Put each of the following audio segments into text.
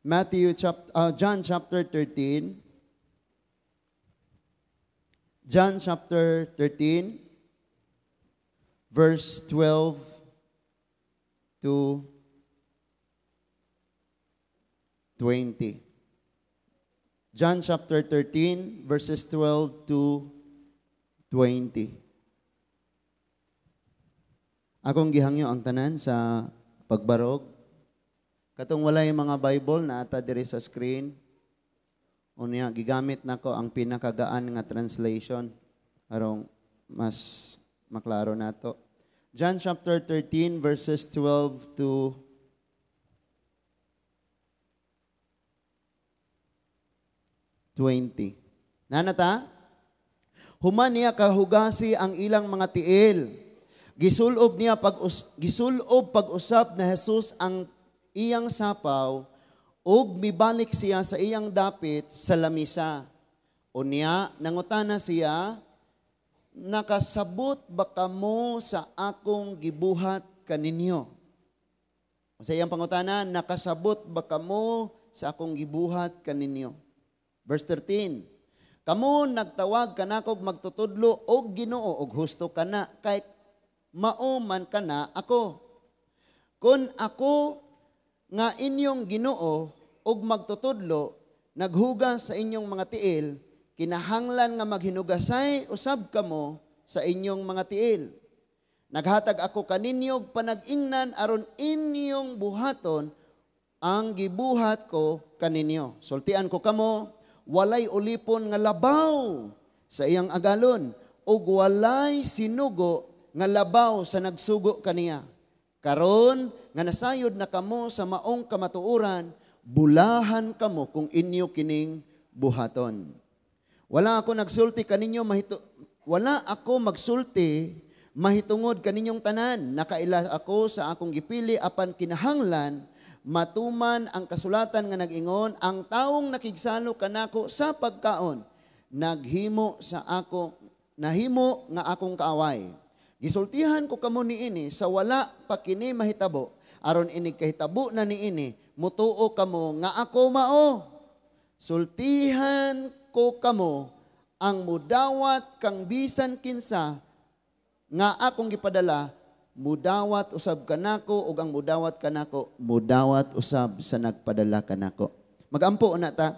Matthew chapter John chapter 13. John chapter 13 verse 12 to 20. John chapter 13 verses 12 to 20. Akong gihangyo ang tanan sa pagbarog. Katong walay mga Bible na ata diri sa screen. Unya gigamit nako ang pinakagaan nga translation aron mas maklaro nato. John chapter 13 verses 12 to 20. Nanata? Human niya kahugasi ang ilang mga tiil. Gisulob pag-usab na Jesus ang iyang sapaw ug mibalik siya sa iyang dapit sa lamisa. Unya nangutana siya, nakasabot ba kamo sa akong gibuhat kaninyo? Sa iyang pangutana, nakasabot ba kamo sa akong gibuhat kaninyo? Verse 13, kamo nagtawag kanakog magtutudlo og Ginoo og husto kana kay mao man kana ako. Kun ako nga inyong Ginoo og magtutudlo naghugas sa inyong mga tiil, kinahanglan nga maghinugasay usab kamo sa inyong mga tiil. Naghatag ako kaninyo panag-ingnan aron inyong buhaton ang gibuhat ko kaninyo. Sultian ko kamo, walay ulipon nga labaw sa iyang agalon ug walay sinugo nga labaw sa nagsugo kaniya. Karon nga nasayod na kamo sa maong kamatuoran, bulahan kamo kung inyo kining buhaton. Wala ako magsulti mahitungod kaninyong tanan. Nakaila ako sa akong gipili apan kinahanglan matuman ang kasulatan nga nag-ingon, ang taong nakigsalo kanako sa pagkaon, naghimo sa ako, nahimo nga akong kaaway. Gisultihan ko kamo niini sa wala pa kini mahitabo, aron inig kahitabo na niini, mutuo kamo nga ako mao. Sultihan ko kamo ang mudawat kang bisan kinsa nga akong gipadala, mudawat usab kanako ug ang mudawat kanako mudawat usab sa nagpadala kanako. Magampo na ta.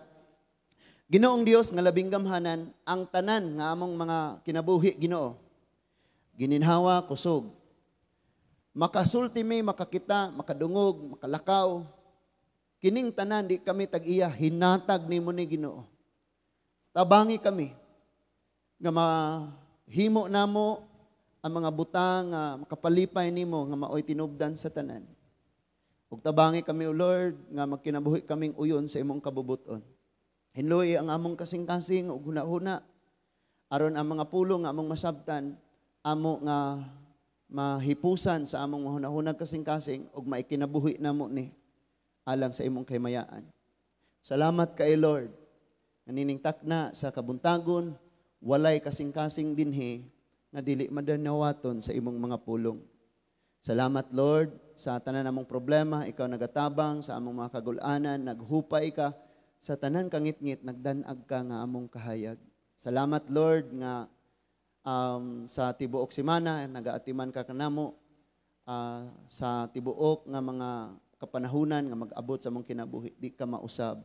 Ginoong Dios nga labing gamhanan, ang tanan nga among mga kinabuhi Ginoo, gininhawa kusog. Makasulti mi, makakita, makadungog, makalakaw. Kining tanan di kami tag-iya, hinatag nimo ni Ginoo. Tabangi kami nga mahimo namo ang mga butang nga makapalipay nimo nga maoy tinubdan sa tanan. Ug tabangi kami, O Lord, nga magkinabuhi kaming uyon sa imong kabubuton. Hinloy ang among kasing-kasing ug hunahuna aron ang mga pulong nga among masabtan amo nga mahipusan sa among mahunahunag kasing-kasing ug maikinabuhi namo ni alang sa imong kahimayaan. Salamat kay Lord nga takna sa kabuntagon walay kasing-kasing dinhi nga dili madanawaton sa imong mga pulong. Salamat Lord sa tanan namong problema, ikaw nagatabang sa among mga kagulanan, naghupay ka sa tanan kangitngit, nagdanag ka nga among kahayag. Salamat Lord nga sa tibuok semana nagaatiman ka kanamo sa tibuok nga mga kapanahunan nga mag-abot sa among kinabuhi, di ka mausab.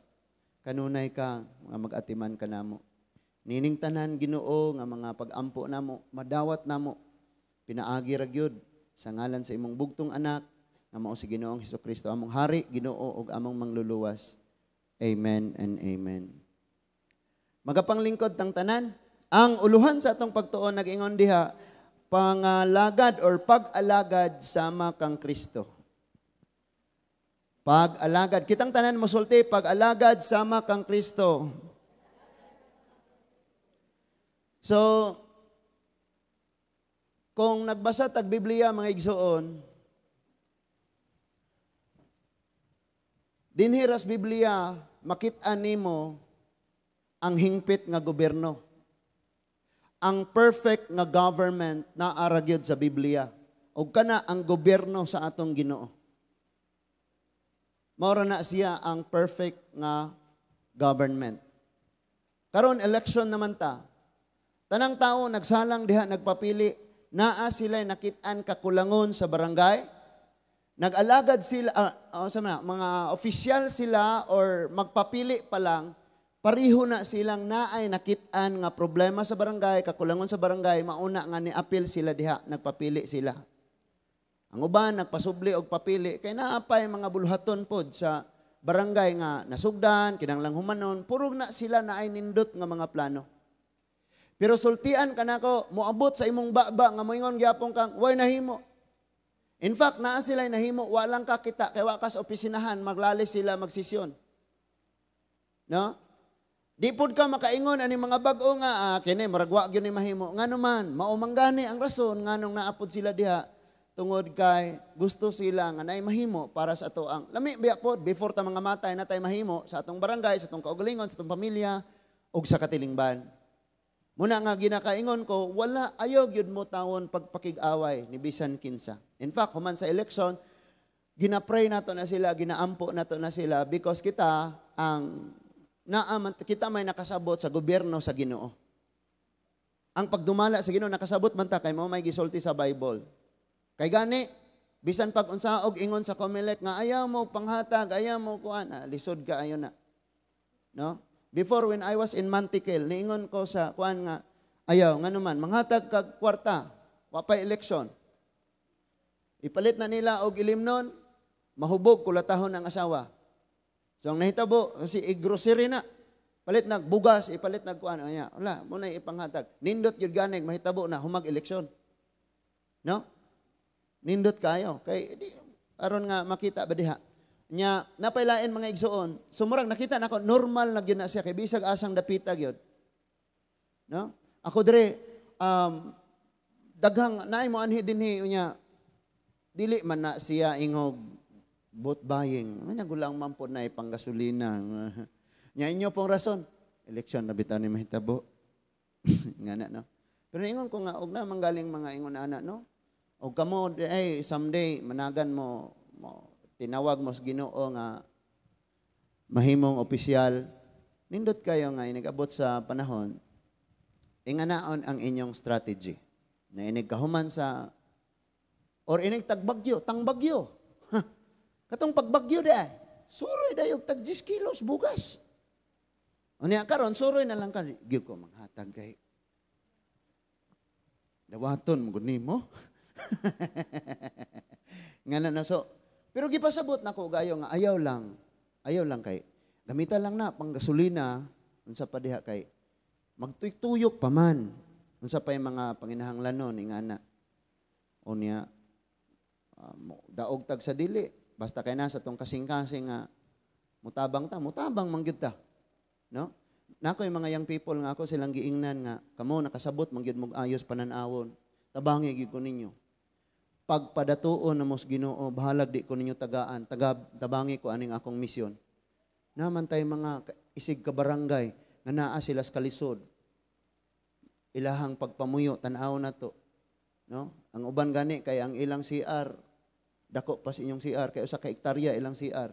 Kanunay ka nga mag-atiman kanamo. Nining tanan Ginoo nga mga pag-ampo namo, madawat namo, pinaagi ra gyud sa ngalan sa imong bugtong anak nga mao si Ginoong Hesukristo among hari, Ginoo ug among mangluluwas. Amen and amen. Magapanglingkod tang tanan. Ang uluhan sa atong pagtuon nag-ingon diha, pangalagad or pag-alagad sama kang Kristo. Pag-alagad. Kitang tanan mosulti, pag-alagad sama kang Kristo. So, kung nagbasa tag Biblia mga igsoon, dinhi ras Biblia makit-an nimo ang hingpit nga gobyerno. Ang perfect nga government naa ra gyud sa Biblia. Ug kana ang gobyerno sa atong Ginoo. Mao na siya ang perfect nga government. Karon, election naman ta. Tanang tao nagsalang diha, nagpapili, naa sila nakit-an kakulangon sa barangay. Nag-alagad sila, sa mga opisyal sila or magpapili pa lang, pariho na silang naay nakit-an nga problema sa barangay, kakulangon sa barangay, mauna nga ni-apil sila diha, nagpapili sila. Ang uban nagpasubli og papili kay naa pay mga buluhaton pod sa barangay nga nasugdan, kinahanglang humanon, purog na sila naay nindot nga mga plano. Pero sultian kanako, moabot sa imong baba nga moingon gyapon kang way nahimo. In fact, naa sila nahimo, wa lang ka kita kay wa ka sa opisinahan, maglali sila magsisyon. No? Di pud ka makaingon ani mga bag-o nga kini murag wa gyud ni mahimo. Ngano man, mao man gani ang rason nganong naapod sila diha, tungod kay gusto sila nga naay mahimo para sa ato ang lami biya pod before ta mga matay na tay mahimo sa atong barangay, sa atong kaugalingon, sa atong pamilya ug sa katilingban. Muna nga ginakaingon ko, wala, ayaw gyud mo tawon pagpakig-away ni bisan kinsa. In fact, human sa election, ginapray nato na sila, ginaampo nato na sila because kita ang naa kita may nakasabot sa gobyerno sa Ginoo. Ang pagdumala sa Ginoo, nakasabot man ta kay mao may gisulti sa Bible. Kay gani bisan pag unsa og ingon sa COMELEC nga ayaw mo panghatag, ayaw mo kuan, lisod ka ayo na. No? Before, when I was in Mantiquel, niingon ko sa kuan nga ayaw, ngano man manghatag kag kwarta, wa pay election. Ipalit na nila og ilimnon, mahubog kulatahon ang asawa. So ang nahitabo, si i-grocery na. Palit nag bugas, ipalit nag kuan, anya. Wala, mo na ipanghatag. Nindot gyud ganig mahitabo na humag eleksyon. No? Nindot kayo. Kay di, aron nga makita ba diha. Nya napailain mga igsuon. So murag nakita nako normal na gyud na siya kay bisag asang dapita gyud. No? Ako dire daghang naay mo anhi dinhi, unya dili man na siya ingog vote buying. May nagulang man po na ipanggasolina. Nya inyo pong rason, eleksyon na bitaw ni mahitabo. Nga na, no? Pero ingon ko nga, og na manggaling mga ingon ana, no? Og kamo, ay, someday, managan mo, tinawag mo sa Ginoo nga mahimong opisyal, nindot kayo nga inigabot sa panahon, inganaon ang inyong strategy. Na inig kahuman sa, or inig tagbagyo, tangbagyo. Katong pagbagyo di ay, suroy dayog tag 10 kilos bugas. Unya karon suroy na lang ka, gyud ko manghatag kay dawaton mo gud nimo. Nga na na so, pero gipasabot nako gayo nga ayaw lang kay gamita lang na pang gasolina, unsa pa diha kay magtuyok-tuyok pa man. Unsa pa yung mga panginahanglanon ingana. Unya daog tag sa dili, basta kay nasa tong kasing-kasing nga mutabang ta, mutabang man gyud ta. No? Nako yung mga young people nga ako silang giingnan nga kamo nakasabot man gyud mog ayos panan-awon. Tabangi gyud ko ninyo. Pagpadatuon na mos Ginoo, bahalag di ko ninyo tagaan, tabangi ko aning akong misyon. Naman tay mga isig ka barangay nga naa sila sa kalisod. Ilahang pagpamuyo tan-aw na to. No? Ang uban gani kay ang ilang CR dako pa sa inyong CR kay usa ka hektarya ilang CR.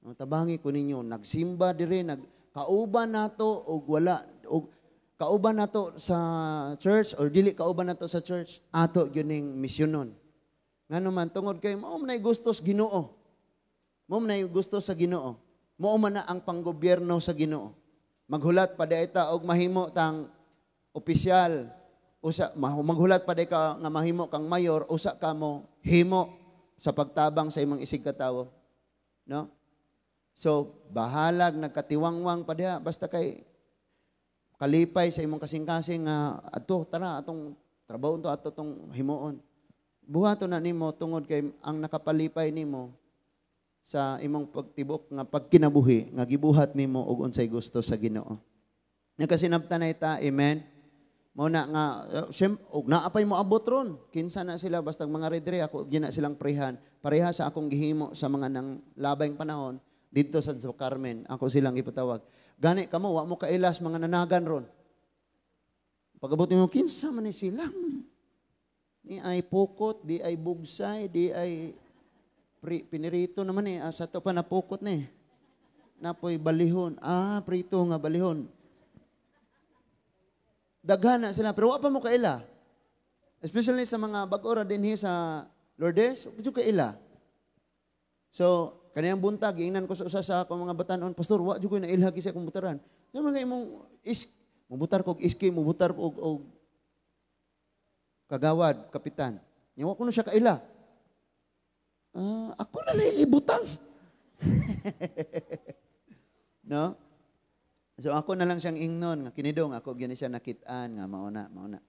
No, tabangi ko ninyo, nagsimba dire, nag kauban nato og wala og kauban nato sa church or dili kauban nato sa church, ato gyud ning misyonon. Ngano man, tungod kay mao man nay gusto sa Ginoo. Mao man nay gusto sa Ginoo. Mao man na ang panggobyerno sa Ginoo. Maghulat pa di ta og mahimo tang opisyal, usa maghulat pa di ka nga mahimo kang mayor, usa ka mo himo sa pagtabang sa imong isig katawo. No? So, bahalag nagkatiwangwang pa diha basta kay kalipay sa imong kasing-kasing nga adto tara atong trabaho to, ato tong himuon. Buhaton na nimo tungod kay ang nakapalipay nimo sa imong pagtibok nga pagkinabuhi nga gibuhat nimo og unsay gusto sa Ginoo. Nagkasinabtan na ita, amen. Mao na nga og naa pay moabot ron. Kinsa na sila basta mga redre ako gina silang prehan. Pareha sa akong gihimo sa mga nang labayng panahon didto sa Carmen, ako silang ipatawag. Gani kamo wa mo kailas mga nanagan ron. Pag-abot nimo, kinsa man ni sila? Di ay pukot, di ay bugsay, di ay Pinirito naman eh. Sa to pa napukot na eh. Napoy balihon. Ah, prito nga balihon. Daghan na sila. Pero wa pa mo kaila. Especially sa mga bag-o ra dinhi sa Lourdes, wa pa kaila. So, kaniyang buntag, giingnan ko sa usa sa akong mga batanon, "Pastor, wa jud ko nailha sa akong butaran." Yung mga imong is, mubutar ko og iski, mubutar ko og kagawad, kapitan. Nya wa ko na siya kaila. Ah, ako na lang ibutang. No? So ako na lang siyang ingnon nga kinidong ako gyud siya nakit-an nga mauna, mauna.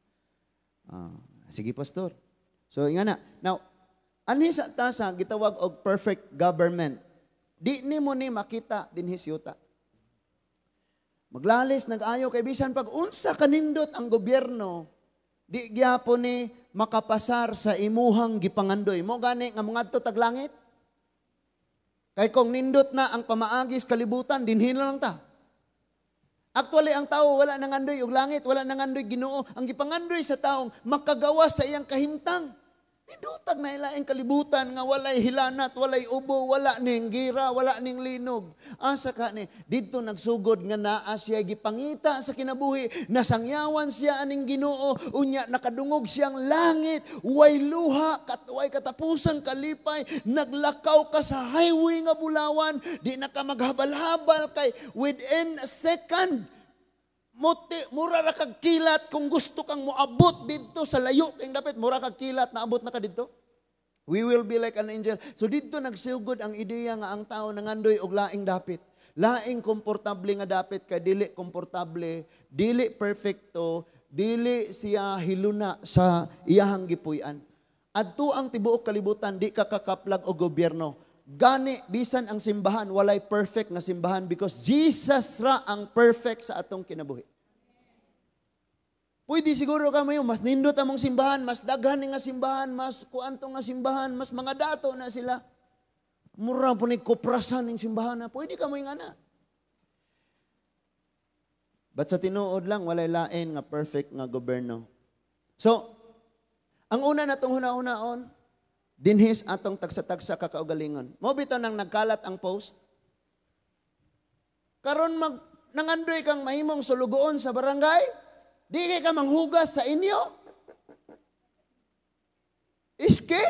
Ah, sige, pastor. So inga na. Now, anhi sa tasa gitawag og perfect government. Di nimo ni makita dinhi sa yuta. Maglalis nag-ayo kay bisan pag unsa kanindot ang gobyerno, di gyapon ni makapasar sa imuhang gipangandoy. Mo gani nga mangadto tag langit. Kay kung nindot na ang pamaagi sa kalibutan, dinhi na lang ta. Actually, ang tao wala nangandoy og langit, wala nangandoy Ginoo. Ang gipangandoy sa taong makagawas sa iyang kahimtang. Nindutag na ilaing kalibutan nga walay hilanat, walay ubo, wala ning gira, wala ning linog. Asa ka ni? Didto nagsugod nga naa siya gipangita sa kinabuhi, nasangyawan siya aning Ginoo, unya nakadungog siyang langit, way luha, way katapusang kalipay, naglakaw ka sa highway nga bulawan, di na ka maghabal-habal kay within a second, muti, mura ra kag kilat kung gusto kang moabot didto sa layo kay dapat mura kag kilat, naabot na ka didto. We will be like an angel. So didto nagsugod ang ideya nga ang tao nangandoy og laing dapit. Laing komportable nga dapit kay dili komportable, dili perfecto, dili siya hiluna sa iyahang gipuy-an. Adto ang tibuok kalibutan, di ka kakaplag og gobyerno. Gani bisan ang simbahan, walay perfect nga simbahan because Jesus ra ang perfect sa atong kinabuhi. Pwede siguro ka mayo, mas nindot among simbahan, mas daghan nga simbahan, mas kuanto nga simbahan, mas mga dato na sila. Mura po ni kuprasan ning simbahan na. Pwede ka mo yung ana. But sa tinuod lang, walay lain nga perfect nga gobyerno. So, ang una natong huna-hunaon, dinhis atong tagsa-tagsa kakaugalingon. Mo bitaw nang nagkalat ang post. Karon mag nangandoy kang mahimong sulugoon sa barangay, di kay ka manghugas sa inyo. Iske.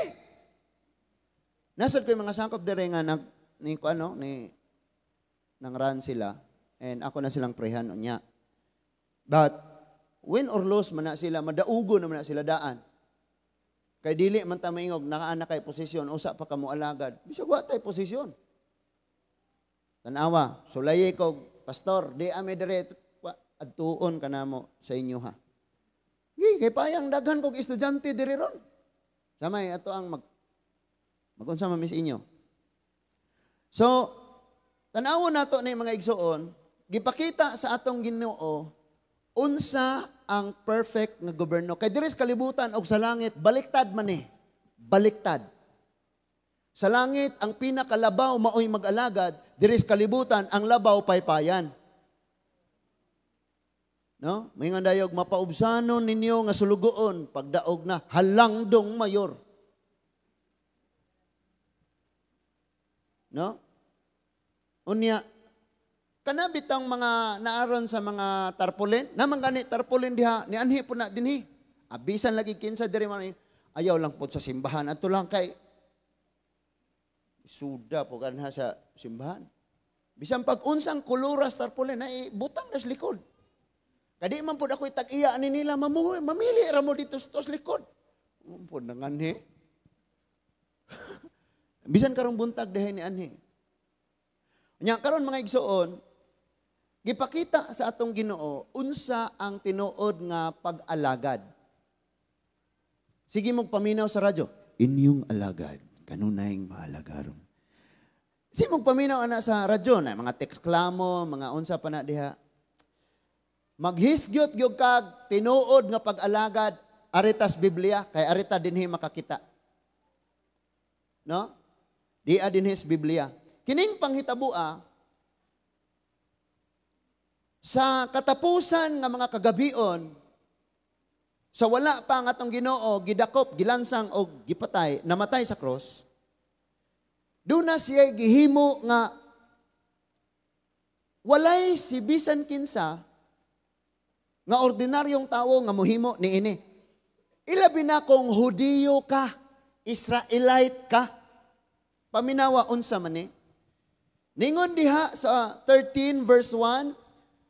Nasad ko yung mga sakop dire nga nag ni ko ano ni nang run sila and ako na silang prehan unya. But win or lose man na sila, madaugo naman na sila daan. Kay dili man ta maingog nakaana kay posisyon, usa pa ka mo alagad. Bisag wa tay posisyon. Tanawa, sulayi ko, "Pastor, di ami dire adtuon ka namo sa inyo ha." Gi, kay payang daghan kog estudyante diri ron. Samay ato ang magunsa man mi sa inyo. So, tanawon nato ni mga igsuon, gipakita sa atong Ginoo unsa ang perfect nga gobyerno. Kay diri sa kalibutan og sa langit baliktad man eh. Baliktad. Sa langit ang pinakalabaw maoy mag-alagad, diri sa kalibutan ang labaw paypayan. No? Moingon dayog, "Mapaubsanon ninyo nga sulugoon," pagdaog na halangdong mayor. No? Unya kana bitang mga naaron sa mga tarpaulin, naman gani tarpaulin diha, nianhi po na dinhi. Abisan lagi kinsa diri man ayaw lang po sa simbahan adto lang kay suda po kanha sa simbahan. Bisan pag unsang koloras tarpaulin na ibutang na sa likod. Kadi man pud ako'y tag-iya ani nila, mamili ra mo dito sa likod. Pud nanganhi. Bisan karong buntag dihay ni anhi. Nya karon mga igsuon, gipakita sa atong Ginoo unsa ang tinuod nga pag-alagad. Sige mong paminaw sa radyo, "Inyong alagad, kanunay maalagaron." Sige mong paminaw ana sa radyo na mga teklamo, mga unsa pa na diha. Maghisgyot gyud kag tinuod nga pag-alagad aritas Biblia kay arita dinhi makakita. No? Di dinhi sa Biblia. Kining panghitaboa sa katapusan nga mga kagabion sa wala pa ang atong Ginoo gidakop, gilansang og gipatay, namatay sa cross. Doon na siya gihimo nga walay si bisan kinsa nga ordinaryong tawo nga mohimo niini. Ilabi na kung Hudiyo ka, Israelite ka. Paminawa unsa man ni? Ningon diha sa 13 verse 1,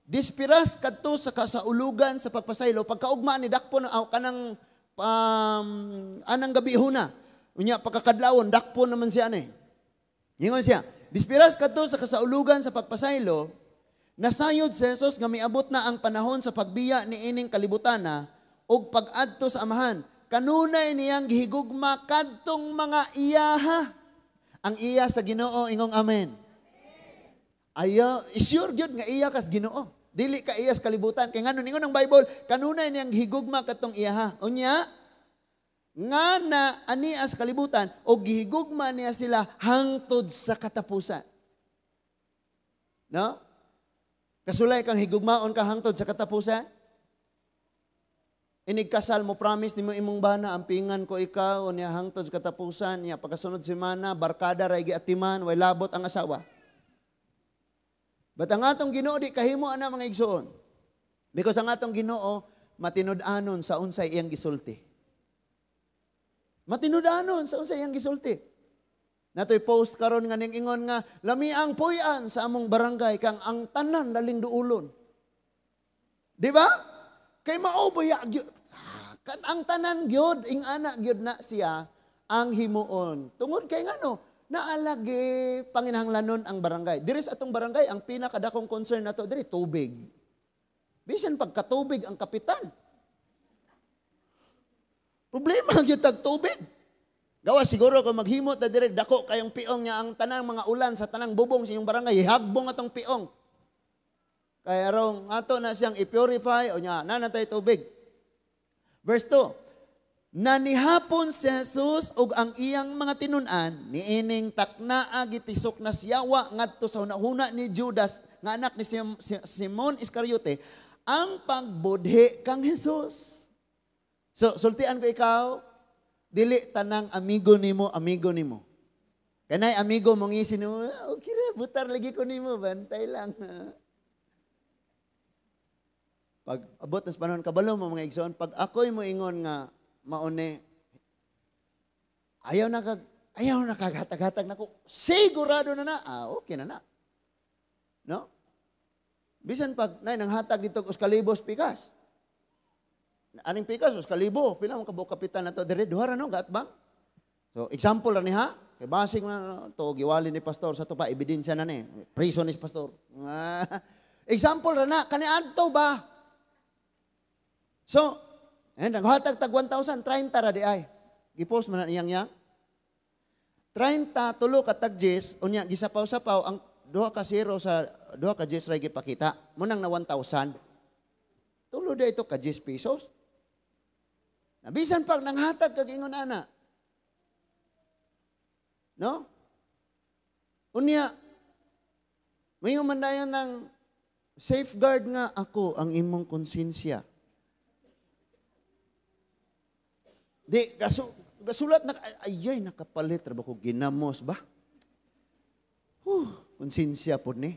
dispiras kadto sa kasaulugan sa pagpasaylo, pagkaugma ni dakpo na kanang anang gabi huna. Unya pagkakadlawon dakpo naman siya ani. Ningon siya, dispiras kadto sa kasaulugan sa pagpasaylo, nasayod si Jesus nga miabot na ang panahon sa pagbiya ni ining kalibutana ug pag-adto sa Amahan. Kanunay niyang gihigugma kadtong mga iyaha. Ang iya sa Ginoo, ingong amen. Ayo, sure gyud nga iya kas Ginoo. Dili ka iya sa kalibutan. Kay ngano ningon ang Bible, kanunay niyang gihigugma kadtong iyaha. Unya nga na ania sa kalibutan o gihigugma niya sila hangtod sa katapusan. No? Kasulay kang higugmaon ka hangtod sa katapusan? Inigkasal mo, promise nimo imong bana, ampingan ko ikaw, niya hangtod sa katapusan, niya pagkasunod semana, barkada ray giatiman, way labot ang asawa. But ang atong Ginoo di kahimo ana, mga igsuon. Because ang atong Ginoo matinud-anon sa unsay iyang gisulti. Matinud-anon sa unsay iyang gisulti. Natoy post karon nga ning ingon nga lami ang puy-an sa among barangay kang ang tanan laling duulon. Di ba? Kay mao ba ya gyud ang tanan gyud ing ana gyud na siya ang himuon. Tungod kay ngano naalagi panginahanglanon ang barangay. Diri sa atong barangay ang pinakadakong concern nato diri tubig. Bisan pagkatubig ang kapitan. Problema gyud tag tubig. Gawa siguro kung maghimot na diri dako kayong piong niya ang tanang mga ulan sa tanang bubong sa inyong barangay, hihagbong atong piong. Kaya rong ato na siyang i-purify o nya nanatay tubig. Verse 2. Nanihapon si Jesus ug ang iyang mga tinun-an niining taknaa gitisok na siyawa ngadto sa hunahuna ni Judas nga anak ni Simon Iscariote ang pagbudhi kang Jesus. So sultian ko ikaw, dili tanang amigo nimo amigo nimo. Kanay amigo mo ngisin mo, okay ra, butar lagi ko nimo, bantay lang. Pag abot tas panahon kabalo mo mga igsoon, pag ako'y mo ingon nga maune, ayaw na kaghatag-hatag nako, sigurado na na, okay na na. No? Bisan pag nay nanghatag dito og kalibos pikas. Aning pikas us kalibo, pila man kabuok kapitan nato dire, duha ra no gatbang. So example ra ni ha, kay basing na to giwali ni pastor sa to pa ebidensya na ni, prison ni pastor. Example ra na kani adto ba? So, and naghatag tag 1,000, 30 ra di ay. Gipost man na niyang yang. 30 tulo ka tag 10, unya gisapaw-sapaw ang duha ka zero sa duha ka 10 ra gipakita. Munang na 1,000. Tulo di ito ka 10 pesos. Nabisan pag nanghatag kag ingon ana. No? Unya mayo man dayon ng safeguard nga ako ang imong konsensya. Di, gasulat na, ayay, nakapalit, ra ba ko, ginamos ba? Konsensya po ni.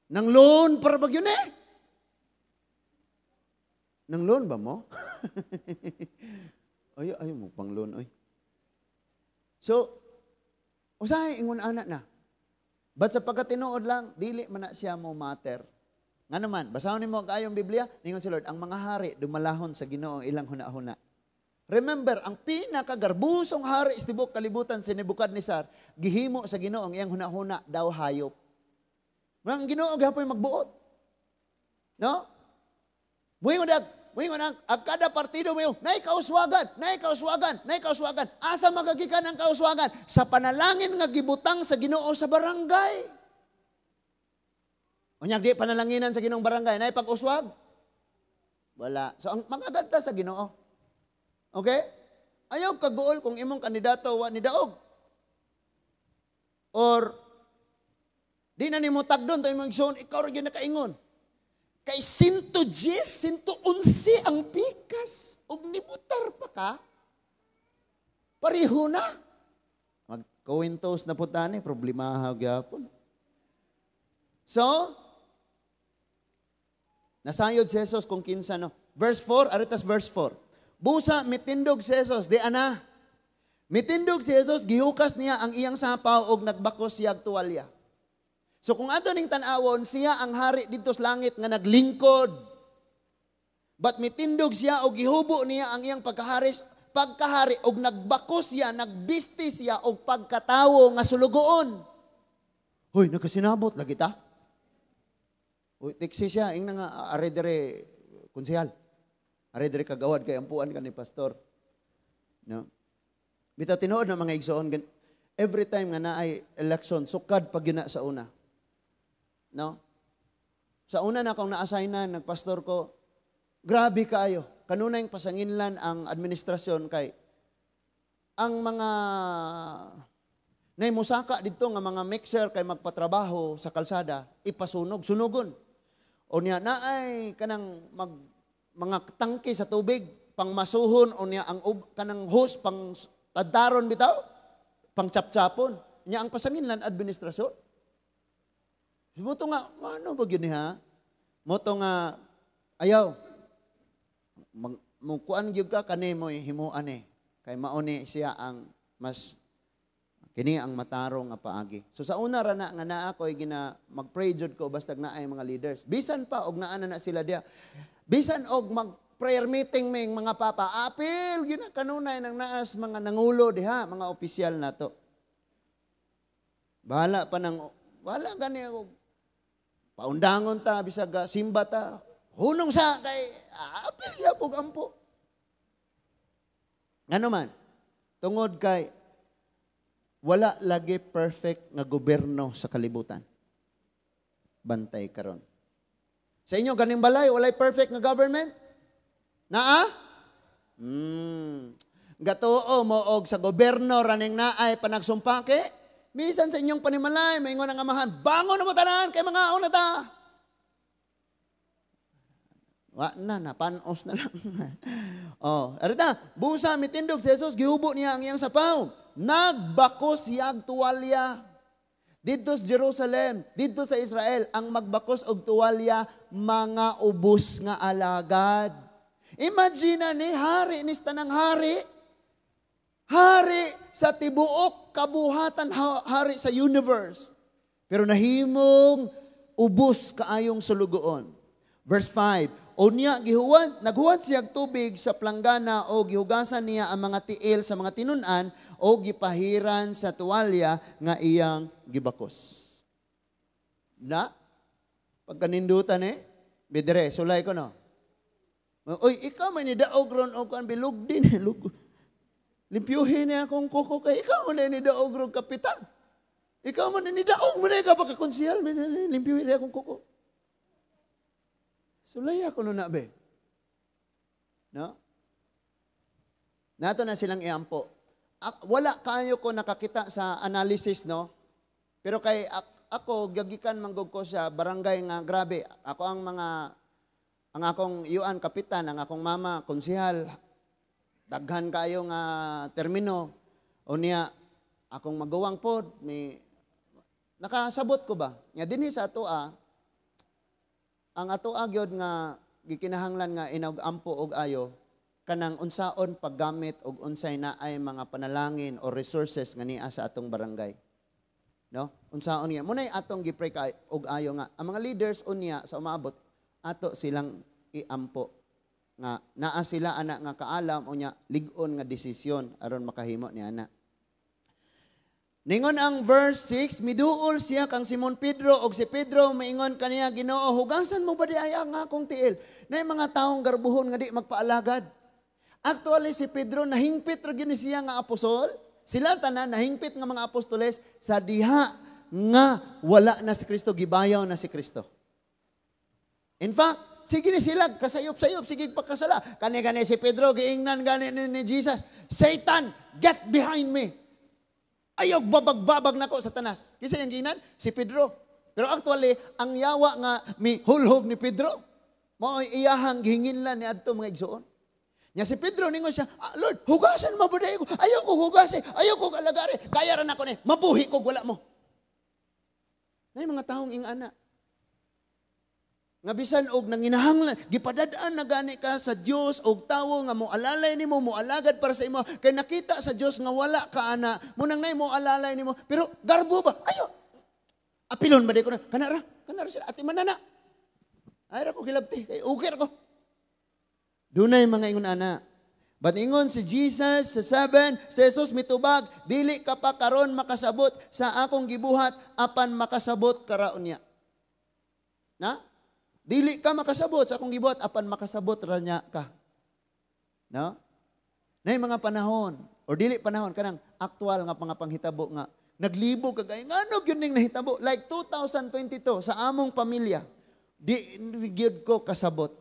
Nang loan para ba yun eh? Nang loan ba mo? Ay, ayaw mo pang loan, oy. So, usahay, ingon anak na. But sa pagkatinuod lang, dili man na siya mo matter. Nga naman, basahon nimo ang kaayong Biblia, ningon si Lord, ang mga hari dumalahon sa Ginoo ilang huna-huna. Remember, ang pinakagarbusong hari sa tibuok kalibutan si Nebuchadnezzar, gihimo sa Ginoo ang iyang huna-huna daw hayop. Ang Ginoo gihapon magbuot. No? Muingon dag, muingon ang kada partido mo, nay kauswagan, nay kauswagan, nay kauswagan. Asa magagikan ang kauswagan? Sa panalangin nga gibutang sa Ginoo sa barangay. Unya di panalanginan sa Ginoong barangay, nay pag-uswag? Wala. So ang magaganta sa Ginoo. Okay? Ayaw kaguol kung imong kandidato wa ni daog. Or di na nimo tagdon to imong igsoon, ikaw ra gyud nakaingon. Kay 110, 111 ang pikas ug nibutar pa ka. Pareho na. Kawentos na po tani, problema gyapon. So, nasayod si Jesus kung kinsa, no. Verse 4, aritas verse 4. Busa mitindog si Jesus, di ana. Mitindog si Jesus, gihukas niya ang iyang sapaw og nagbakos siya og tuwalya. So kung ato ning tan-awon, siya ang hari didto sa langit nga naglingkod. But mitindog siya og gihubo niya ang iyang pagkahari og nagbakos siya, nagbisti siya og pagkatawo nga sulugoon. Hoy, nagkasinabot lagi ta. Uy, tiksi siya, ingna nga, are dire, konsehal. Are dire kagawad kay ampuan ka ni pastor. No? Bitaw tinuod na, mga igsoon, every time nga naay election, sukad pag yun na sa una. No? Sa una na akong na-assignan, nagpastor ko, grabe kaayo. Kanunay pasanginlan ang administrasyon kay ang mga nay musaka didto nga mga mixer kay magpatrabaho sa kalsada, ipasunog, sunugon. O niya naay kanang mga tangke sa tubig pangmasuhon o niya ang kanang hose pang tadaron bitaw, pang chapchapon. Nya ang pasanginlan administrasyon. Moto nga, ano ba gyud ni ha? Moto nga ayaw. Mukuan gyud ka kani mo himuan eh. Kay mao ni siya ang mas kini ang matarong nga paagi. So sa una ra na nga naa ko'y gina mag-pray jud ko bastag naay mga leaders. Bisan pa og naa na na sila diha. Bisan og mag prayer meeting ming mga papa, apil gina kanunay nang naas mga nangulo diha, mga opisyal nato. Bahala pa nang wala gani og paundangon ta bisag simba ta. Hunong sa kay apil siya pug ampo. Ngano man? Tungod kay wala lagi perfect nga gobyerno sa kalibutan. Bantay karon. Sa inyo ganing balay walay perfect nga government? Naa? Gatuo mo og sa gobyerno raning naay panagsumpake? Misan sa inyong panimalay, maingon ang amahan, "Bangon na mo tanan, kay mga na ta." Wa na, napanos na lang. Oh, arita, busa mitindog si Jesus, gihubo niya ang iyang sapaw. Nagbakos siyag tuwalya. Didto sa Jerusalem, didto sa Israel, ang magbakos og tuwalya, mga ubos nga alagad. Imagine ni, hari ni tanang hari. Hari sa tibuok kabuhatan, hari sa universe. Pero nahimong ubos kaayong sulugoon. Verse 5, unya gihuwat, naghuwat siya tubig sa planggana o gihugasan niya ang mga tiil sa mga tinun-an o gipahiran sa tuwalya nga iyang gibakos. Na, pagkanindutan eh, bidre, sulay ko no. Uy, ikaw man ni daog ron o kuan bilog din. Lug. Limpyuhin niya akong kuko kay ikaw man ni daog ron kapitan. Ikaw man ni daog mo na ka pagkakonsihal, limpyuhin niya akong kuko. Sulay ako no na be. No? Nato na silang iampo. Wala kayo ko nakakita sa analysis, no? Pero kay ako gagikan manggog ko sa barangay nga grabe. Ako ang mga ang akong yuan kapitan, ang akong mama konsihal, daghan kayo nga termino. O niya akong maguwang pod may nakasabot ko ba? Nga dinhi sa atoa ang atoa gyud nga gikinahanglan nga inog ampo og ayo kanang unsaon paggamit og unsay naay mga panalangin o resources nga niya sa atong barangay. No? Unsaon niya? Munay atong gipray kay og ayo nga ang mga leaders unya sa umaabot ato silang iampo nga naa sila ana nga kaalam unya lig-on nga desisyon aron makahimo ni ana. Ningon ang verse 6, miduol siya kang Simon Pedro og si Pedro maingon kaniya, "Ginoo, hugasan mo ba di ay ang akong tiil?" Nay mga taong garbuhon nga di magpaalagad. Actually si Pedro nahingpit ra gyud ni siya nga apostol. Sila tanan nahingpit nga mga apostoles sa diha nga wala na si Kristo, gibayaw na si Kristo. In fact, sige ni sila, kasayop-sayop, sige pagkasala. Kani-gani si Pedro, giingnan gani ni Jesus, "Satan, get behind me. Ayaw babag-babag nako, Satanas." Kinsa yung giingnan? Si Pedro. Pero actually, ang yawa nga mi hulhog ni Pedro, mao iyahang gihinginlan ni adto, mga igsoon. Nya si Pedro ningon siya, "Ah, Lord, hugasan mo ba ko? Ayaw ko hugasi, ayaw ko alagari. Kaya ra nako ni, mabuhi ko wala mo." Nay mga taong ingana. Nga bisan og nanginahanglan, gipadad-an na gani ka sa Dios og tawo nga moalalay nimo, moalagad para sa imo, kay nakita sa Dios nga wala ka ana, munang nay moalalay nimo, pero garbo ba? Ayo. Apilon ba di ko na? Kana ra sila, ati manana. Ay ra ko gilabti, kay okay ra ko. Dunay mga ingon ana. But ingon si Jesus sa 7, si Jesus mitubag, "Dili ka pa karon makasabot sa akong gibuhat, apan makasabot ka ra unya." Na? Dili ka makasabot sa akong gibuhat, apan makasabot ra niya ka. No? Nay mga panahon, or dili panahon, kanang aktual nga mga panghitabo nga, naglibog ka kay, ngano gyud ning nahitabo? Like 2022, sa among pamilya, di gyud ko kasabot.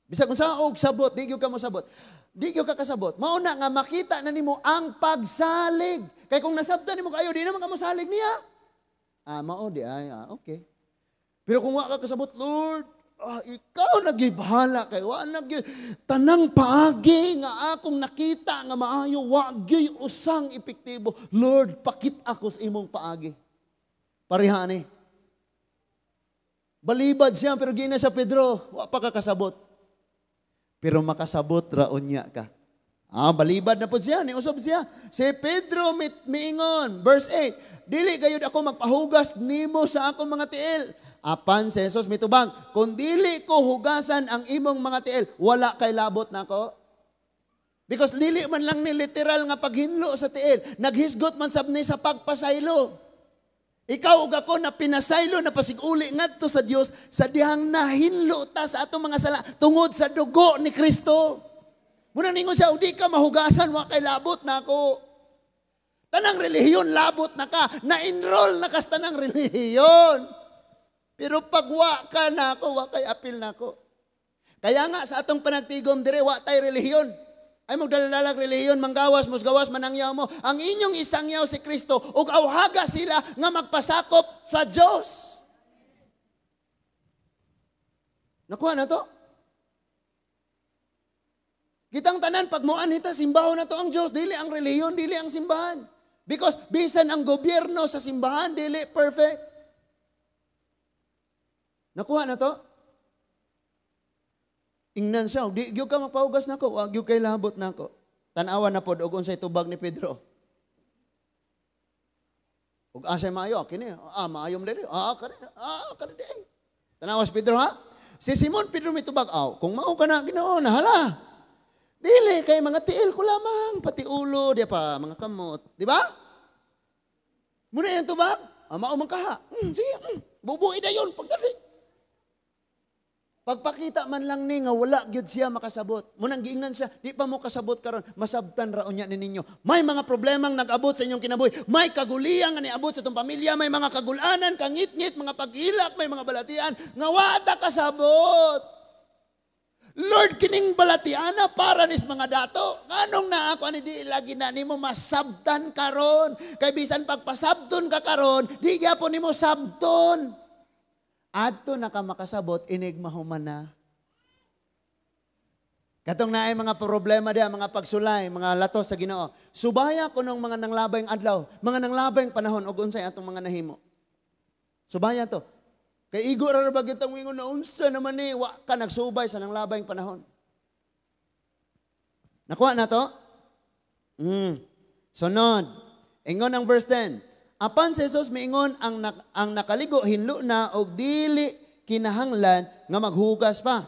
Bisag kung sa og sabot, di gyud ka mo sabot. Di gyud ka kasabot. Mao na nga makita na nimo ang pagsalig. Kay kung nasabtan nimo kayo, di naman ka mosalig niya. Ah, mao di ay, ah, okay. Pero kung wa ka kasabot, "Lord, ah, ikaw nagibahala kay wa nag tanang paagi nga akong nakita nga maayo, wa gyud usang epektibo. Lord, pakit ako sa imong paagi." Pareha ni. Balibad siya pero gina sa Pedro, wa pa ka kasabot. Pero makasabot ra unya ka. Ah, balibad na po siya, niusab siya. Si Pedro miingon, verse 8, "Dili gayud ako magpahugas nimo sa akong mga tiil." Apan si Jesus mitubag, "Kung dili ko hugasan ang imong mga tiil, wala kay labot nako." Because dili man lang ni literal nga paghinlo sa tiil, naghisgot man sab ni sa pagpasaylo. Ikaw ug ako na pinasaylo na pasiguli ngadto sa Dios sa dihang nahinlo ta sa atong mga sala tungod sa dugo ni Kristo. Muna ningon siya, "Di ka mahugasan, wa kay labot nako." Tanang relihiyon labot na ka, na-enroll na ka sa tanang relihiyon. Pero pag wa ka nako, wa kay apil nako. Kaya nga sa atong panagtigom dire, wa tay relihiyon. Ay magdaladalag relihiyon, manggawas, musgawas, manangyaw mo. Ang inyong isangyaw si Kristo, ug awhaga sila nga magpasakop sa Dios. Nakuha na to? Kitang tanan, pag muan hita, simbahon na to ang Diyos. Dili ang relihiyon, dili ang simbahan. Because bisan ang gobyerno sa simbahan, dili perfect. Nakuha na to? Ingnan siya, "Di gyud ka magpahugas nako, wa gyud kay labot nako." Tan-awa na pod og unsay tubag ni Pedro. Ug asay maayo kini, ah, maayo man diri, ah kani, ah kani di. Tanawas Pedro ha? Si Simon Pedro mitubag, "Aw, kung mao ka na Ginoo, nahala. Dili kay mga tiil ko lamang, pati ulo, di pa mga kamot, di ba?" Muna yung tubag, ah, mao man kaha. Sige. Bubuhi dayon pagdali. Pagpakita man lang ni nga wala gyud siya makasabot. Munang giingnan siya, "Di pa mo kasabot karon, masabtan ra unya ni ninyo." May mga problemang nag-abot sa inyong kinabuhi. May kaguliyang nga niabot sa itong pamilya, may mga kagulanan, kangitngit, mga pag-ilak, may mga balatian nga wa ta kasabot. "Lord, kining balatiana para nis mga dato. Nganong naa ako ani di lagi na nimo masabtan karon? Kay bisan pagpasabton ka karon, di gyapon nimo sabton. Adto na ka makasabot, inig mahuman na." Katong naay mga problema diha, mga pagsulay, mga latos sa Ginoo. Subaya ko nung mga nanglabayng adlaw, mga nanglabayng panahon ug unsay atong mga nahimo. Subaya to. Kay igo ra ba gyud tang wingon na unsa naman ni wa ka nagsubay sa nanglabayng panahon. Nakuha na to? Sunod. Ingon ang verse 10. Apan si Jesus miingon, ang nakaligo hinlo na og dili kinahanglan nga maghugas pa.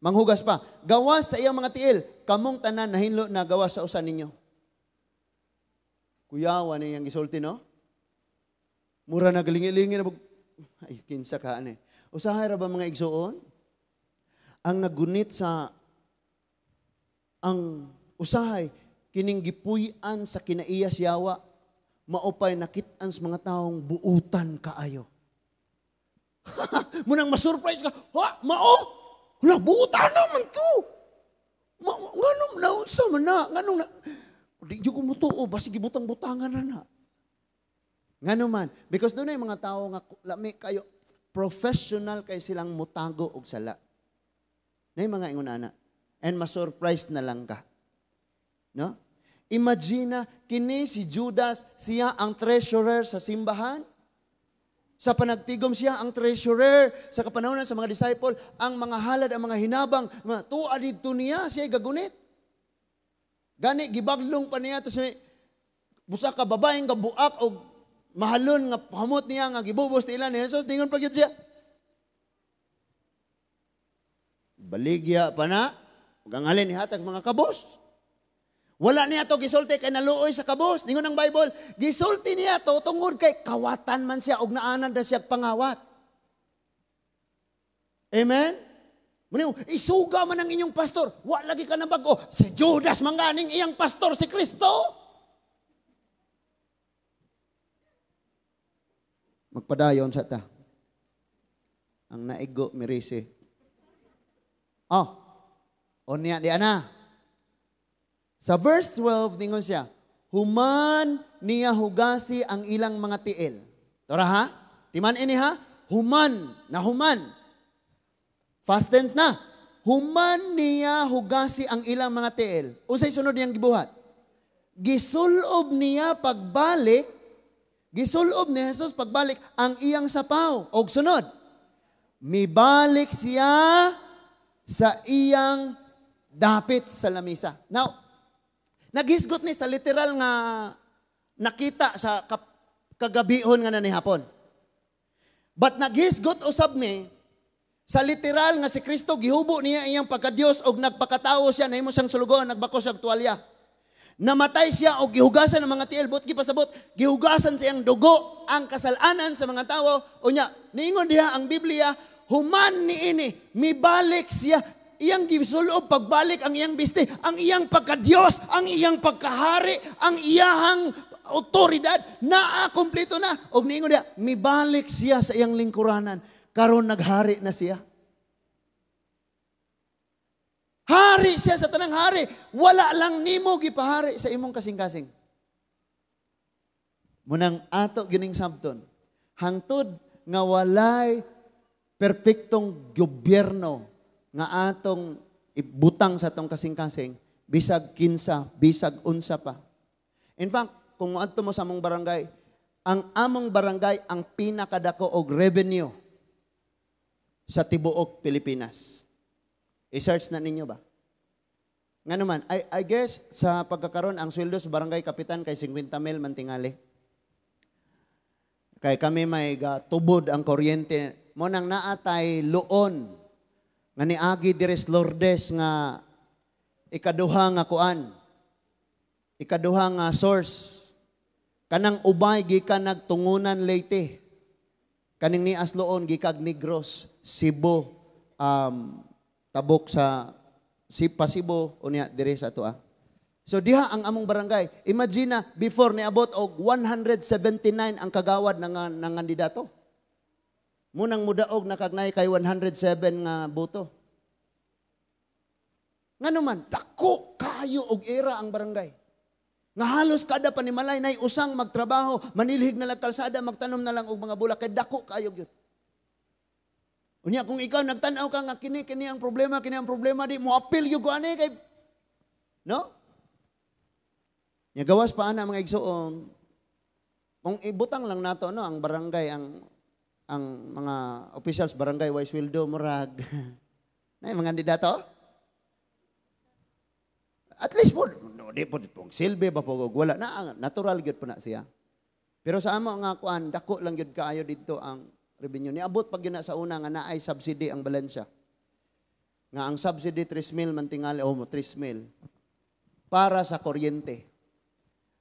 Manghugas pa. Gawas sa iyang mga tiil, kamong tanan nahinlo na gawas sa usa ninyo. Kuyawa ni iyang gisulti, no? Mura na galingi-lingi na ay kinsa ka ani. Usahay ra ba mga igsuon? Ang nagunit sa ang usahay kining gipuy-an sa kinaiyas yawa maupay nakit-an sa mga taong buutan kaayo. Munang masurprise ka, ha, mao? Hala, buutan naman to. Nganong naunsa man na, nganong na, di ko mutuo, basi gibutang-butangan na na. Ngano man, because doon ay mga tao nga lami kayo, professional kay silang mutago og sala. Nay mga ingon ana. And ma-surprise na lang ka. No? Imagine na, kini si Judas, siya ang treasurer sa simbahan. Sa panagtigom siya ang treasurer sa kapanahonan sa mga disciple, ang mga halad, ang mga hinabang, mga tuwa didto niya, siya gagunit. Gani, gibaglong pa niya, tapos may busa ka babaeng gabuak o mahalon nga hamot niya nga gibubos nila ni Jesus, tingon pa gyud siya. Baligya pa na, ug ang alin nihatag mga kabos. Wala niya to gisulti kay naluoy sa kabos. Ningon ang Bible, gisulti niya to tungod kay kawatan man siya og naanan na siya pangawat. Amen? Muna, isuga man ang inyong pastor. Wa lagi ka na bago. Si Judas manganing iyang pastor si Kristo. Magpadayon sa ta. Ang naigo mirisi. Oh, unya di ana. Sa verse 12, ningon siya, human niya hugasi ang ilang mga tiil. Tora ha? Timan ini ha? Human, na human. Past tense na. Human niya hugasi ang ilang mga tiil. Unsay sunod niyang gibuhat? Gisulob niya pagbalik, gisulob ni Jesus pagbalik ang iyang sapaw. Og sunod, mibalik siya sa iyang dapit sa lamisa. Now, naghisgot ni sa literal nga nakita sa kagabihon nga nanihapon. But naghisgot usab ni sa literal nga si Kristo gihubo niya iyang pagka-Dios og nagpakatawo siya, nahimo siyang sulugoon, nagbako siya og tuwalya. Namatay siya og gihugasan ang mga tiil, but gipasabot, gihugasan siyang dugo ang kasalanan sa mga tawo. Unya, niingon diha ang Biblia, human niini, mibalik siya, iyang gisulob pagbalik ang iyang biste, ang iyang pagka-Dios, ang iyang pagkahari, ang iyahang otoridad, naa kumpleto na. Og niingon diha, mibalik siya sa iyang lingkuranan. Karon naghari na siya. Hari siya sa tanang hari. Wala lang nimo gipahari sa imong kasing-kasing. Munang ato gining sabton, hangtod nga walay perpektong gobyerno nga atong ibutang sa atong kasing-kasing, bisag kinsa, bisag unsa pa. In fact, kung moadto mo sa among barangay, ang among barangay ang pinakadako og revenue sa tibuok Pilipinas. I-search na ninyo ba? Nga naman, I guess sa pagkakaroon, ang sweldo sa barangay kapitan kay 50 mil man tingali. Kay kami may tubod ang kuryente. Mo nang naatay luon nga niagi dires Lourdes nga ikaduha nga kuan. Ikaduha nga source. Kanang ubay gikan nagtungunan Leyte. Kaning nias loon gikag Negros, Cebu, tabok sa si Pasibo unya dire sa atoa. So diha ang among barangay. Imagine na before niabot og 179 ang kagawad ng kandidato. Munang mudaog nakagnay kay 107 nga boto. Ngano man, dako kayo og era ang barangay. Nga halos kada panimalay nay usang magtrabaho, manilhig na lang kalsada, magtanom na lang og mga bulak kay dako kayo gyud. Unya kung ikaw nagtan-aw ka nga kini kini ang problema, kini ang problema di mo apil gyud ko ani kay no? Nya gawas pa ana mga igsoon, kung ibutang lang nato no ang barangay ang mga officials barangay way sweldo murag. Nay mga kandidato? At least po, no, di po pong silbi ba po wala na natural gyud po na siya. Pero sa amo nga kuan dako lang gyud kaayo didto ang revenue. Niabot pag yun na sa una nga naay subsidy ang Valencia. Nga ang subsidy 3 mil man tingali o 3 mil para sa kuryente.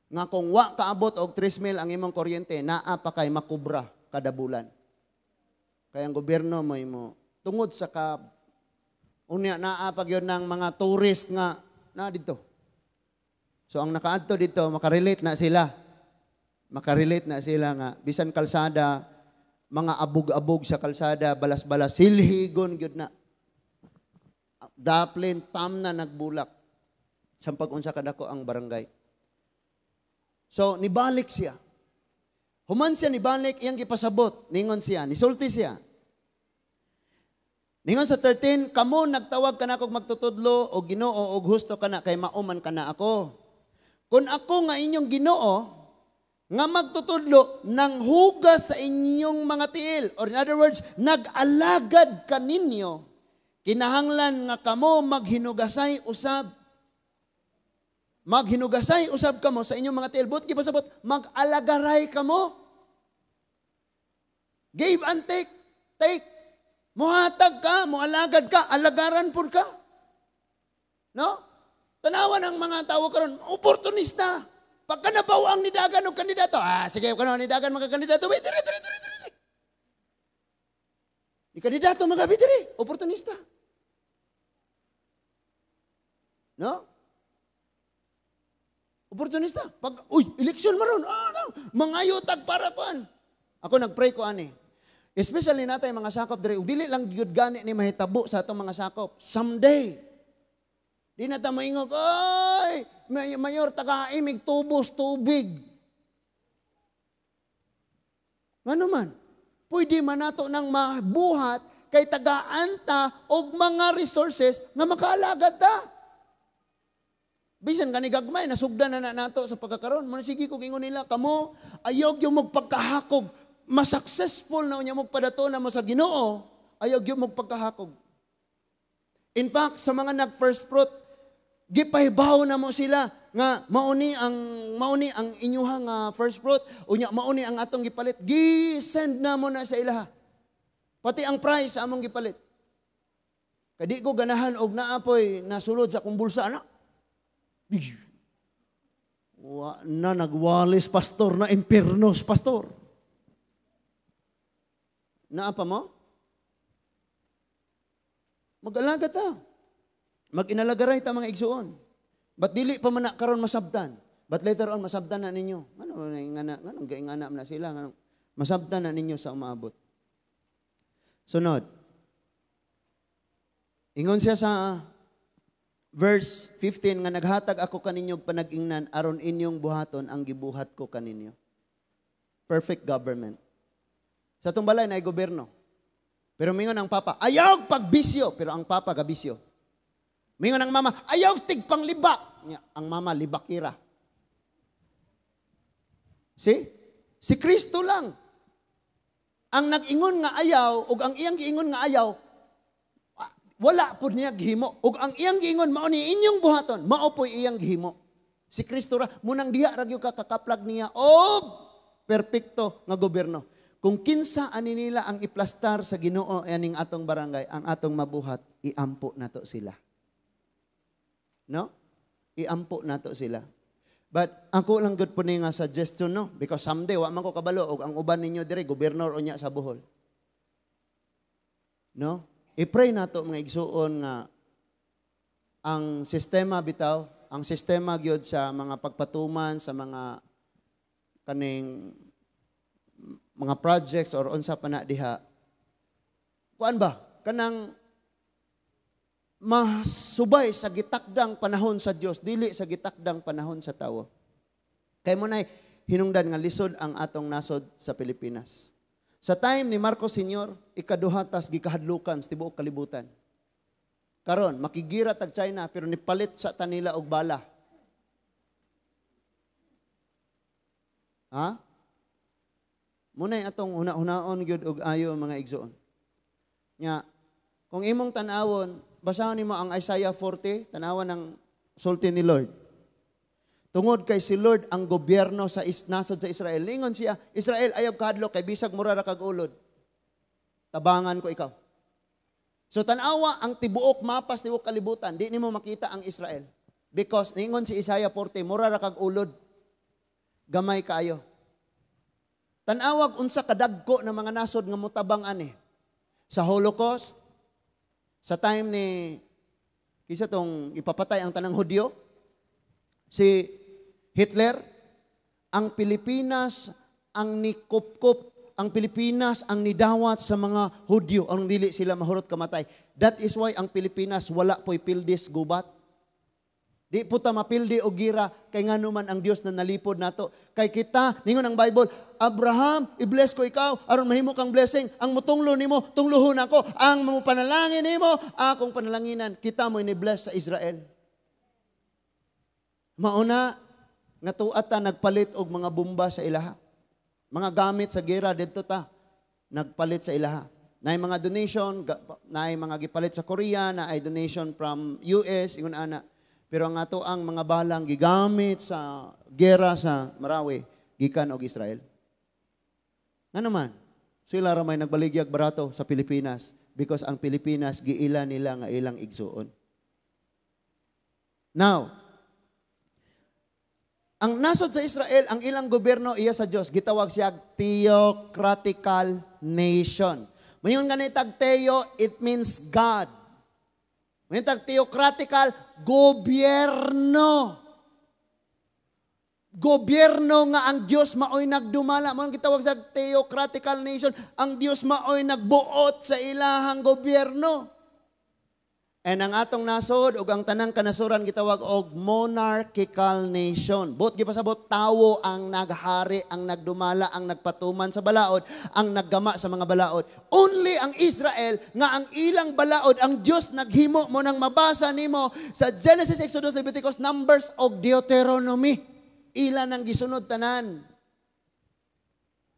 Nga kung wa kaabot og 3 mil ang imong kuryente, naa pa kay makubra kada bulan. Kaya ang gobyerno mo imo tungod sa ka unya naa pag yun ng mga tourist nga na dito. So ang nakaadto dito makarelate na sila. Makarelate na sila nga bisan kalsada mga abog-abog sa kalsada, balas-balas, silhigon gyud na. Daplin tam na nagbulak. Sampag unsa kadako ang barangay. So nibalik siya. Human siya nibalik iyang gipasabot, ningon siya, nisulti siya. Ningon sa 13, "Kamo nagtawag kanako magtutudlo o Ginoo og husto kana kay mao man kana ako. Kung ako nga inyong Ginoo nga magtutudlo nang hugas sa inyong mga tiil," or in other words, nag-alagad kaninyo, "kinahanglan nga kamo maghinugasay usab. Maghinugasay usab kamo sa inyong mga tiil." Buot gipasabot, mag-alagaray kamo. Give and take. Take. Muhatag ka, mualagad ka, alagaran pud ka. No? Tanawan ang mga tao karon, oportunista. Pagka nabaw ang nidagan og kandidato, ah, sige, kano nidagan mga kandidato, wait, diri, diri, diri, diri. Ni kandidato mga diri, oportunista. No? Oportunista. Pag, uy, eleksyon maron, ah, no. Mangayutag para kuan. Ako nagpray ko ani. Especially natay mga sakop diri, ug dili lang gyud gani ni mahitabo sa atong mga sakop. Someday, di na ta moingog, "Ay, may, mayor, taga imig tubos tubig." Ngano man, pwede man nato nang mabuhat kay tagaan ta og mga resources nga makaalagad ta. Bisan kani gagmay, nasugdan na, na nato sa pagkakaroon. Muna sige ko ingon nila, kamo, ayaw yung magpagkahakog. Mas successful na unya magpadato na mo sa Ginoo, ayaw yung magpagkahakog. In fact, sa mga nag first fruit, gipahibaw na mo sila nga mauni ang inyuhang first fruit, unya mauni ang atong gipalit, gi-send na mo na sa ilaha. Pati ang price sa among gipalit. Kay di ko ganahan og naapoy nasulod sa akong bulsa ana. Wa na nagwalis, pastor, na impiernos, pastor. Naa pa mo? Mag-alaga ta. Mag-inalagaray ta, mga igsuon. But dili pa man na karon masabtan? But later on masabtan na ninyo. Ngano nga nganong gaingana na sila, ngano masabtan na ninyo sa umaabot. Sunod. Ingon siya sa verse 15 nga naghatag ako kaninyo og panag-ingnan aron inyong buhaton ang gibuhat ko kaninyo. Perfect government. Sa atong balay na gobyerno. Pero mingon ang papa, "Ayaw pagbisyo." Pero ang papa gabisyo. Mingon ang mama, "Ayaw tigpang libak." Nya, ang mama libakira. See? Si Kristo lang ang nag-ingon nga ayaw, ug ang iyang giingon nga ayaw, ah, wala pud niya gihimo. Ug ang iyang giingon, mao ni inyong buhaton, mao po'y iyang gihimo. Si Kristo ra, munang diha ra gyud ka kakaplag niya og perpekto nga gobyerno. Kung kinsa ani nila ang iplastar sa Ginoo aning atong barangay, ang atong mabuhat, iampo nato sila. No? Iampo nato sila. But ako lang gud po ni nga suggestion, no, because someday wa man ko kabalo og ang uban ninyo diri gobernador unya sa Bohol. No? I-pray nato, mga igsuon, nga ang sistema bitaw, ang sistema gyud sa mga pagpatuman sa mga kaning mga projects or unsa pa na diha. Kuan ba? Kanang masubay sa gitakdang panahon sa Dios, dili sa gitakdang panahon sa tawo. Kay mo nay hinungdan nga lisod ang atong nasod sa Pilipinas. Sa time ni Marcos Sr., ikaduha tas gikahadlukan sa tibuok kalibutan. Karon, makigira tag China pero nipalit sa tanila og bala. Ha? Munay atong huna-hunaon gyud og ayo, mga igsoon. Nya, kung imong tan-awon, basahon nimo ang Isaiah 40, tanawan ng sulti ni Lord. Tungod kay si Lord ang gobyerno sa nasod sa Israel. Ningon siya, "Israel, ayaw kahadlok kay bisag mura ra kag ulod. Tabangan ko ikaw." So tanawa ang tibuok mapas tibuok kalibutan, di nimo makita ang Israel. Because ningon si Isaiah 40, mura ra kag ulod. Gamay kaayo. Tanawag unsa kadagko ng mga nasod nga motabang ani. Sa Holocaust, sa time ni kisa tong ipapatay ang tanang Hudyo, si Hitler, ang Pilipinas ang nikupkup, ang Pilipinas ang nidawat sa mga Hudyo, ang dili sila mahurot kamatay. That is why ang Pilipinas wala po'y pildis gubat. Di po ta mapildi og gira kay ngano man ang Dios na nalipod nato. Kay kita, ningon ang Bible, "Abraham, i-bless ko ikaw aron mahimo kang blessing. Ang mutunglo nimo, tunglohon ako. Ang panalangin nimo, akong panalanginan." Kita mo ni-bless sa Israel. Mauna nga tuat ta nagpalit og mga bomba sa ilaha. Mga gamit sa gera didto ta nagpalit sa ilaha. Naay mga donation, naay mga gipalit sa Korea, naay donation from US, ingon ana. Pero ang ato ang mga balang gigamit sa gera sa Marawi, gikan og Israel. Ngano man? Sila ra may nagbaligyag barato sa Pilipinas because ang Pilipinas giila nila nga ilang igsuon. Now, ang nasod sa Israel, ang ilang gobyerno iya sa Dios, gitawag siya theocratical nation. Mayon ganit tag theo, it means God. Mayon tag theocratical, gobyerno. Gobyerno nga ang Dios maoy nagdumala. Mao gitawag sa theocratical nation, ang Dios maoy nagbuot sa ilahang gobyerno. And ang atong nasod ug ang tanang kanasuran gitawag og monarchical nation. Buot gipasabot, tawo ang naghari, ang nagdumala, ang nagpatuman sa balaod, ang naggama sa mga balaod. Only ang Israel nga ang ilang balaod ang Dios naghimo mo nang mabasa nimo sa Genesis, Exodus, Leviticus, Numbers ug Deuteronomy. Ila nang gisunod tanan.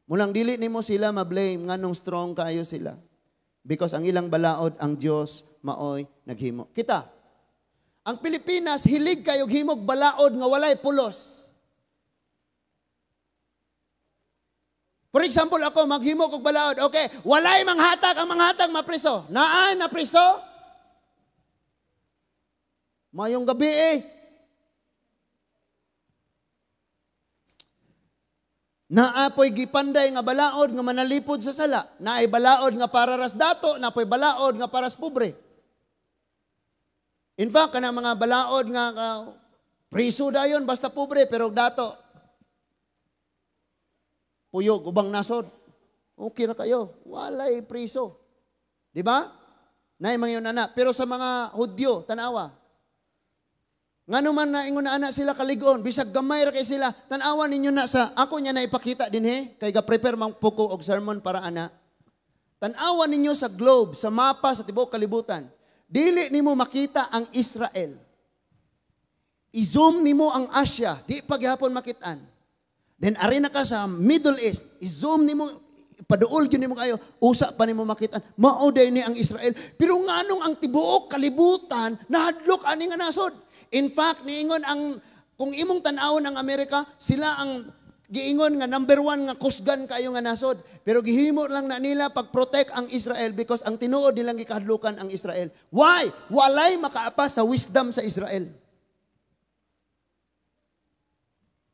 Mulang dili nimo sila ma-blame nganong strong kayo sila. Because ang ilang balaod, ang Dios maoy naghimo. Kita, ang Pilipinas, hilig kayo himog balaod nga walay pulos. For example, ako, maghimo og balaod. Okay, walay manghatag, ang manghatag mapriso. Naay na priso? Mayong gabi eh. Naapoy gipanday nga balaod nga manalipod sa sala. Naay balaod nga para ras dato, naapoy balaod nga para sa pobre. In fact, kanang mga balaod nga priso dayon basta pobre pero dato puyog ubang nasod. Okay ra kayo, walay priso. Di ba? Naay mga yun ana. Pero sa mga Hudyo, tanawa. Ngano man na ingon na ana sila kaligon, bisag gamay ra kay sila, tan-awa ninyo na sa ako niya na ipakita dinhi, kay ga-prepare man po ko og sermon para ana. Tan-awa ninyo sa globe, sa mapa sa tibuok kalibutan. Dili nimo makita ang Israel. I-zoom nimo ang Asia, di pa gihapon makit-an. Then ari na ka sa Middle East, i-zoom nimo, paduol gyud nimo kayo, usa pa nimo makit-an. Mao day ni ang Israel. Pero nganong ang tibuok kalibutan nahadlok ani nga nasod? In fact, niingon ang kung imong tan-awon ang Amerika, sila ang giingon nga number one nga kusgan kayo nga nasod. Pero gihimo lang na nila pag-protect ang Israel because ang tinuod nilang gikahadlukan ang Israel. Why? Walay makaapas sa wisdom sa Israel.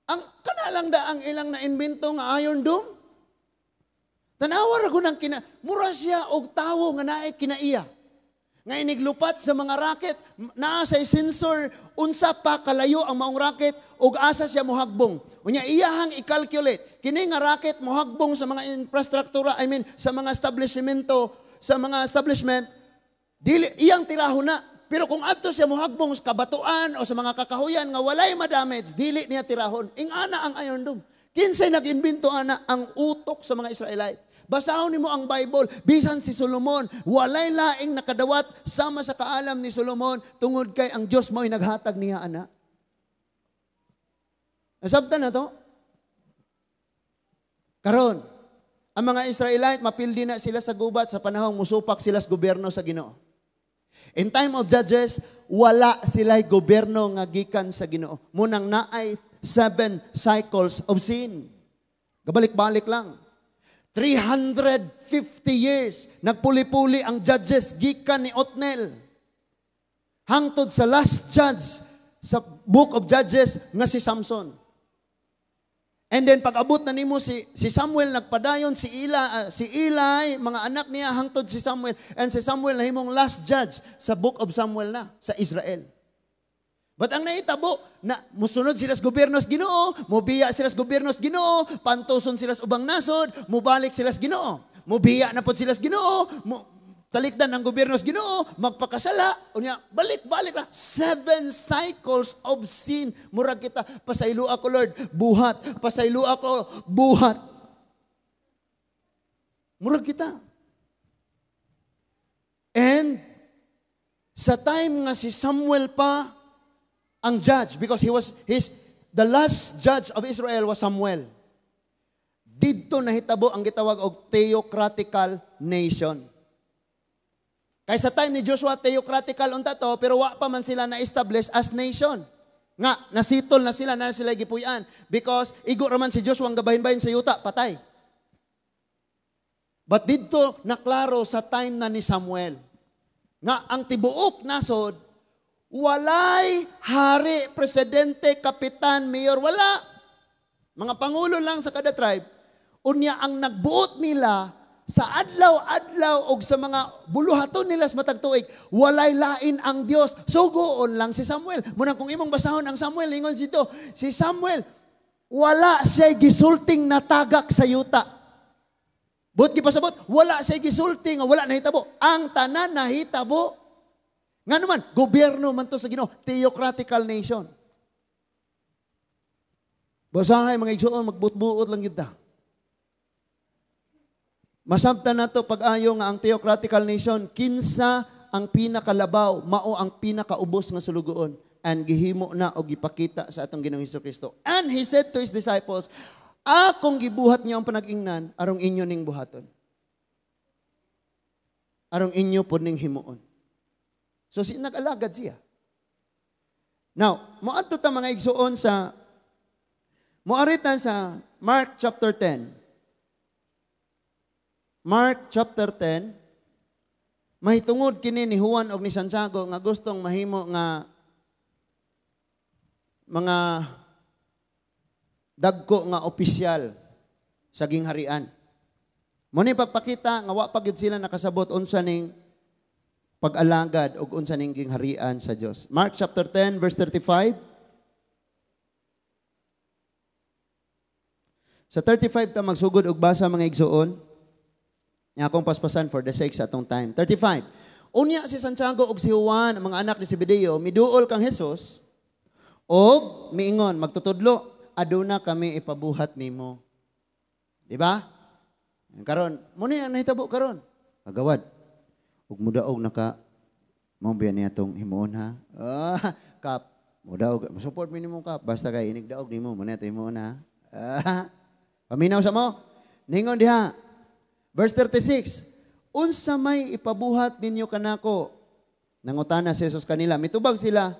Ang kana lang da ang ilang na-invento nga Iron Dome. Tanawa ra gud ang kina mura siya og tawo nga naay kinaiya. Nga iniglupat sa mga raket, naa sa sensor unsa pa kalayo ang maong raket ug asa siya mohagbong. Unya iyahang i-calculate kini nga raket mohagbong sa mga infrastruktura, I mean sa mga establishmento, sa mga establishment, dili iyang tirahon na. Pero kung adto siya mohagbong sa kabatuan o sa mga kakahuyan nga walay ma-damage, dili niya tirahon. Ingana ang Iron Dome. Kinsay nag-imbento ana ang utok sa mga Israelite? Basahon nimo ang Bible, bisan si Solomon, walay laing nakadawat sama sa kaalam ni Solomon tungod kay ang Dios mao'y naghatag niya ana. Nasabtan na to? Karon, ang mga Israelite mapildi na sila sa gubat sa panahong musupak sila sa gobyerno sa Ginoo. In time of Judges, wala sila'y gobyerno nga gikan sa Ginoo. Munang naay 7 cycles of sin. Gabalik-balik lang. 350 years, nagpuli-puli ang judges gikan ni Otniel. Hangtod sa last judge sa book of Judges nga si Samson. And then pag-abot na nimo si Samuel nagpadayon si Eli, mga anak niya hangtod si Samuel, and si Samuel nahimong last judge sa book of Samuel na sa Israel. But ang nahitabo, na musunod sila sa gobyerno sa Ginoo, mubiya sila sa gobyerno sa Ginoo, pantuson sila sa ubang nasod, mubalik sila sa Ginoo. Mubiya na pod sila sa Ginoo, Talikdan ang gobyerno sa Ginoo, magpakasala, unya balik-balik ra. Seven cycles of sin. Murag kita, pasaylo ako, Lord, buhat. Pasaylo ako, buhat. Murag kita. And sa time nga si Samuel pa ang judge, because he was his the last judge of Israel was Samuel. Didto nahitabo ang gitawag og theocratical nation. Kay sa time ni Joshua, theocratical unta to, pero wa pa man sila na-establish as nation. Nga, nasitol na sila gipuy-an. Because igo raman si Joshua ang gabahin-bahin sa yuta, patay. But didto naklaro sa time na ni Samuel nga ang tibuok nasod, walay hari, presidente, kapitan, mayor, wala. Mga pangulo lang sa kada tribe. Unya ang nagbuot nila sa adlaw-adlaw og sa mga buluhaton nila sa matag tuig, walay lain ang Dios. Sugoon lang si Samuel. Munang kung imong basahon ang Samuel, ingon dito, si Samuel, wala siya gisulting na tagak sa yuta. Buot gipasabot, wala siya gisulti nga wala nahitabo. Ang tanan nahitabo. Nga naman, gobyerno man to sa Ginoo, theocratical nation. Basahay, mga igsoon, magbutbuot lang gyud ta. Masabtan nato pag-ayo nga ang theocratical nation, kinsa ang pinakalabaw, mao ang pinakaubos nga sulugoon, and gihimo na og gipakita sa atong Ginoong Kristo. And he said to his disciples, "Akong gibuhat niyo ang panag-ingnan arong inyo ning buhaton. Arong inyo pod ning himuon." So si nag-alagad siya. Now, moadto ta, mga igsuon, sa moaritan sa Mark chapter 10. Mark chapter 10, mahitungod kini ni Juan og ni Santiago nga gustong mahimo nga mga dagko nga opisyal sa gingharian. Mo ni pagpakita nga wa pa gyud sila nakasabot unsa ning pag-alagad og unsa ning gingharian sa Dios. Mark chapter 10 verse 35. Sa 35 ta magsugod og basa, mga igsuon. Nya akong paspasan for the sake sa atong time. 35. Unya si Santiago og si Juan, ang mga anak ni Zebedeo, miduol kang Jesus og miingon, "Magtutudlo, aduna kami ipabuhat nimo." Di ba? Karon, mo ni ang nahitabo karon. "Kagawad, ug mudaog naka mao biya niya tong himuon ha. Ah, Kap, mudaog, support mi nimo, Kap, basta kay inig daog nimo mo na himuon ha." Ah, paminaw sa mo. Ningon diha. Verse 36. "Unsa may ipabuhat ninyo kanako?" Nangutana si Jesus kanila. Mitubag sila,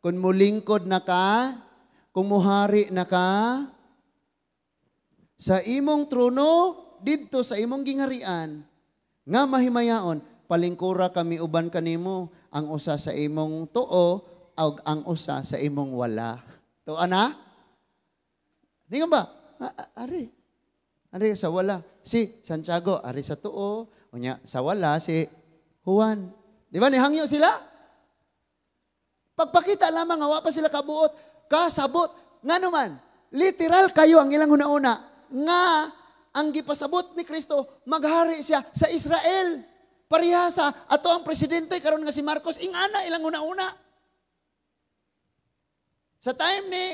"Kung mulingkod na ka, kung muhari na ka, sa imong trono, didto sa imong gingharian, nga mahimayaon, palingkura kami uban kanimo, ang usa sa imong tuo, ug ang usa sa imong wala." Tuo na? Ningon ba? Ari. Ari sa wala. Si Santiago, ari sa tuo. Unya, sa wala si Juan. Di ba nihangyo sila? Pagpakita lamang nga wa pa sila kabuot, kasabot. Nga naman, literal kayo ang ilang una-una nga ang gipasabot ni Kristo, maghari siya sa Israel. Pareha sa ato ang presidente karon nga si Marcos, ingana ilang una-una. Sa time ni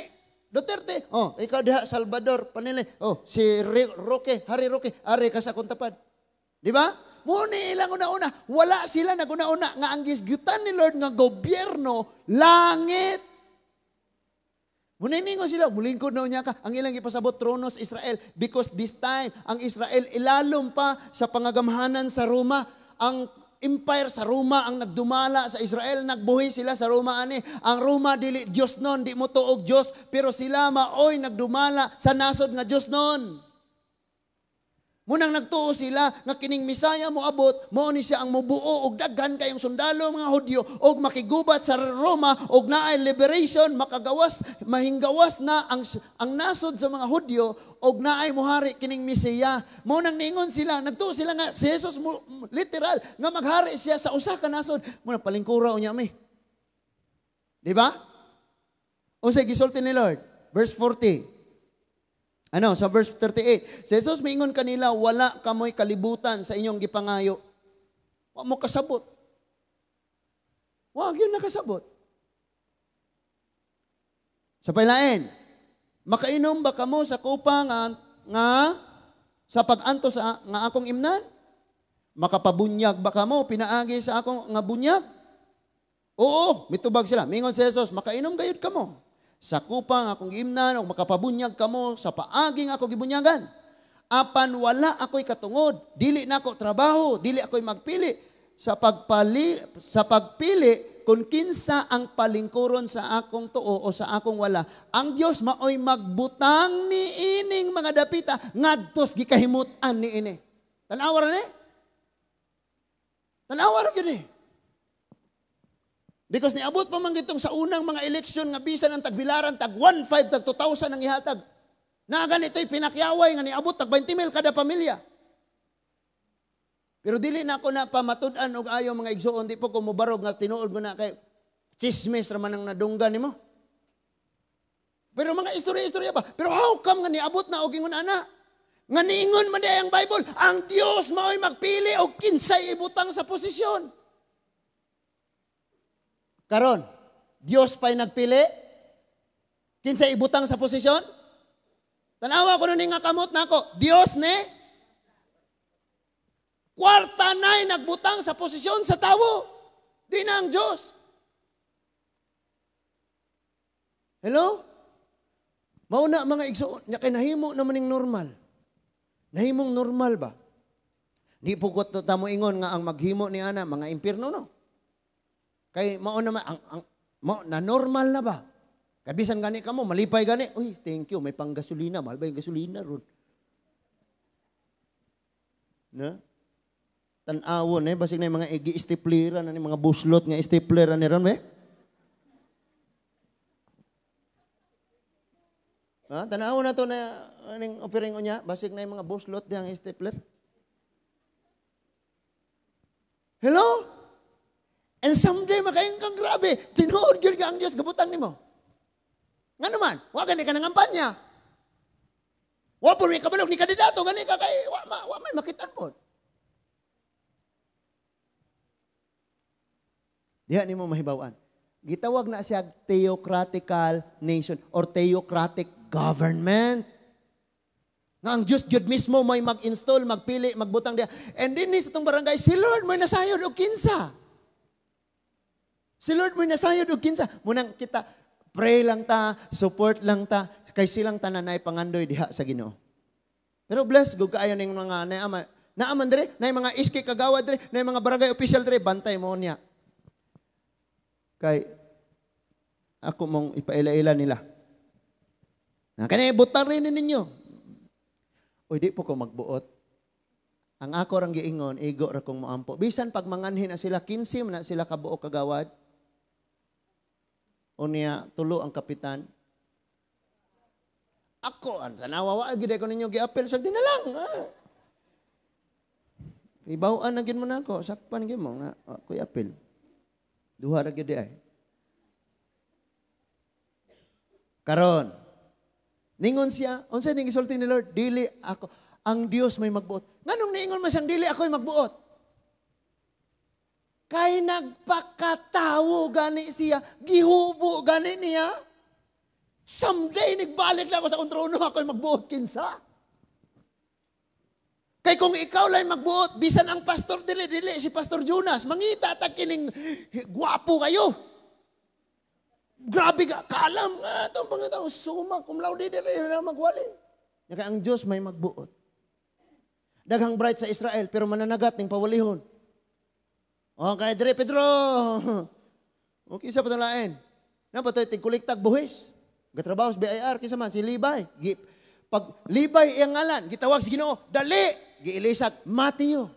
Duterte, "Oh, ikaw diha Salvador, panili. Oh, si Roque, Harry Roque, ari ka sa akong tapad." Di ba? Muni ilang una-una, wala sila naguna-una nga ang gisgutan ni Lord nga gobyerno langit. Muna ningon sila, "Mulingkod na unya ka." Ang ilang ipasabot, trono sa Israel, because this time ang Israel ilalom pa sa pangagamhanan sa Roma. Ang empire sa Roma ang nagdumala sa Israel, nagbuhi sila sa Roma ani. Ang Roma dili Dios nun, di mo tuog Dios, pero sila maoy nagdumala sa nasod nga Dios nun. Munang nagtuo sila nga kining Misaya moabot, mao ni siya ang mobuo og daghan kayong sundalo mga Hudyo og makigubat sa Roma og naay liberation, makagawas, mahinggawas na ang nasod sa mga Hudyo og naay mohari kining Mesiya. Mao nang ningon sila, nagtuo sila nga si Jesus mo, literal nga maghari siya sa usa ka nasod. Munang palingkura unya mi. Di ba? Unsay gisulti ni Lord? Verse 40. Ano, sa verse 38, si Jesus miingon kanila, "Wala kamoy kalibutan sa inyong gipangayo." Wa mo kasabot. Wa gyud nakasabot. Sa pailain, makainom ba kamo sa kupa nga sa pag-antos sa nga akong imnan? Makapabunyag ba kamo pinaagi sa akong nga bunyag? Oo, mitubag sila. Mingon si Jesus, makainom gayud kamo sa kupa nga akong giimnan o makapabunyag kamo sa paaging ako gibunyagan. Apan wala ako'y katungod, dili nako trabaho, dili ako'y magpili sa pagpili kung kinsa ang palingkuron sa akong tuo o sa akong wala. Ang Dios maoy magbutang niining mga dapita ngadtos gikahimut-an niini. Tan-awa ra ni? Tan-awa ra gyud ni. Because niabot pa man gitong sa unang mga eleksyon nga bisan ang tagbilaran, tag 1.5, tag 2,000 ang ihatag. Na ganito'y pinakyaway nga niabot tag 20,000 kada pamilya. Pero dili na ako na pamatud-an og ayo mga igsuon, di po ko mobarog nga tinuod ko na kay chismis ra man ang nadunggan nimo. Pero mga istorya-istorya pa. Pero how come nga niabot na og ingon ana? Nga niingon man di ang Bible, ang Dios mao'y magpili og kinsay ibutang sa posisyon. Karon, Dios pa'y nagpili? Kinsay ibutang sa posisyon? Tanawa ko nun nga kamot nako, Dios ne? Kwarta na'y nagbutang sa posisyon sa tawo. Di na ang Diyos. Hello? Mauna mga igsoon, nya kay nahimo naman ning normal. Nahimong normal ba? Di po ko tamo ingon nga ang maghimo ni ana mga impierno no. Kay mao naman ang mao na normal na ba? Kay bisan gani kamo malipay gani. Uy, thank you, may panggasolina, mahal ba yung gasolina ron? Na? Tan-awon basig na yung mga igi-stapleran na ni mga buslot nga stapleran ni ron be. Ha, tan-awon na to na aning offering unya, basig na yung mga buslot diyang stapler. Hello? And someday makaingon kang grabe, tinuod gyud ka ang Dios gabutang nimo. Nga naman, wa gani ka nangampanya. Wa pud mi kabalog ni kandidato gani ka kay wa may makitan pod. Diha nimo mahibaw-an. Gitawag na siya theocratical nation or theocratic government. Nga ang Diyos gyud mismo may mag-install, magpili, magbutang diha. And din sa itong barangay, si Lord may nasayod og kinsa. Si Lord may nasayod og kinsa. Munang kita, pray lang ta, support lang ta, kay silang tanan ay pangandoy diha sa Ginoo. Pero bless gud kaayo ning mga naaman. Naaman dire, nay mga iski kagawad dire, nay mga barangay official dire, bantay mo niya. Kay ako mong ipaila-ila nila. Na kani butang rin ninyo. Uy, di po ko magbuot. Ang ako rang giingon, igo ra kong moampo. Bisan pag manganhin na sila, 15 na sila kabuok kagawad. O niya, tulo ang kapitan. Ako, ang tanawa, wa gid ko ninyo giapel sa dinalang. Ah. Ibawaan na gid mo na ako, sakpan gid mo nga ako'y apel. Duha ra gid ay. Karon, ningon siya, unsa ning gisulti ni Lord? Dili ako, ang Dios may magbuot. Nganong niingon man siyang dili ako'y magbuot? Kay nagpakatawo gani siya, gihubo gani niya. Someday nagbalik na ako sa kontrono, ako'y magbuot kinsa. Kay kung ikaw lang magbuot, bisan ang pastor dili dili si Pastor Jonas, mangita tag kining gwapo kayo. Grabe ka, kaalam nga itong pangitao, suma, cum laude, dili na magwali. Kaya ang Diyos may magbuot. Daghang bright sa Israel, pero mananagat ning pawalihon. Okay, dire Pedro. Okay, sa patulain. Napatoy tigkuliktag buhis. Gatrabaho sa BIR, kisa man, si Libay. Pag Libay iyang ngalan, gitawag si Ginoo, dali, giilisag, Mateo.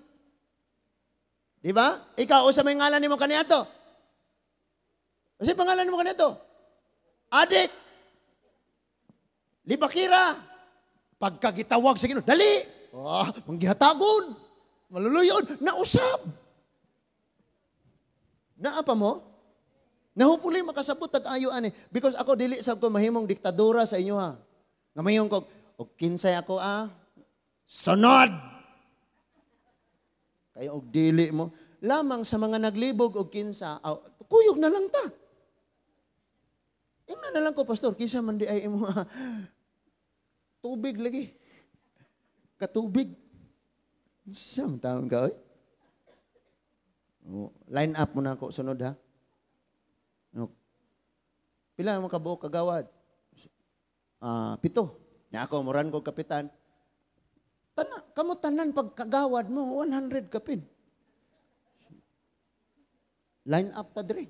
Di ba? Ikaw, usa may ngalan nimo kaniadto. Usa pangalan nimo kaniadto? Adik. Libakira. Pagkagitawag sa Ginoo, dali. Ah, manggihatagon. Maluluyon, nausab. Naa pa mo? Na hopefully makasabot tag ayo ani because ako dili sab ko mahimong diktadura sa inyo ha. Nga mayon ko og kinsay ako ah. Sunod. Kayo og dili mo. Lamang sa mga naglibog og kinsa, aw, kuyog na lang ta. Ingna na lang ko, "Pastor, kinsa man di ay imo tubig lagi?" Katubig. Sa taon ka, oy? Oh, line up mo na ako sunod ha. No. Pila mo kabuok kagawad? Ah, 7. Nya ako muran ko kapitan. Tana, kamo tanan pag kagawad mo 100 kapin. Line up ta diri.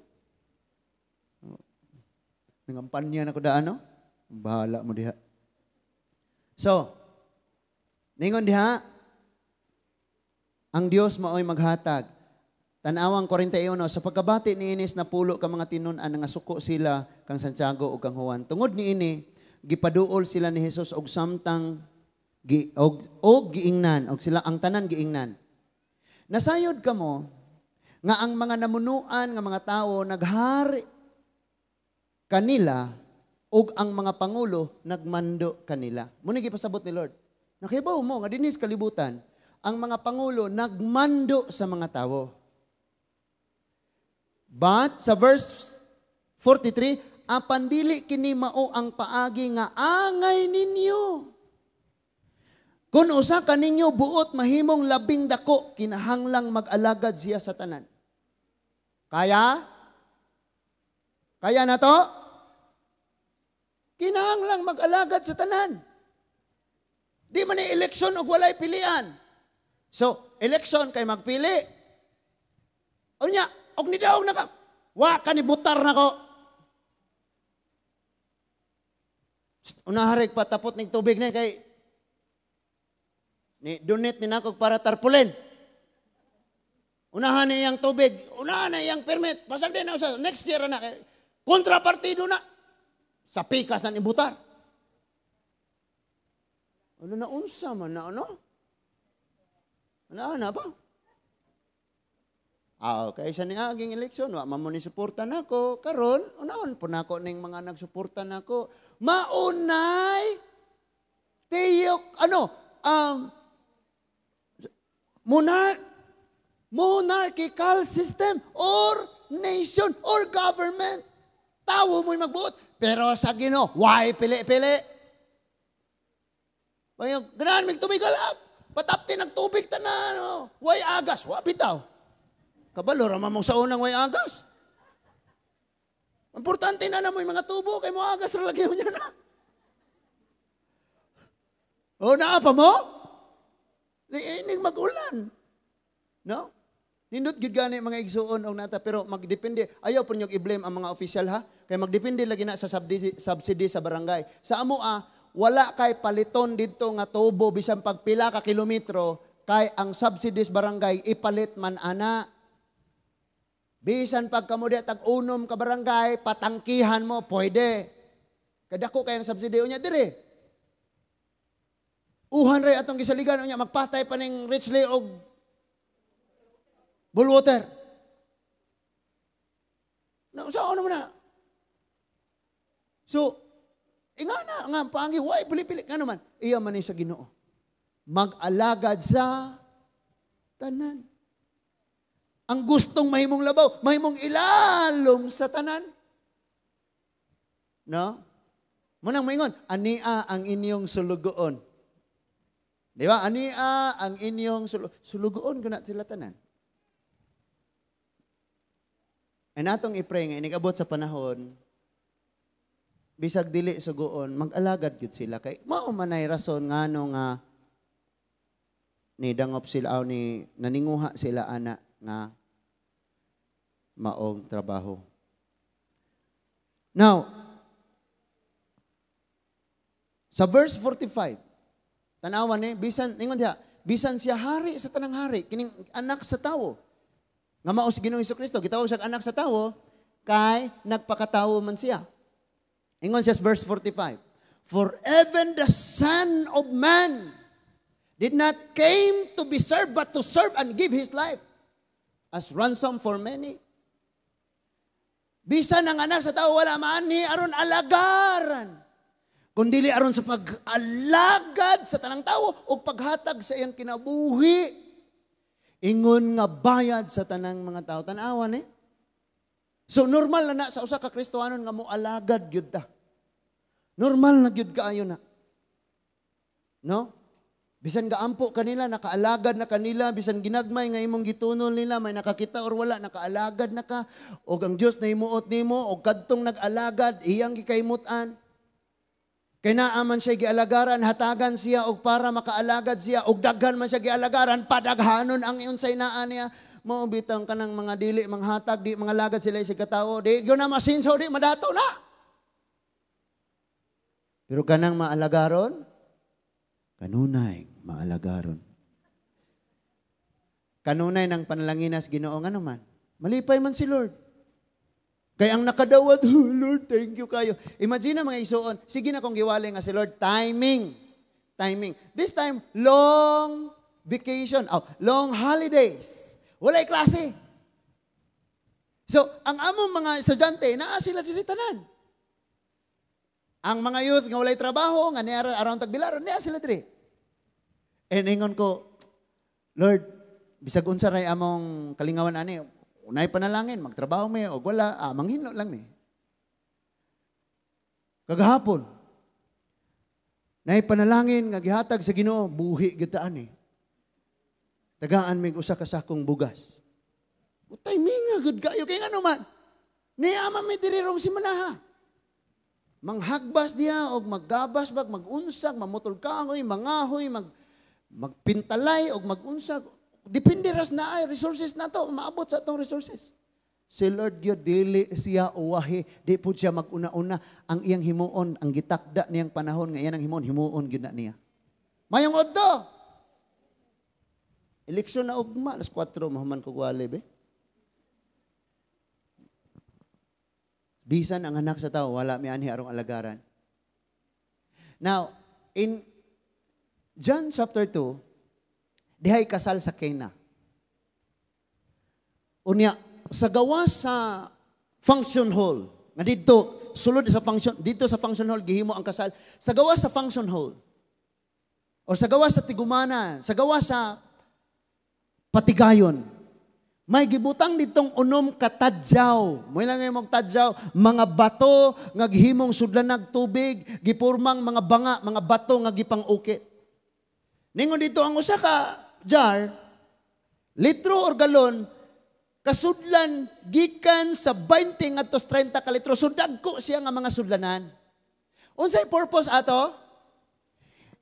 Oh. Nangampanya na ko daan, no? Bahala mo diha. So, ningon diha, ang Dios maoy maghatag. Tanawang 41, sa pagkabati niini sa napulo ka mga tinun-an nga suko sila kang Santiago ug kang Juan. Tungod niini, gipaduol sila ni Jesus og samtang gi, og giingnan og sila ang tanan giingnan. Nasayod kamo nga ang mga namunuan nga mga tawo naghari kanila ug ang mga pangulo nagmando kanila. Muna gipasabot ni Lord. Nakibaw mo nga dinhi sa kalibutan, ang mga pangulo nagmando sa mga tawo. But sa verse 43, apan dili kini mao ang paagi nga angay ninyo. Kung usa ka ninyo buot mahimong labing dako, kinahanglang mag-alagad siya sa tanan. Kaya? Kaya na to? Kinahanglang mag-alagad sa tanan. Di man ni eleksyon og walay pilian. So, eleksyon kay magpili. Unya, og nidaog na ka, wa ka ni butar nako. Unaharik pa tapot ning tubig ni kay ni donate ni nako para tarpaulin. Unahan ni iyang tubig, unahan na iyang permit. Pasag din na sa next year na kay kontrapartido na. Sa pikas na ni butar. Ano na unsa man na ano? Ano na ba? Ah, okay, sa niaging eleksyon, wa man mo ni suporta nako. Karon, unahon po nako ning mga nagsuporta nako. Maunay tiyok ano, monarchical system or nation or government. Tawo mo'y magbuot. Pero sa Ginoo, why pili-pili? Bayo, ganahan mig tubig alap. Patapti ng tubig tanan. No? Why agas? Wa bitaw. Kabalo ra man mo sa unang way agas. Importante na na mo yung mga tubo kay mo agas ra lagi niya na. O naa pa mo? Ni mag-ulan. No? Nindot gyud gani mga igsuon og nata pero magdepende, ayaw po niyo i-blame ang mga official ha. Kay magdepende lagi na sa subsidy sa barangay. Sa amo wala kay paliton didto nga tubo bisan pagpila ka kilometro kay ang subsidies barangay ipalit man ana. Bisan pag kamo diya tag-unom ka barangay, patangkihan mo, pwede. Kadako kayang subsidy unya dire. Uhan ray atong gisaligan unya magpatay pa ning Richley og Bullwater. Na sa ano man na? So, ingana nga paangi way pili-pili ngano man. Iya man ni sa Ginoo. Mag-alagad sa tanan. Ang gustong mahimong labaw, mahimong ilalom sa tanan. No? Munang maingon, ania ang inyong sulugoon. Di ba? Ania ang inyong sulugoon kana sila tanan. Ay natong i-pray nga inikabot sa panahon, bisag dili sugoon, mag-alagad gyud sila kay mao man ay rason ngano nga ni dangop sila o ni naninguha sila ana nga maong trabaho. Now, sa verse 45, tanawan ni, bisan, ningon diha, bisan siya hari sa tanang hari, kining anak sa tawo. Nga mao si Ginoong Hesukristo, gitawag siya anak sa tawo, kay nagpakatawo man siya. Ingon siya sa verse 45, for even the Son of Man did not came to be served, but to serve and give his life as ransom for many. Bisan ang anak sa tao wala maanhi aron alagaran, kundili aron sa pag-alagad sa tanang tawo o paghatag sa iyang kinabuhi. Ingon nga bayad sa tanang mga tao. Tan-awan eh. So normal na na sa usa ka Kristohanon nga moalagad gyud ta. Normal na gyud kaayo na. No? Bisan gaampo kanila, nakaalagad na kanila, bisan ginagmay nga imong gitunol nila, may nakakita or wala, nakaalagad na ka, og ang Dios nahimuot nimo, og kadtong nag-alagad, iyang gikaimutan. Kay naa man siya gialagaran, hatagan siya og para makaalagad siya, og daghan man siya gialagaran, padaghanon ang unsay naa niya. Mao bitang kanang mga dili manghatag, di mangalagad sila sa katawo, di gyud na masinso, di madato na. Pero kanang maalagaron, kanunay maalagaron. Kanunay ng panalanginas Ginoo nga naman. Malipay man si Lord. Kay ang nakadawat, "Oh, Lord, thank you kayo." Imagine na, mga isuon, sige na kung giwali nga si Lord, timing. Timing. This time, long vacation, oh, long holidays. Walay klase. So, ang among mga estudyante, naa sila diri tanan. Ang mga youth nga walay trabaho, nga niya around Tagbilaran, niya sila diri. And ingon ko, "Lord, bisag unsa ray among kalingawan ani, unay panalangin, magtrabaho mi og wala, manghino lang mi." Kagahapon, nay panalangin nga gihatag sa Ginoo, buhi gyud ta ani. Tagaan mig usa ka sakong bugas. Utay minga gud kayo kay ngano man. Niya man mi diri rong simanaha. Manghagbas diha og maggabas bag magunsag, mamutol kahoy, mangahoy, magpintalay og magunsag. Depende ras na ay resources nato, maabot sa atong resources. Si Lord gyud dili siya uwahi, di pud siya maguna-una. Ang iyang himuon, ang gitakda niyang panahon nga iyang himuon, himuon gyud na niya. Mayong udto. Eleksyon na ugma, alas 4 mahuman ko gwali be. Bisan ang anak sa tao, wala mi anhi arong alagaran. Now, in John chapter 2, dihay kasal sa Cana. Unya, sa gawas sa function hall, nga didto, sulod sa function, dito sa function hall, gihimo ang kasal. Sa gawas sa function hall, or sa gawas sa tigumana, sa gawas sa patigayon, may gibutang ditong unom katadyaw. Mo lang ngayon tadyaw, mga bato nga gihimong sudlanag tubig, gipurmang mga banga, mga bato nga gipang-ukit. Ningon dito ang usa ka jar, litro or galon, kasudlan gikan sa 20 ngadto 30 ka litro. So dagko siya nga mga sudlanan. Unsay purpose ato?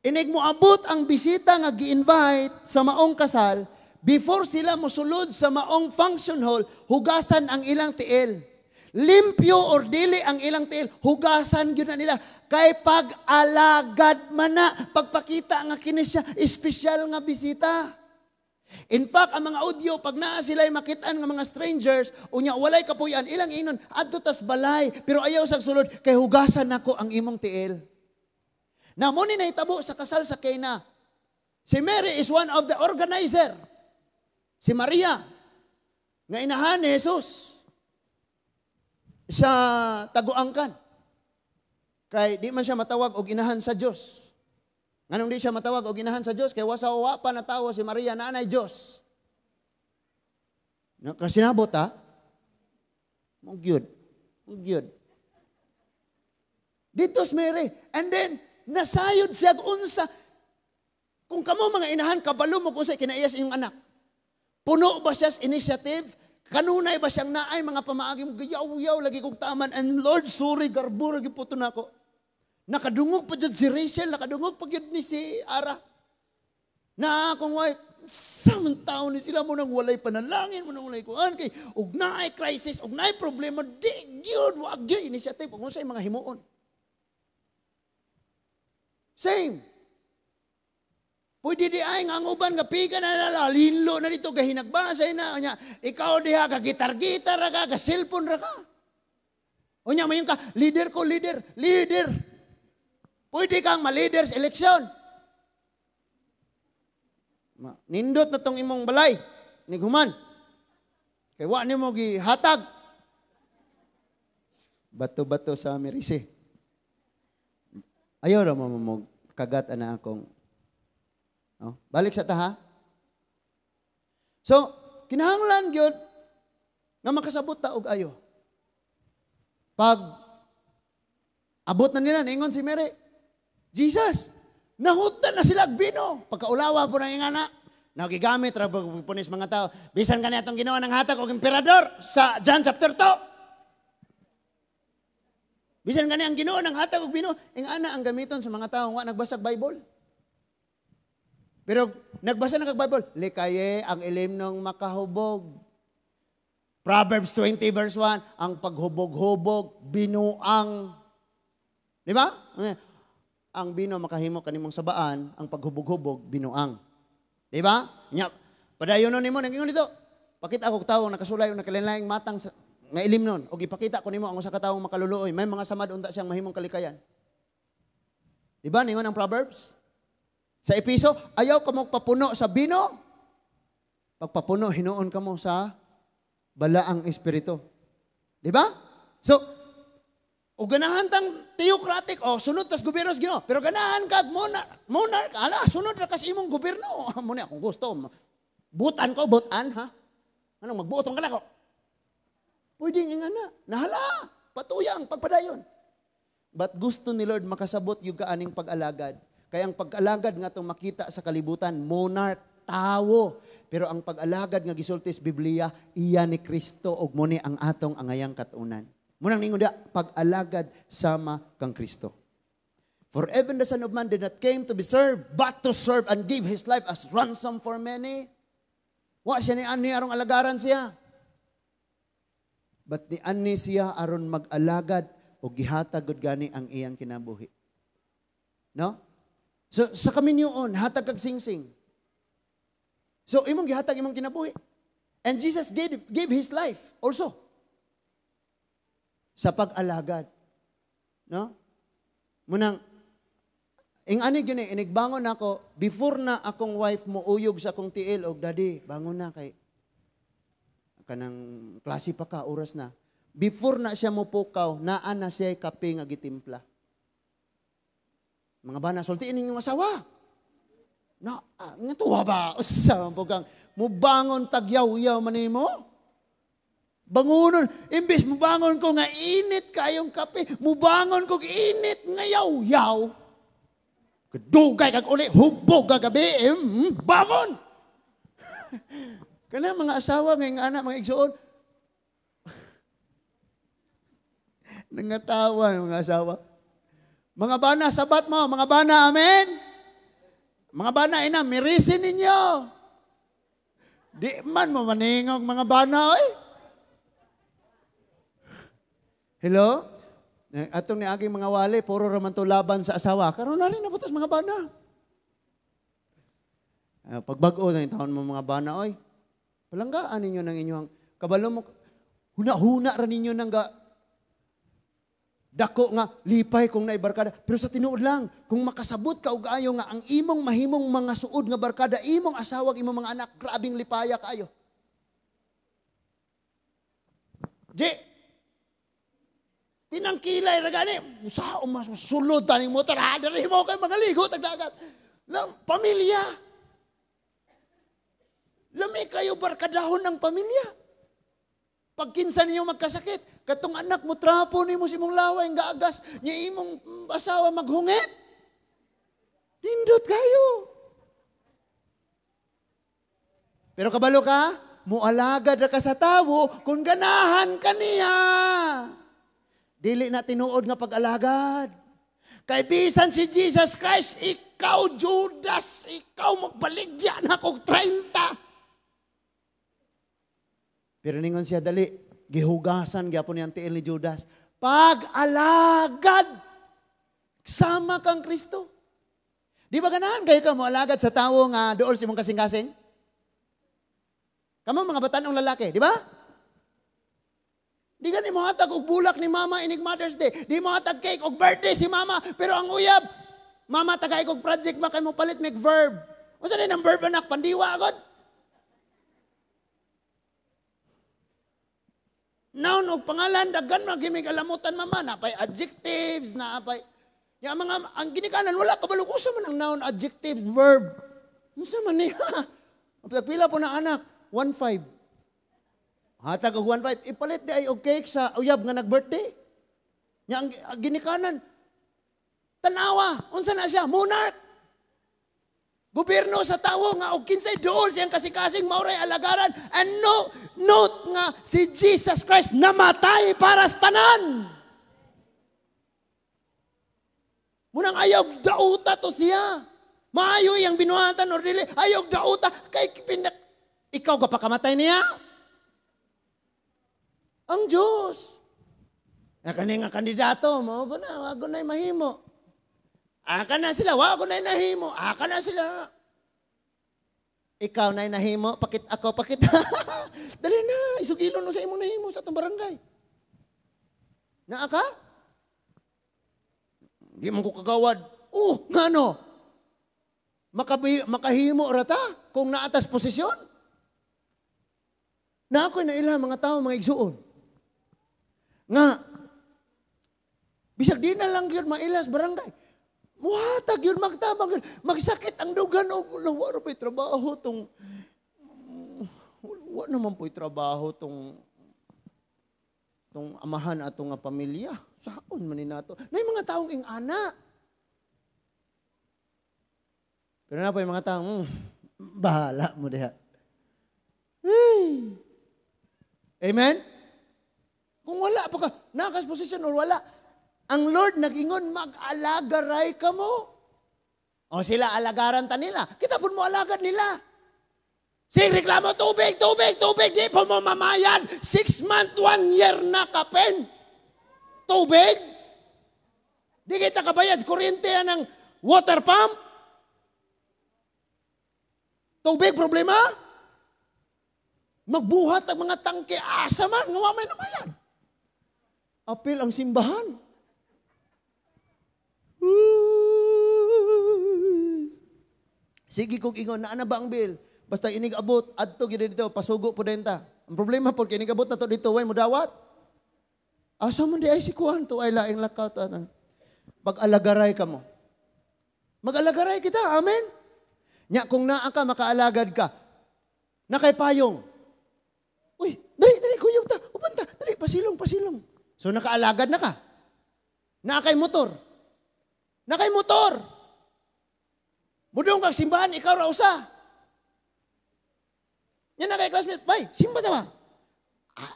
Inig moabot ang bisita nga gi-invite sa maong kasal, before sila mosulod sa maong function hall, hugasan ang ilang tiil. Limpyo or dili ang ilang tiil, hugasan gyud na nila. Kay pag-alagad man na, pagpakita nga kini siya, espesyal nga bisita. In fact, ang mga audio, pag naa sila makitaan nga mga strangers, unya walay kapuyan, ilang inon, adto tas balay, pero ayaw sa sulod, kay hugasan nako ang imong tiil. Na mo ni nahitabo sa kasal sa Cana. Si Mary is one of the organizer. Si Maria, nga inahan ni Jesus sa taguangkan. Kay di man siya matawag og inahan sa Dios. Nganong di siya matawag og inahan sa Dios? Kay wasa wa pa natawo si Maria na anay Dios. No, kasi sinabot ha? Mo gyud. Mo gyud. Dito si Mary. And then, nasayod siya unsa. Kung kamo mga inahan, kabalo mo kung sa kinaiyas inyong anak. Puno ba siya sa initiative? Kanunay ba siyang naay mga pamaagi mo? Gayaw-yaw, lagi kong taman. And Lord, sorry, garbo, lagi po ito na ako. Nakadungog pa dyan si Rachel, nakadungog pa dyan ni si Ara. Na akong wife, sa man tao ni sila mo nang walay panalangin, mo nang walay kuan kay ug naay crisis, ug naay problema, di gyud wa gyud initiative kung unsay mga himuon. Same. Pwede di ay nga ang uban nga piga na nala, linlo na dito, gahinagbasay na, unya, ikaw diha, ka gitar-gitar ra ka, ka cellphone ra ka. Unya, mayon ka, leader ko, leader, leader. Pwede kang ma-leader sa eleksyon. Nindot na tong imong balay, nighuman. Kay wa nimo gihatag. Bato-bato sa Merise. Ayaw ra mo mo kagat ana akong. Oh, balik sa taha. So, kinahanglan gyud nga makasabot ta og ayo. Pag abot na nila, niingon si Mary, "Jesus, nahutdan na sila bino." Pagkaulawa po na yung anak, nagigamit ra punis mga tao. Bisan kani atong Ginoo nanghatag og emperador sa John chapter 2. Bisan kani ang Ginoo nanghatag og bino, ing ana ang gamiton sa mga tao nga nagbasa Bible. Pero nagbasa na kag Bible, likaye ang ilimnong makahubog. Proverbs 20 verse 1, ang paghubog-hubog, binuang. Di ba? Ang bino makahimo kanimong sabaan, ang paghubog-hubog, binuang. Di ba? Nya, padayon nun nimo, nag-ingon dito. Pakita ako tawo nakasulay og nakalain matang sa, nga ilim nun. O ipakita ko nimo ang usa ka tawo makaluluoy. May mga samad unta siyang mahimong kalikayan. Di ba? Ningon ang Proverbs. Sa Episo, ayaw kamo papuno sa bino. Pagpapuno, hinuon kamo sa balaang espiritu. Di ba? So, o ganahan tang theocratic, o sunod tas gobyerno sa Ginoo. Pero ganahan kag monarch, monarch, ala, sunod ra kas imong gobyerno. Mo ni akong gusto. Butan ko, butan, ha? Anong magbuot ka nako? Pwede nga na. Nahala, patuyang, pagpadayon. But gusto ni Lord makasabot yung kaaning pag-alagad. Kaya ang pag-alagad nga itong makita sa kalibutan, monarch, tawo. Pero ang pag-alagad nga gisulti sa Biblia, iya ni Kristo ug mo ni ang atong angayang katunan. Munang ningon da, pag-alagad sama kang Kristo. For even the Son of Man did not came to be served, but to serve and give His life as ransom for many. Wa siya ni ani aron alagaran siya. But ni ani siya aron mag-alagad o gihatag gud gani ang iyang kinabuhi. No? So sa kaminyoon, hatag kag singsing. So imong gihatag imong kinabuhi. And Jesus gave His life also sa pag-alagad. No? Munang, ing ani gyud ni, inigbangon ako, before na akong wife mo uyog sa akong tiil, og "Daddy, bangon na kay kanang klase pa ka, oras na." Before na siya mo pukaw, naa na siya kape nga gitimpla. Mga bana, sultiin ninyong asawa. Na, nga tuwa ba? Usa, bugang, mubangon tagyaw-yaw manimo. Bangonon, imbes mubangon ko nga init kayong kape, mubangon ko init nga yaw-yaw. Kadugay kag uli, hubog kagabi, bangon! Kana mga asawa, ngayong anak, mga igsoon. Nangatawa yung mga asawa. Mga bana, sabat mo, mga bana, amen? Mga bana, ina, mirisin ninyo. Di man mo maningog mga bana, oy. Hello? Atong niaging mga wali, puro raman to laban sa asawa. Karon na rin nabutas mga bana. Pagbag-o na yung taon mo mga bana, oy. Palanggaan ninyo ng inyong kabalo mo. Huna-huna ra ninyo ng ga, dako nga lipay kung naibarkada. Pero sa tinuod lang, kung makasabot ka og ayo nga ang imong mahimong mga suod nga barkada, imong asawa, imong mga anak, grabing lipaya kaayo. Di, tinangkilay ra gani, usa masusulod taning motor, ha, dali mo kay mga ligo tagdagat. Ng pamilya. Lami kayo barkadahon ng pamilya. Pagkinsa ninyo magkasakit, katong anak mo trapo nimo si imong laway nga agas, nya imong asawa maghungit. Nindot kayo. Pero kabalo ka, mualagad ra ka sa tawo kung ganahan ka niya. Dili na tinuod nga pag-alagad. Kay bisan si Jesus Christ, ikaw Judas, ikaw magbaligya na kog 30. Pero ningon siya, dali, gihugasan gyapon niyang tiil ni Judas. Pag-alagad, sama kang Kristo. Di ba ganahan kayo ka moalagad sa tawo nga dool si mong kasing-kasing? Kamo mga batanong lalaki, di ba? Di gani mo hatag og bulak ni mama inig Mother's Day. Di mo hatag cake og birthday si mama. Pero ang uyab, mama tagay kog project ba kay mo palit mig verb. Unsa din ang verb anak? Pandiwa agad. Noun og pangalan, daghan magimig alamutan mama, napay adjectives, napay ya mga ang ginikanan wala kabalo usa man ang noun, adjectives, verb. Unsa man niya? Pila po na anak. 1.5. Hatag og 1.5. Ipalit di ay og cake sa uyab nga nag-birthday. Nya ang ginikanan. Tanawa, unsa na siya? Monarch. Gobyerno sa tawo nga og kinsay duol siyang kasikasing mauray alagaran. And no, note nga si Jesus Christ namatay para sa tanan. Munang ayaw dauta to siya. Maayo iyang binuhatan or dili, ayaw dauta kay pinak ikaw ka pakamatay niya. Ang Diyos. Na kani nga kandidato mo go na, wa go na mahimo. Aka na sila, wa ko na nahimo. Aka na sila. Ikaw na nahimo, pakit ako, pakit. Dali na, isugilon mo sa imong nahimo sa atong barangay. Naa ka? Di man ko kagawad. Oh, ngano? Makahimo rata kung naatas posisyon. Na ako'y naila mga tao, mga igsuon. Nga, bisag di na lang yun mailas barangay. Muhatag yun, magtabang yun. Magsakit ang dugan. O, wala na po'y trabaho tong... Wala naman po'y trabaho tong amahan atong nga pamilya. Saon man ni nato. Nay mga taong ing-ana. Pero na po'y mga taong, bahala mo diha. Hey. Amen? Kung wala pa ka, nakas posisyon or wala, ang Lord nag-ingon, mag-alagaray ka mo. O sila alagaran ta nila. Kita po mo alagad nila. Sige, reklamo, tubig, tubig, tubig. Di po mo mamayan. 6 months, 1 year na kapen. Tubig. Di kita kabayad. Kuryente yan ng water pump. Tubig, problema? Magbuhat ang mga tangke. Asa man, nga may namayan. Apil ang simbahan. Sige kog ingon, naa na ba ang bill? Basta inig abot, adto gid dito, pasugo po denta. Ang problema po, inig abot na to dito, way mo dawat. Asa man di ay si kuan to ay laing lakaw ta na. Pag-alagaray ka mo. Mag-alagaray kita, amen? Nya kung naa ka, makaalagad ka. Nakay payong. Uy, dali, dali, kuyog ta. Upan ta, dali, pasilong, pasilong. So nakaalagad na ka. Naa kay motor. Nakay motor. Mudong kag simbahan, ikaw ra usa. Yan na kay classmate, bay, simba ta ba?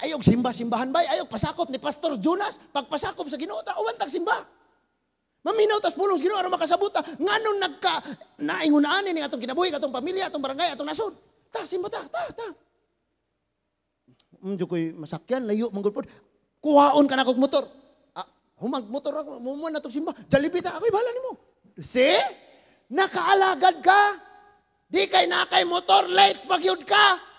Ayog simba, simbahan bay, ayog pasakop ni Pastor Jonas, pagpasakop sa Ginoo ta, uwan tag simba. Maminaw tas pulong sa Ginoo aron makasabot ta, nganong nagka naingunaan ni atong kinabuhi, atong pamilya, atong barangay, atong nasod. Ta, simba ta, ta, ta. Medyo ko'y masakyan, layo, manggulpod. Kuhaon ka na kog motor. Humag motor ako, mumuan na itong simba. Jollibee ta, ako'y bahala nimo. See? Nakaalagad ka. Di kay nakay motor, late pagyud ka.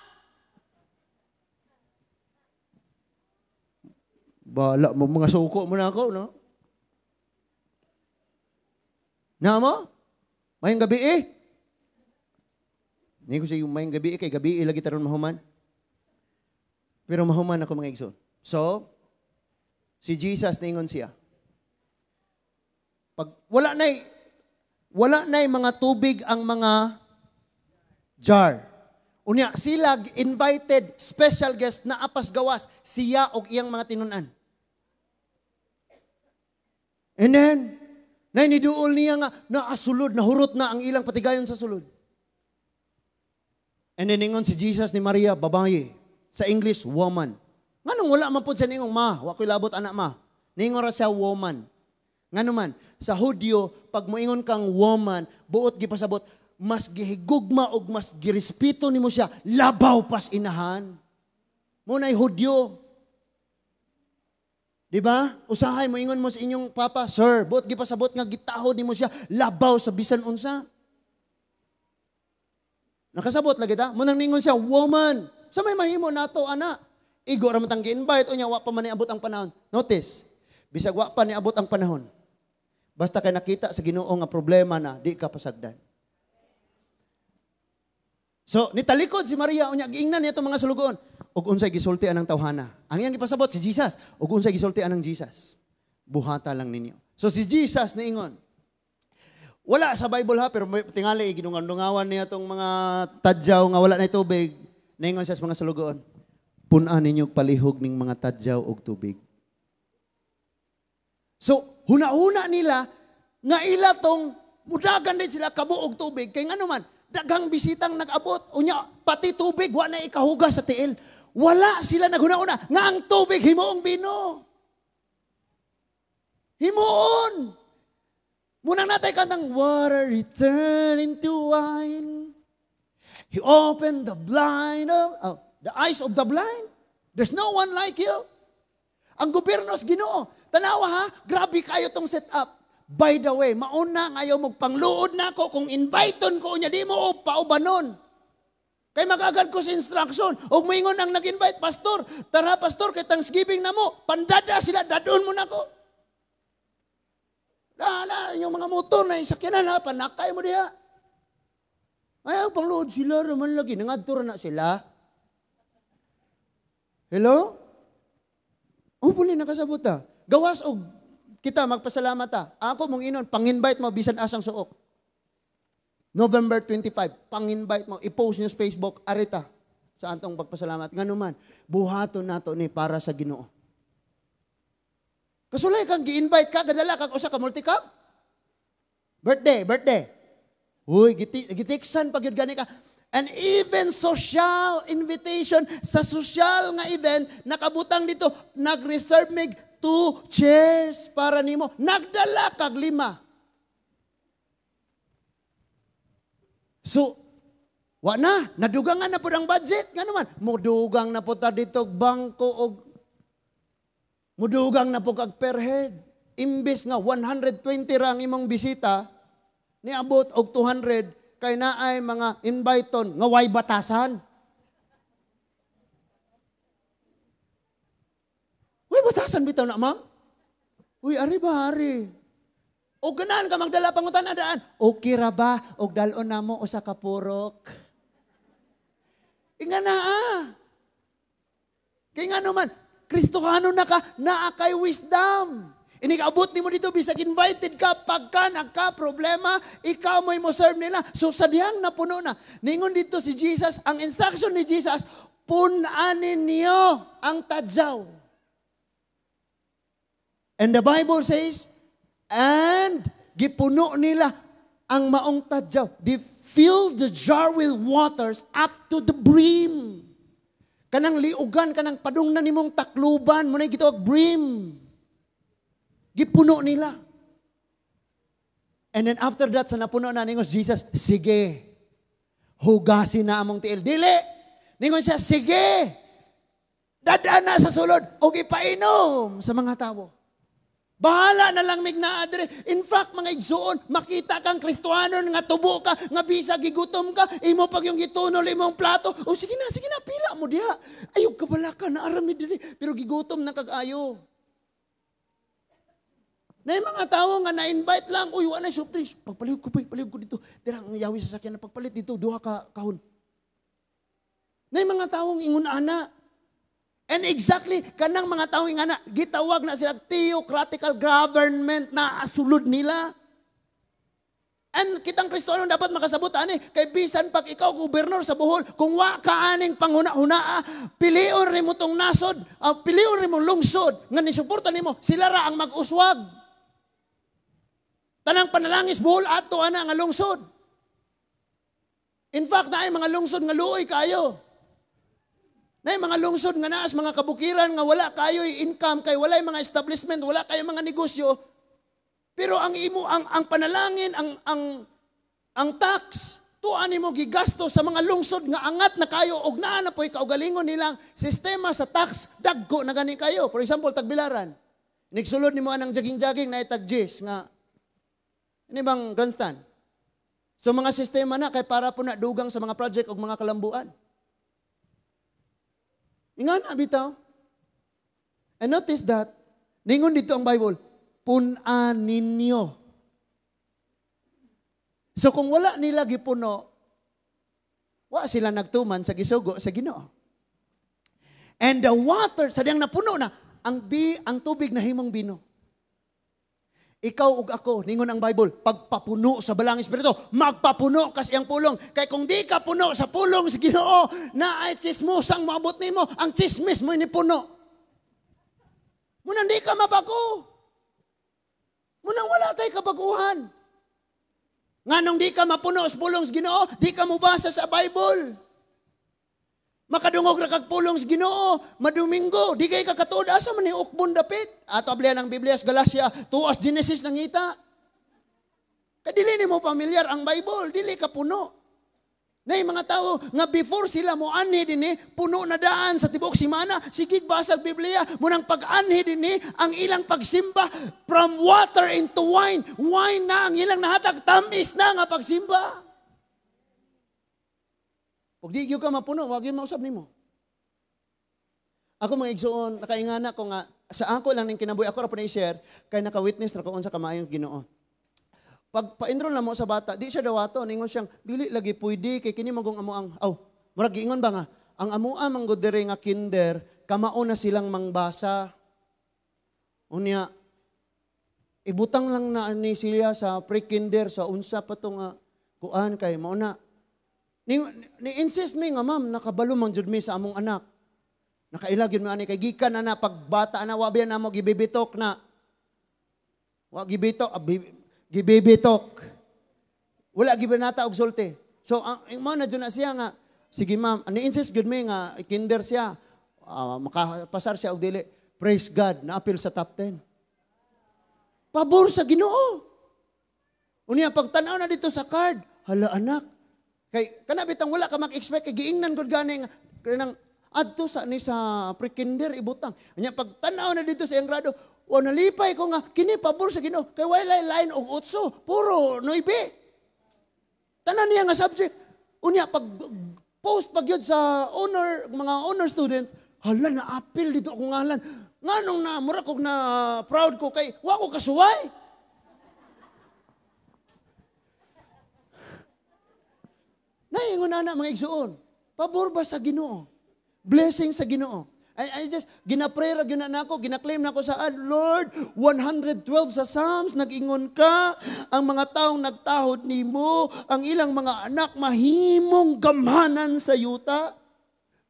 Bala mo, mga suko mo na ako, no? Na mo? Mayong gabi eh. Hindi ko sa yung mayong gabi eh, kay gabi eh, lagi taron mahuman. Pero mahuman ako mga igsoon. So, si Jesus ningon siya. Pag wala na'y mga tubig ang mga jar. Unya sila invited special guest na apas gawas siya og iyang mga tinun-an. And then nay niduol niya nga naasulod, nahurot na ang ilang patigayon sa sulod. And then ningon si Jesus ni Maria, babaye. Sa English, woman. Nganong wala man pud siya ningong ma, wa ko'y labot anak ma. Ningon ra siya woman. Ngano man, sa Hudyo, pag moingon kang woman, buot gipasabot, mas gihigugma og mas girespeto nimo siya, labaw pas inahan. Mo na'y Hudyo. Di ba? Usahay moingon mo sa inyong papa, sir, buot gipasabot nga gitahod nimo siya, labaw sa bisan unsa. Nakasabot lagi ta? Mo nang ningon siya, woman. Sa may mahimo nato ana. Igo ra man tang gi-invite unya wa pa man niabot ang panahon. Notice, bisag wa pa niabot ang panahon. Basta kay nakita sa Ginoo nga problema na di ka pasagdan. So, nitalikod si Maria unya giingnan niya itong mga sulugoon. Ug unsay gisulti anang tawhana? Ang iyang gipasabot si Jesus. Ug unsay gisulti anang Jesus? Buhata lang ninyo. So si Jesus niingon. Wala sa Bible ha, pero tingali ginungan-dungawan niya tong mga tadyaw nga wala na tubig. Ningon siya sa mga sulugoon, "Pun-an ninyo palihog ning mga tadyaw og tubig." So, huna-huna nila nga ila tong mudagan din sila kabuog tubig. Kay ngano man, daghang bisitang nag-abot. Unya, pati tubig, wa na ikahugas sa tiil. Wala sila naghuna-huna nga ang tubig himuong bino. Himuon! Munang natay kantang, "Water return into wine. He opened the eyes of the blind. There's no one like you." Ang gobyerno sa Ginoo. Tanawa ha, grabe kayo tong set up. By the way, mauna ngayon magpangluod na ako kung inviteon ko niya, di mo o paubanon. Kay magagad ko sa instruction. Og moingon ang nag-invite, "Pastor, tara pastor, kay Thanksgiving na mo." Pandada sila, dadon mo na ko. Na, na, yung mga motor na isakyanan ha, panakay mo diha. Ay, ang pangluod sila raman lagi, nangadto na sila. Hello? Oh, puli nakasabot ta. Gawas og kita magpasalamat ta. Ako mong inon, pang-invite mo bisan asang suok. November 25, pang-invite mo, i-post niyo sa Facebook, arita sa antong pagpasalamat. Ngano man, buhaton nato ni para sa Ginoo. Kasulay kang gi-invite ka, gadala kag usa ka multicab. Birthday, birthday. Uy, gitiksan pag yun gani ka. And even social invitation, sa social nga event, nakabutang dito, nag-reserve mig 2 chairs para nimo. Nagdala kag 5. So, wa na, nadugangan na po ang budget. Nga naman, mudugang na po ta dito bangko og mudugang na po kag per head. Imbes nga 120 ra ang imong bisita, niabot og 200 kay naay mga inviteon nga way batasan. Way batasan bitaw na, ma'am? Uy, ari ba, ari? O ganahan ka magdala pangutan daan. Okay ra ba? Og dal-on namo usa ka purok. Inga na ah. Kay ngano man, Kristohano na ka, naa kay wisdom. Inikaabot nimo dito, bisag invited ka, pagka nagka-problema, ikaw mo'y mo-serve nila. So sa diyang napuno na. Ningon dito si Jesus, ang instruction ni Jesus, punanin niyo ang tadyaw. And the Bible says, and gipuno nila ang maong tadyaw. They filled the jar with waters up to the brim. Kanang liugan, kanang padung na nimong takluban, muna gitawag brim. Gipuno nila. And then after that, sa napuno na, ningon Jesus, "Sige, hugasin na among tiil." Dili! Ningon siya, "Sige, dadaan na sa sulod, o ipainom sa mga tao. Bahala na lang mig naa diri." In fact, mga igsuon, makita kang Kristohanon nga tubo ka, nga bisa gigutom ka, imo pag yung gitunol imong plato. O sige na, pila mo diha. Ayaw ka bala ka, naaram ni diri. Pero gigutom na kag-ayo. Na yung mga tao nga na-invite lang, "Uy, wala na soft drinks. Pagpalihog ko, palihog ko dito. Dira ang yawi sa sakyan na pagpalit dito, duha ka kahon." Na yung mga taong ingon ana. And exactly, kanang mga taong ingon ana, gitawag na sila theocratical government na asulod nila. And kitang Kristiyano dapat makasabot ani, kay bisan pag ikaw gobernador sa Bohol, kung wa ka aning panghuna-hunaa, pilion nimo tong nasod, pilion nimo lungsod nga nisuporta nimo, sila ra ang mag-uswag. Tanang panalangis Bohol ato ana nga lungsod. In fact, naay mga lungsod nga luoy kayo. Naay mga lungsod nga naas mga kabukiran nga wala kayo'y income kay walay mga establishment, wala kayo mga negosyo. Pero ang imo ang panalangin, ang tax, tuan nimo gigasto sa mga lungsod nga angat na kayo og naa na poy kaugalingon nilang sistema sa tax, dagko na gani kayo. For example, Tagbilaran. Nigsulod nimo anang jaging-jaging na itag G's nga ini bang grandstand. So mga sistema na kay para po na dugang sa mga project og mga kalambuan. Ingana bitaw. And notice that ningon dito ang Bible, pun-an ninyo. So kung wala nila gipuno, wa sila nagtuman sa gisugo sa Ginoo. And the water, sa diyang napuno na, ang tubig na himong bino. Ikaw ug ako, ningon ang Bible, pagpapuno sa Balaang Espiritu, magpapuno kasi ang pulong. Kay kung di ka puno sa pulong sa Ginoo, naay tsismosang moabot nimo, ang tsismis mo ni puno. Munang di ka mabago. Munang wala tay kabaguhan. Nganong di ka mapuno sa pulong sa Ginoo, di ka mobasa sa Bible. Makadungog ra kag pulong sa Ginoo, madomingo, di kay ka katuod asa man ni ukbon dapit. Ato ablihan ang Biblia sa Galacia, tuas Genesis nangita. Kadili nimo pamilyar ang Bible, dili ka puno. Nay mga tao nga before sila mo anhi dinhi, puno na daan sa tibuok semana, sige basag Biblia, munang pag-anhi dinhi ang ilang pagsimba from water into wine. Wine na ang ilang nahatag, tamis na nga pagsimba. Pag di ka mapuno, wag yun mausap nimo. Ako mga igsoon, nakaingana ko nga, sa ako lang ning kinabuhi, ako ra po na-share, kay naka-witness ra ko unsa kamaayong Ginoo. Pag pa-enroll na mo sa bata, di siya dawato, ningon siyang, dili lagi pwede, kay kini magong amo ang, aw, murag giingon ba nga, ang amoa manggod diri nga kinder, kamao na silang mangbasa. Unya, ibutang lang na ni siya sa pre-kinder, sa unsa pa to nga, kuan kay mao na. Ni-insist mi nga, ma'am, nakabalo man jud mi sa among anak. Nakaila gyud mi ani kay gikan na na pagbata na wa biya namo gibibitok na. Wa gibitok, gibibitok. Wala gibinata og sulti. So ang mao na jud na siya nga, sige ma'am, ni-insist gyud mi nga kinder siya. Makapasar siya og dili. Praise God, naapil sa top 10. Pabor sa Ginoo. Unya pagtan-aw na dito sa card, hala anak. Kay kana bitang wala ka mag-expect kay giingnan gud gani nga kanang adto sa ni sa pre-kinder ibutang. Nya pagtan-aw na dito sa iyang grado, wa nalipay ko nga kini pabor sa Ginoo kay walay line og 8, puro 9. Tanan niya nga subject. Unya pag post pag yun sa honor mga honor students, hala na appeal dito akong ngalan. Nganong na mura kog na proud ko kay wa ko kasuway. Naingon na na mga igsuon. Pabor ba sa Ginoo? Blessing sa Ginoo. I just, gina-pray ra gyud na nako, gina-claim nako sa Lord, 112 sa Psalms, nag-ingon ka, ang mga taong nagtahod nimo, ang ilang mga anak mahimong gamhanan sa yuta.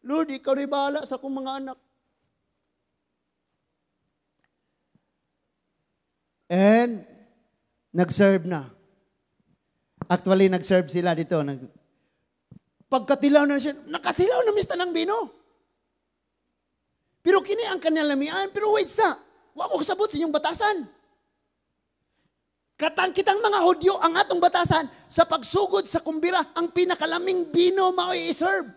Lord, ikaw rin bahala sa akong mga anak. And, nag-serve na. Actually, nag-serve sila dito. Pagkatilaw na siya, nakatilaw na mista ng bino. Pero kini ang kanyang lamian, pero wait sa, wa ko kasabot sa inyong batasan. Katang kitang mga Hudyo, ang atong batasan, sa pagsugod sa kumbira, ang pinakalaming bino mao'y i-serve.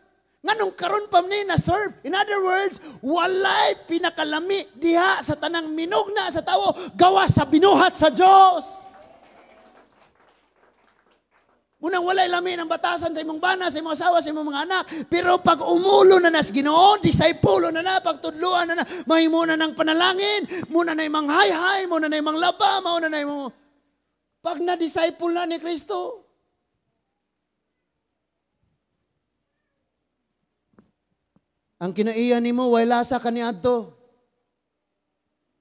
Nganong karon pa ni na-serve. In other words, walay pinakalami diha sa tanang minugna sa tawo, gawa sa binuhat sa Diyos. Unang walay lami ng batasan sa imong bana, sa imong asawa, sa imong mga anak. Pero pag umulo na nas Ginoo, disipulo na na, pagtudluan na na, mahimo na ng panalangin, muna na imong hay-hay, muna na imong laba, mauna na imong... Pag na-disciple na ni Kristo, ang kinaiya nimo, way lasa ka niadto.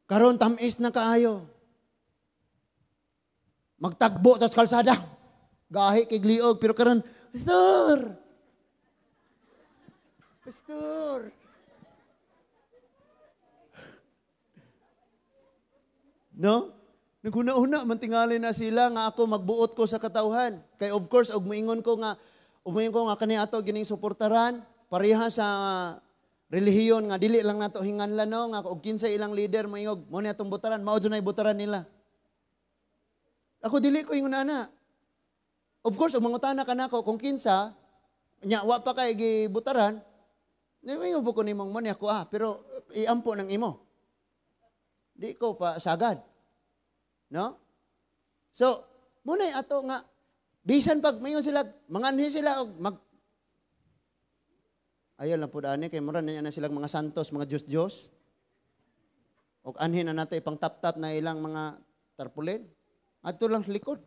Karon tamis na kaayo. Magtagbo tas kalsada. Gahi kay gliog, pero karon, Pastor! Pastor! No? Naghuna-una, mantingali na sila nga ako magbuot ko sa katawhan. Kay of course, og moingon ko nga kani ato gining suportaran, pareha sa relihiyon nga dili lang nato hinganlan no nga og kinsa ilang leader moingog mo ni atong butaran, mao jud nay butaran nila. Ako dili ko ingon ana. Of course, og mangutana ka nako kung kinsa nya wa pa kay gibutaran, niingon ko nimong mo ni ako pero iampo ng imo. Di ko pa sagad. No? So, muna'y ato nga bisan pag mayon sila, manganhi sila og mag ayaw lang po dani kay mura na silang mga santos, mga Diyos-Diyos. Og anhin na nato ipang tap-tap na ilang mga tarpaulin. Adto lang sa likod.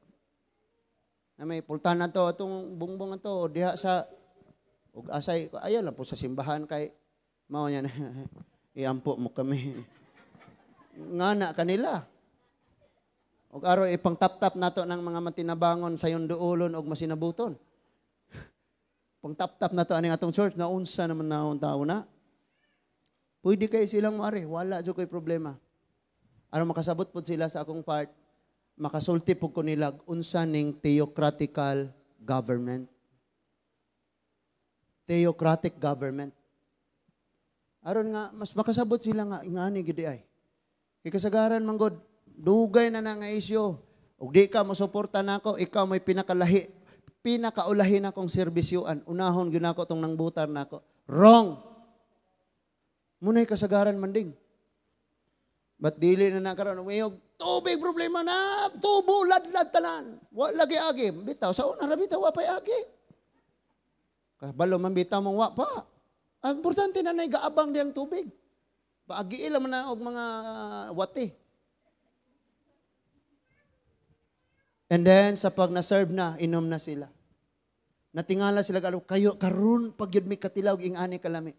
Na may pultahan na to, atong bungbong ato, o diha sa, og asay, ayaw lang po sa simbahan kay, mao niya na, iampo mo kami. Ngana kanila. Og aron ipang tap-tap nato ng mga matinabangon sa duolon og masinabuton. Pang tap-tap nato aning atong church, naunsa naman naon tao na. Pwede kay silang moari, wala jud koy problema. Aron makasabot pod sila sa akong part, makasulti pud ko nila unsa ning theocratical government. Theocratic government. Aron nga mas makasabot sila nga ingani gid ay. Kay kasagaran man god, dugay na na nga isyu. Ug di ka mosuporta nako, ikaw may pinakalahi, pinakaulahin akong serbisyuan. Unahon gyud nako tong nangbutar nako. Wrong. Munay kasagaran man ding. But dili na na karon uyog tubig problema na, tubo ladlad tanan. Wa lagi agi, bitaw sa una ra bitaw wa pay agi. Kabalo man bitaw mong wa pa. Ang importante na nay gaabang diyang tubig. Paagi man na og mga wati. And then sa pag na-serve na, inom na sila. Natingala sila kayo karon pag yun may katilaw ing-ani kalami.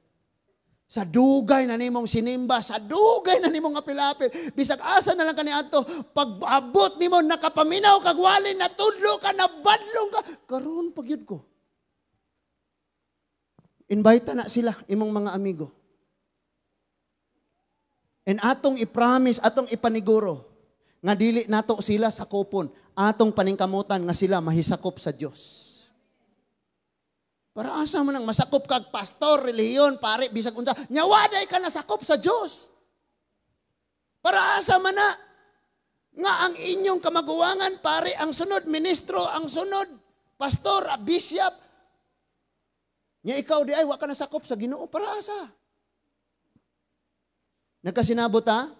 Sa dugay na nimong sinimba, sa dugay na nimong apil-apil, bisag asa na lang kaniadto, pag abot nimo nakapaminaw kag wali, natudlo ka, nabadlong ka, karon pag yun ko. Invite na sila, imong mga amigo. And atong i-promise, atong ipaniguro, nga dili nato sila sa kupon, atong paningkamutan nga sila mahisakop sa Dios. Para asa man ang masakop kag pastor, relihiyon, pare, bisag unsa, nya waday ka nasakop sa Dios. Para asa man na nga ang inyong kamaguwangan, pare, ang sunod ministro, ang sunod pastor, bishop, nya ikaw di ay wa ka nasakop sa Ginoo, para asa? Nagkasinabot ta,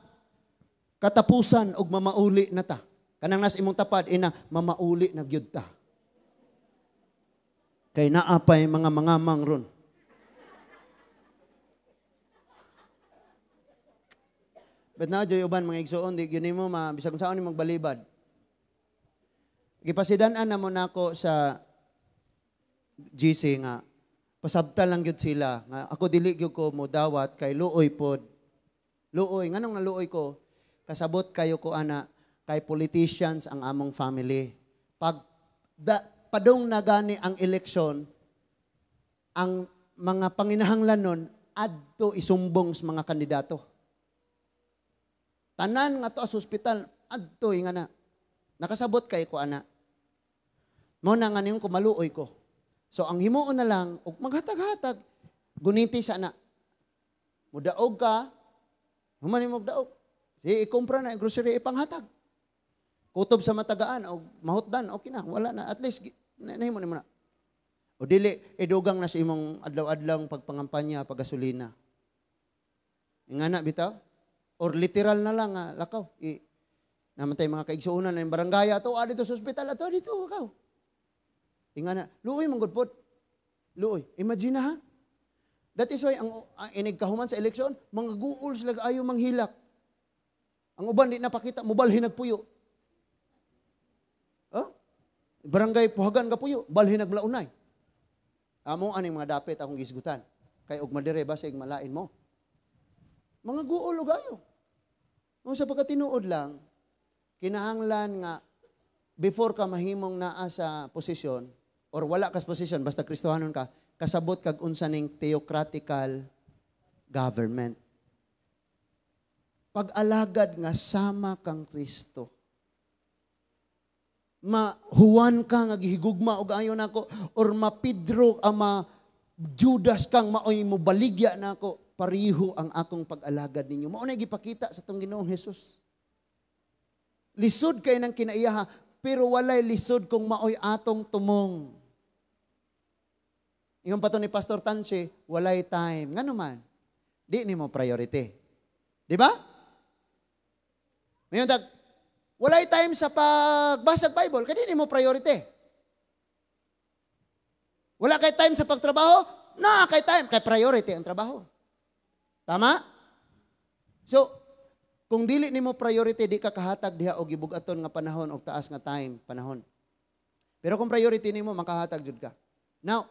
katapusan og mamauli na ta. Kanang nas imong tapad ina mamauli na gyud ta. Kay naa pay mga mangamang ron. But na joy uban mga igsoon di gyud nimo bisag unsaon ni magbalibad. Gipasidan-an na mo nako sa GC nga pasabta lang gyud sila nga ako dili gyud ko modawat kay luoy pod. Luoy nganong naluoy ko? Kasabot kayo ko ana kay politicians ang among family. Pag padung na gani ang eleksyon, ang mga panginahanglan nun, adto isumbong sa mga kandidato. Tanan nga to sa ospital, adto nga na. Nakasabot kay ko ana. Mao na nga niyong kumaluoy ko. So ang himuon na lang, og maghatag-hatag, guniti sa na. Mudaog ka, human mo daog. Si ikumpra na grocery ipanghatag. Kutob sa matagaan o mahutdan, okay na, wala na. At least, nahimo nimo na. O dili, idugang na sa imong adlaw-adlaw pagpangampanya, paggasolina. Ingana bitaw? Or literal na lang, lakaw. Naman tayo mga kaigsuunan ng barangay, ato, dito sa ospital, ato, dito, lakaw. Ingana, luoy mong good pod. Luoy. Imagine na ha? That is why, ang inigkahuman sa eleksyon, mga guol sila ayaw manghilak. Ang uban di napakita, mubalhin nagpuyo. Huh? Barangay Puhagan kapuyo, balhin naglaunay. Amo aning mga dapit akong gisgutan. Kay og madire basig malain mo. Mga guol og ayo. Kung sa pagkatinuod lang, kinahanglan nga before ka mahimong naa sa posisyon or wala ka sa posisyon basta Kristohanon ka, kasabot kag unsa ning theocratical government. Pag-alagad nga sama kang Kristo. Mahuwan ka nga gihigugma og ayo nako or mapidro ama Judas kang maoy mo baligya nako, pariho ang akong pag-alagad ninyo. Mao na gipakita sa tong Ginoong Hesus. Lisod kay nang kinaiyaha, pero walay lisod kung maoy atong tumong. Ingon pa to ni Pastor Tanche, walay time. Ngano man? Di nimo priority. Di ba? Ngayon tag walay time sa pagbasa Bible, kaya di mo priority. Wala kay time sa pagtrabaho? Na kay time, kay priority ang trabaho. Tama? So, kung dili nimo priority, di ka kahatag diha og gibug-aton nga panahon og taas nga time, panahon. Pero kung priority nimo, makahatag jud ka. Now,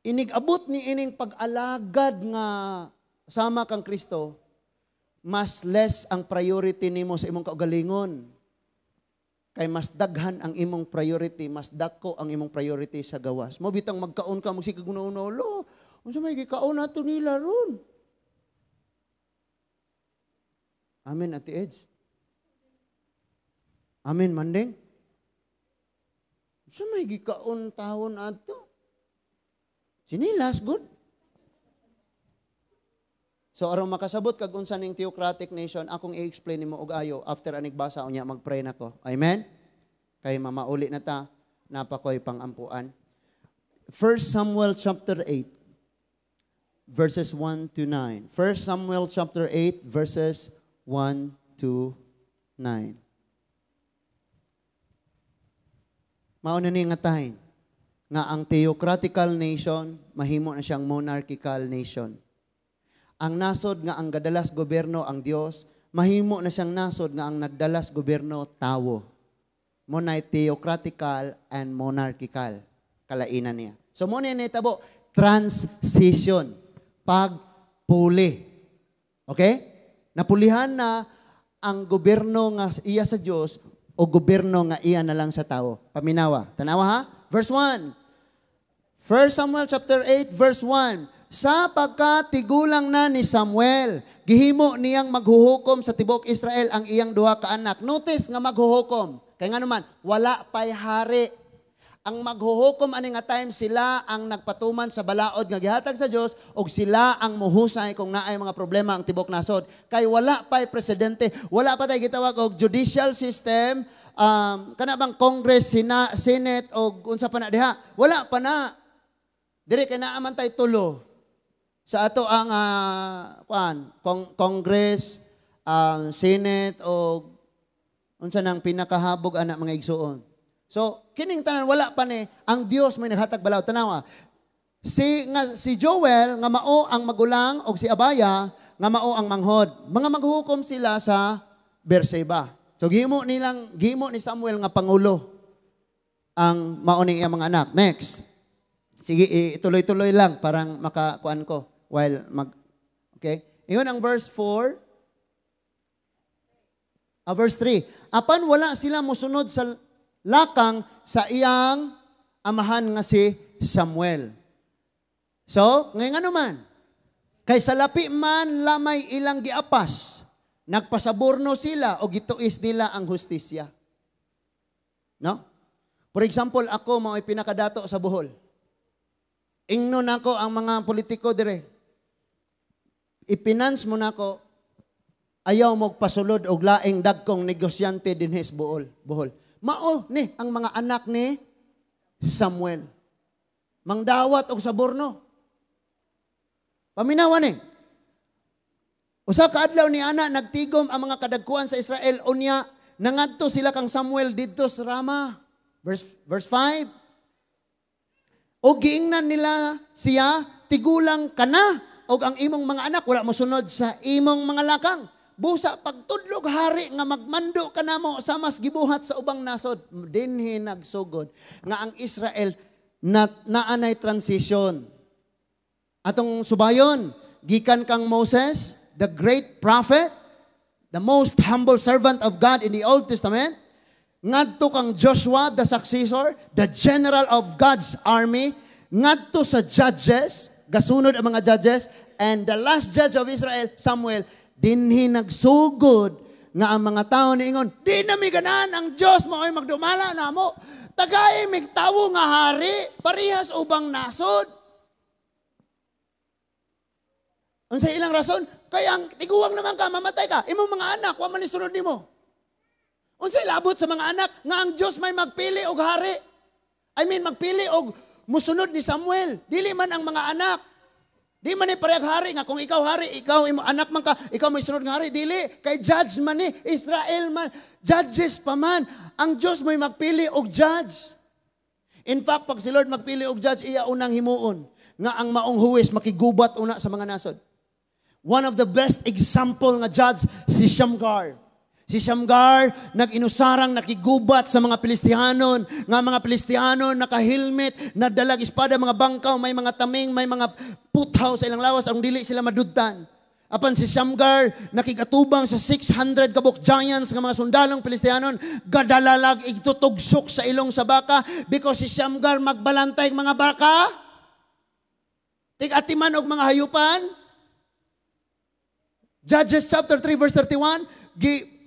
inig-abot ni ining pag-alagad nga sama kang Kristo, mas less ang priority nimo sa imong kaugalingon. Kay mas daghan ang imong priority, mas dako ang imong priority sa gawas. Mo bitang magkaon ka, magsikag una, lo, unsa may gikaon nato nila ron? Amen, Ate Eds. Amen, Manding. Unsa may gikaon tawon ato? Sinilas, good. So aron makasabot kag unsa ning theocratic nation, akong i-explain nimo og ayo after anig basa, unya mag-pray nako. Amen. Kay mamauli na ta, napakoy pangampuan. 1 Samuel chapter 8 verses 1 to 9. 1 Samuel chapter 8 verses 1 to 9. Mao na ni nga time nga ang theocratical nation mahimo na siyang monarchical nation. Ang nasod nga ang gadalas gobyerno ang Dios, mahimo na siyang nasod nga ang nagdalas gobyerno tawo. Mo na theocratical and monarchical kalainan niya. So mo na nitabo transition, pagpuli. Okay? Napulihan na ang gobyerno nga iya sa Dios o gobyerno nga iya na lang sa tao. Paminawa. Tanawa ha? Verse 1. 1 Samuel chapter 8 verse 1. Sa pagkatigulang na ni Samuel, gihimo niyang maghuhukom sa tibuok Israel ang iyang duha ka anak. Notice nga maghuhukom. Kay nga naman, wala pa'y hari. Ang maghuhukom ani nga time, sila ang nagpatuman sa balaod nga gihatag sa Dios og sila ang muhusay kung naay mga problema ang tibuok nasod. Kay wala pa'y presidente, wala pa tay gitawag og judicial system, kana bang Congress, Senate og unsa pa na diha. Wala pa na. Diri kay naa man tay tulo. Sa ato ang Congress, Senate o unsa nang pinakahabog ana mga igsuon. So kining tanan wala pa ni ang Dios may naghatag balaod. Tanawa. Si Joel nga mao ang magulang og si Abaya nga mao ang manghod. Mga maghukom sila sa Berseba. So gihimo ni Samuel nga pangulo ang mao ning iyang mga anak. Next. Sige, ituloy-tuloy lang parang makakuan ko while mag, okay? Iyon ang verse 4. Verse 3. Apan wala sila mosunod sa lakang sa iyang amahan nga si Samuel. So, ngayon ano man, kay sa lapi man lamay ilang giapas, nagpasaborno sila o gituis nila ang hustisya. No? For example, ako mao'y pinakadato sa Bohol. Ingnon nako ang mga politiko dire. Ipinans mo nako, ayaw mo pasulod og laing dagkong negosyante dinhi sa Bohol. Bohol. Mao ni ang mga anak ni Samuel. Mangdawat og saborno. Paminawa ni. Usa ka adlaw ni ana nagtigom ang mga kadagkuan sa Israel unya nangadto sila kang Samuel didto sa Rama. Verse 5. O giingnan nila siya, tigulang ka na, og ang imong mga anak wala mosunod sa imong mga lakang. Busa pagtudlog hari nga magmando ka namo sa mas gibuhat sa ubang nasod. Dinhi nagsugod nga ang Israel na naanay transition. Atong subayon, gikan kang Moses, the great prophet, the most humble servant of God in the Old Testament, ngadto kang Joshua, the successor, the general of God's army, ngadto sa judges, gasunod ang mga judges, and the last judge of Israel, Samuel, dinhi nagsugod nga ang mga tao niingon, di na mi ganahan ang Dios mo ay magdumala namo. Tagay mig tawo nga hari, parihas ubang nasod. Unsa ilang rason? Kay ang tiguang naman ka, mamatay ka, imong mga anak, wa man ni sunod nimo. Unsay labot sa mga anak nga ang Dios may magpili og hari? I mean, magpili og musunod ni Samuel. Dili man ang mga anak. Di man ni parehag hari nga kung ikaw hari, ikaw imo anak man ka, ikaw may sunod nga hari. Dili kay judge man ni Israel man, judges pa man. Ang Dios may magpili og judge. In fact, pag si Lord magpili og judge, iya unang himuon nga ang maong huwes makigubat una sa mga nasod. One of the best example nga judge si Shamgar. Si Shamgar nag-inusarang nakigubat sa mga Pilistihanon. Nga mga Pilistihanon naka-helmet, nadalag espada, mga bangkaw, may mga taming, may mga puthaw sa ilang lawas, ang dili sila madudtan. Apan si Shamgar nakigatubang sa 600 kabuk giants nga mga sundalong Pilistianon, gadalalag igtutugsok sa ilong sa baka because si Shamgar magbalantay mga baka. Tig-atiman og mga hayupan. Judges chapter 3 verse 31,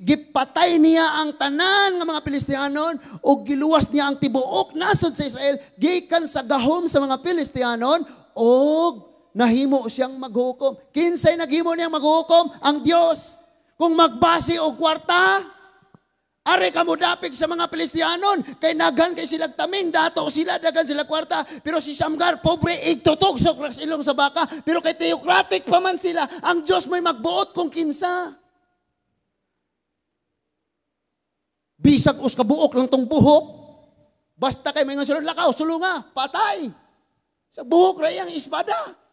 gipatay niya ang tanan nga mga Pilistianon ug giluwas niya ang tibuok nasod sa Israel gikan sa gahom sa mga Pilistianon ug nahimo siyang maghukom. Kinsay naghimo niyang maghukom? Ang Dios. Kung magbase og kwarta, ari ka mo dapig sa mga Pilistianon, kay naghan kay silag taming, dato sila, daghan sila kwarta. Pero si Shamgar, pobre, igtutugsok ra sa ilong sa baka. Pero kay theocratic pa man sila, ang Dios mo'y magbuot kung kinsa. Bisag us kabuok lang tong buhok. Basta kay may sila, lakaw, sulunga, patay. Sa buhok ra iyang espada.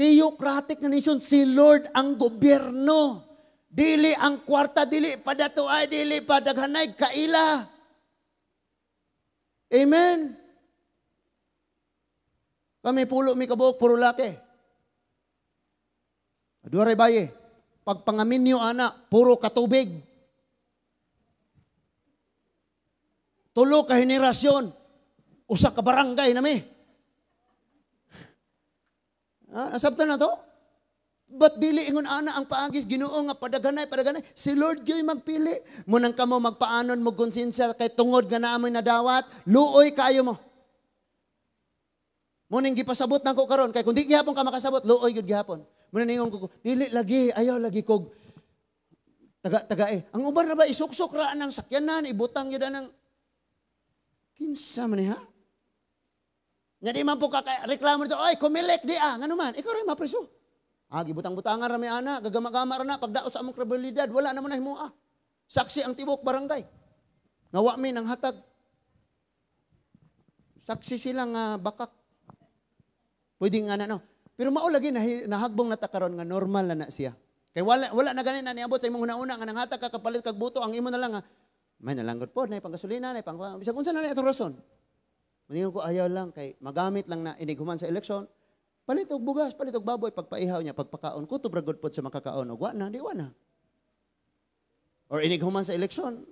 Theocratic na nation, si Lord ang gobyerno. Dili ang kwarta, dili padato ay, dili padaghanay, kaila. Amen. Kami pulo mi kabuok, puro laki. Duha ray baye. Pagpangaminyo ana, puro katubig. Tulo ka henerasyon, usa ka barangay nami. Ah, nasabtan na to? But dili ingon ana ang paagis Ginoo nga padaghanay, padaghanay. Si Lord gyud magpili. Munang kamo magpaanon mo konsensya kay tungod nga naa mo'y nadawat, luoy kaayo mo. Muning gipasabot nako karon kay kung di gihapon ka makasabot, luoy gyud gihapon. Muna ningon ko, dili lagi, ayaw lagi kog taga-taga eh. Ang uban ra ba isuksok ra anang sakyanan, ibutang gyud anang kinsa man ni ha? Nga di man po reklamo dito, ay, kumilik di ah, ngano man, ikaw rin mapriso. Ah, gibutang-butangan rami ana, gagama-gama ra na, pagdaot sa among kredibilidad, wala naman na himua. Saksi ang tibok barangay. Nga wa mi nang hatag. Saksi sila nga bakak. Pwede nga na, no. Pero mao lagi nahagbong na ta karon nga normal na na siya. Kay wala na gani na niabot sa imong una-una nga nanghatag ka kapalit kag buto, ang imo na lang nga may nalanggot po, nay panggasolina, nay pang bisag unsa na lang atong rason. Maningon ko ayaw lang kay magamit lang na inighuman sa eleksyon. Palit og bugas, palit og baboy, pagpaihaw niya, pagpakaon, kutob ra gud pod sa makakaon og wa na, di wa na. Or inighuman sa eleksyon,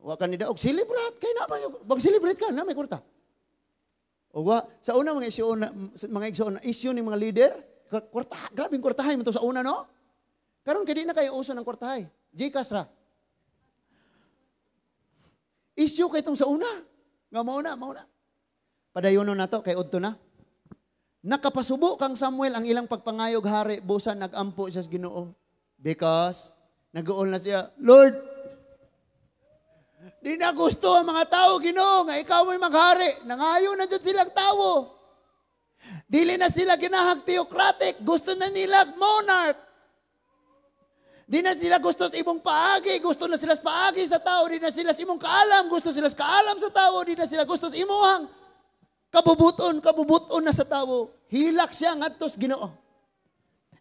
wa ka ni daog, celebrate kay na ba, celebrate ka na may kwarta. Og wa sa una mga isyu na, mga igsoon na issue ni mga leader, kwarta, grabeng kwartahay man to sa una, no? Karon kay di na kayo uso ng kwartahay. GCash ra. Issue kay tong sa una. Nga mauna, mauna. Padayono na to, kay udto na. Nakapasubo kang Samuel ang ilang pagpangayog hari, busa nagampo siya sa Ginoo. Because nag-uol na siya, Lord, di na gusto ang mga tao, Ginoo, nga ikaw mo'y maghari. Nangayo na dyan silang tao. Dili na sila ginahag theocratic, gusto na nila monarch. Di na sila gusto sa imong paagi, gusto na sila sa paagi sa tao. Di na sila sa imong kaalam, gusto sila sa kaalam sa tao. Di na sila gusto sa imuhang kabubuton, kabubuton na sa tao. Hilak siya ngadto sa Ginoo.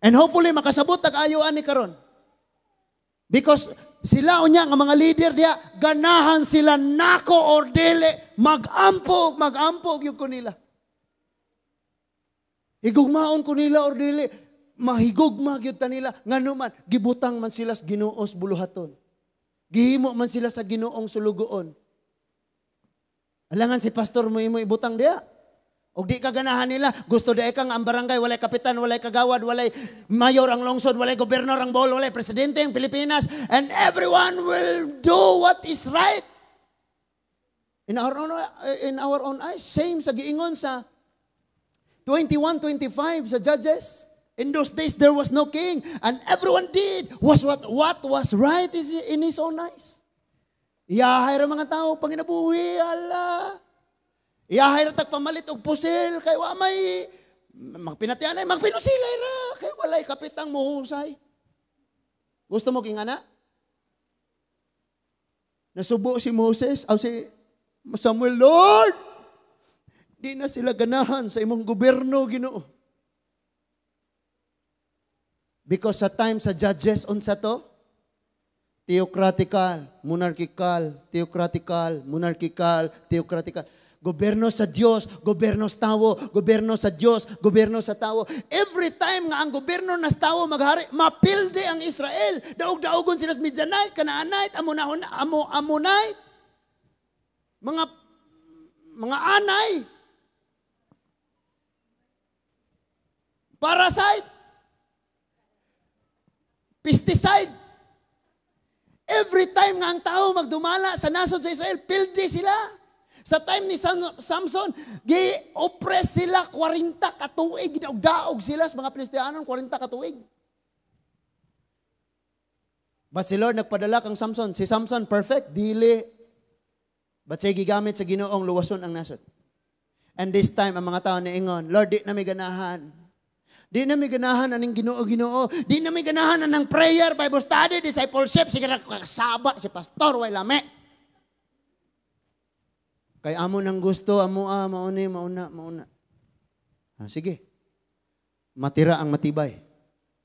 And hopefully makasabot tag ayo ani karon. Because sila unya nga mga leader diya, ganahan sila nako or dili, magampo, magampo gyud ko nila. Higugmaon ko nila or dili, mahigugma gyud ta nila. Ngano man, gibutang man sila sa Ginoos buluhaton. Gihimo man sila sa Ginoong sulugoon. Alangan si pastor mo imo ibutang diya. Og di ka ganahan nila, gusto di ka nga ang barangay, walay kapitan, walay kagawad, walay mayor ang lungsod, walay gobernador ang Bohol, walay presidente ang Pilipinas, and everyone will do what is right. In our own eyes, same sa giingon sa 21:25 sa Judges. In those days, there was no king, and everyone did was what was right is in his own eyes. Iyahay ra mga tao, panginabuhi, ala. Iyahay ra tag pamalit og pusil, kay wa may magpinatianay, magpinusilay ra, kay walay kapitang muhusay. Gusto mo kingana? Nasubo si Moses, o si Samuel, Lord, di na sila ganahan sa imong gobyerno, Ginoo. Because sa time sa Judges, unsa to? Theocratical, monarchical, theocratical, monarchical, theocratical. Gobyerno sa Dios, gobyerno sa tawo, gobyerno sa Dios, gobyerno sa tawo. Every time nga ang gobyerno nas tawo maghari, mapilde ang Israel. Daog-daogon sila sa Midianite, Canaanite, Amonahon, Ammonite. Mga anay. Parasite. Pesticide. Every time nga ang tao magdumala sa nasod sa Israel, pilde sila. Sa time ni Samson, gi-oppress sila 40 ka tuig, gidaog-daog sila sa mga Filistianon 40 ka tuig. But si Lord nagpadala kang Samson. Si Samson perfect, dili. But siya gigamit sa Ginoong luwason ang nasod. And this time ang mga tao niingon, "Lord, di na mi ganahan. Di na mi ganahan aning Ginoo, Ginoo. Di na mi ganahan anang prayer, Bible study, discipleship. Sige na kasaba si pastor, way lami. Kay amo nang gusto, amo mauni, mauna, mauna." Ah, sige. Matira ang matibay.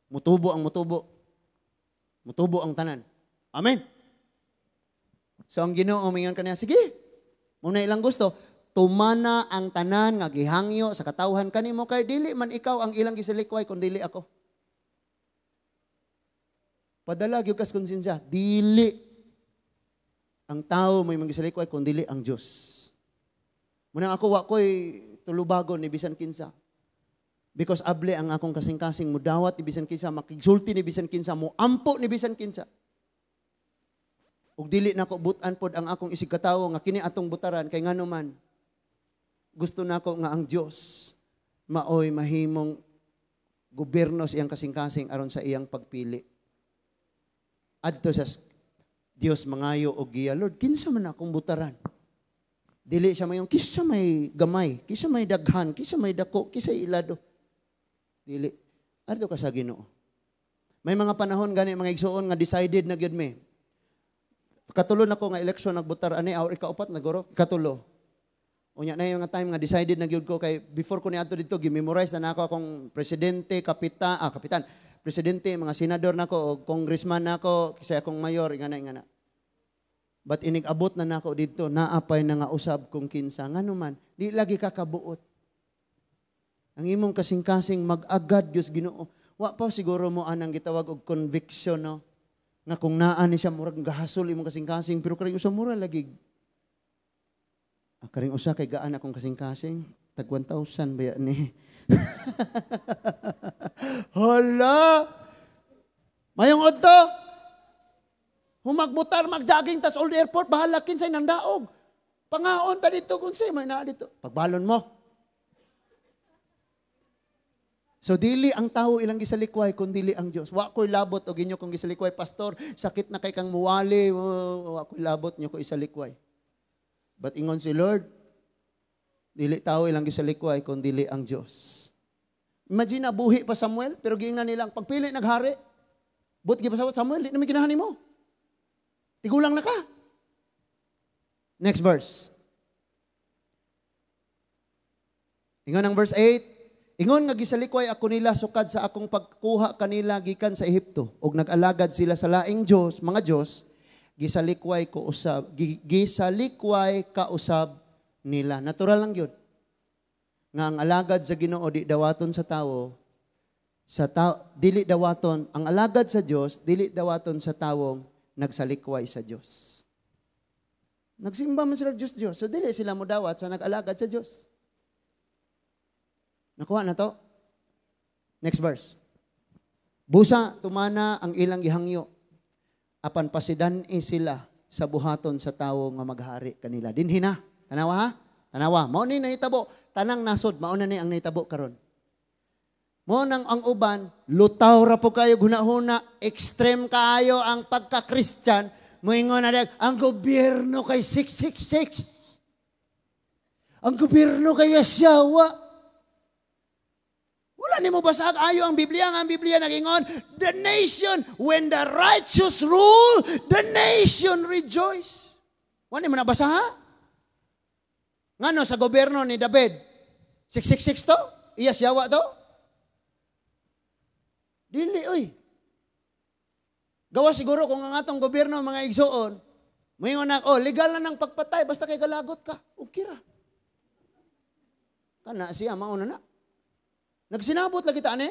Mutubo ang mutubo. Mutubo ang tanan. Amen. So ang Ginoo mingon kaniya, "Sige. Muna ilang gusto, tumana ang tanan nga gihangyo sa katawhan kanimo kay dili man ikaw ang ilang gisalikway kun dili ako." Padala gyud kas konsensya, dili ang tao may mangisalikway kun dili ang Dios. Muna ako wa ko'y tulubagon ni bisan kinsa. Because able ang akong kasing-kasing mudawat ni bisan kinsa, makigsulti ni bisan kinsa, muampo ni bisan kinsa. Ug dili nako butan pod ang akong isig katawo nga kini atong butaran kay ngano man gusto nako nga ang Dios maoy mahimong gobyerno sa iyang kasing-kasing aron sa iyang pagpili. Adto sa Dios mangayo og giya, "Lord, kinsa man akong butaran?" Dili siya mayong kinsa may gamay, kinsa may daghan, kinsa may dako, kinsa ilado. Dili. Adto ka sa Ginoo. May mga panahon gani mga igsuon nga decided na gyud mi. Katulo nako nga election nagbutar ani or ikaupat na guro, katulo. Unya na yung nga time nga decided na gyud ko kay before ko niadto didto gi-memorize na nako akong presidente, kapitan, presidente, mga senador nako og congressman nako, kisay akong mayor, ingana ingana. But inig abot na nako didto, naapay na nga usab kung kinsa ngano man, di lagi ka kabuot. Ang imong kasing-kasing mag-agad Dios Ginoo. Wa pa siguro mo anang gitawag og conviction, no? Nga kung naa ni siya murag gahasol imong kasing-kasing pero karing usa mura lagi. Karing usa kay gaan akong kasing-kasing, tag 1,000 ba ni. Hala! Mayong odto. Humagbutar, magjogging tas Old Airport, bahala kinsay nang daog. Pangaon ta dito kung say may naa dito. Pagbalon mo. So dili ang tao ilang gisalikway kun dili ang Dios. Wa ko'y labot og inyo kung gisalikway, pastor, sakit na kay kang muwali, wa ko'y labot nyo ko isalikway. But ingon si Lord, dili tao ilang gisalikway kun dili ang Dios. Imagine na buhi pa Samuel, pero giingnan nilang pagpili naghari. But gipasawat Samuel, di na may ginahan nimo. Tigulang na ka. Next verse. Ingon ang verse 8, ingon nga gisalikway ako nila sukad sa akong pagkuha kanila gikan sa Ehipto ug nag-alagad sila sa laing Dios, mga Dios, gisalikway ko usab, gisalikway kausab nila. Natural lang gyud nga ang alagad sa Ginoo di dawaton sa tawo, sa tao dili dawaton ang alagad sa Dios, dili dawaton sa tawong nagsalikway sa Dios. Nagsimba man sila Dios Dios, so dili sila modawat sa nag-alagad sa Dios. Nakuha na to? Next verse. Busa tumana ang ilang gihangyo apan pasidan-i sila sa buhaton sa tawo nga maghari kanila. Dinhi na. Tanawa ha? Tanawa. Mao ni nahitabo tanang nasod, mao na ni ang nahitabo karon. Mao nang ang uban, lutaw ra po kayo hunahuna, extreme kaayo ang pagka-Christian. Moingon na ang gobyerno kay 666. Ang gobyerno kay Yasyawa. Wala nimo basag ayo ang Biblia. Ang Biblia nagingon, the nation, when the righteous rule, the nation rejoice. Wala nimo nabasa ha? Ngano sa gobyerno ni David, 666 to? Iyas yawa to? Dili, oy. Gawa siguro kung ang atong gobyerno, mga igsoon, moingon na, oh, legal na ng pagpatay, basta kay galagot ka. Okay ra. Kana siya mauna na. Nagsinabot lagi ta ani.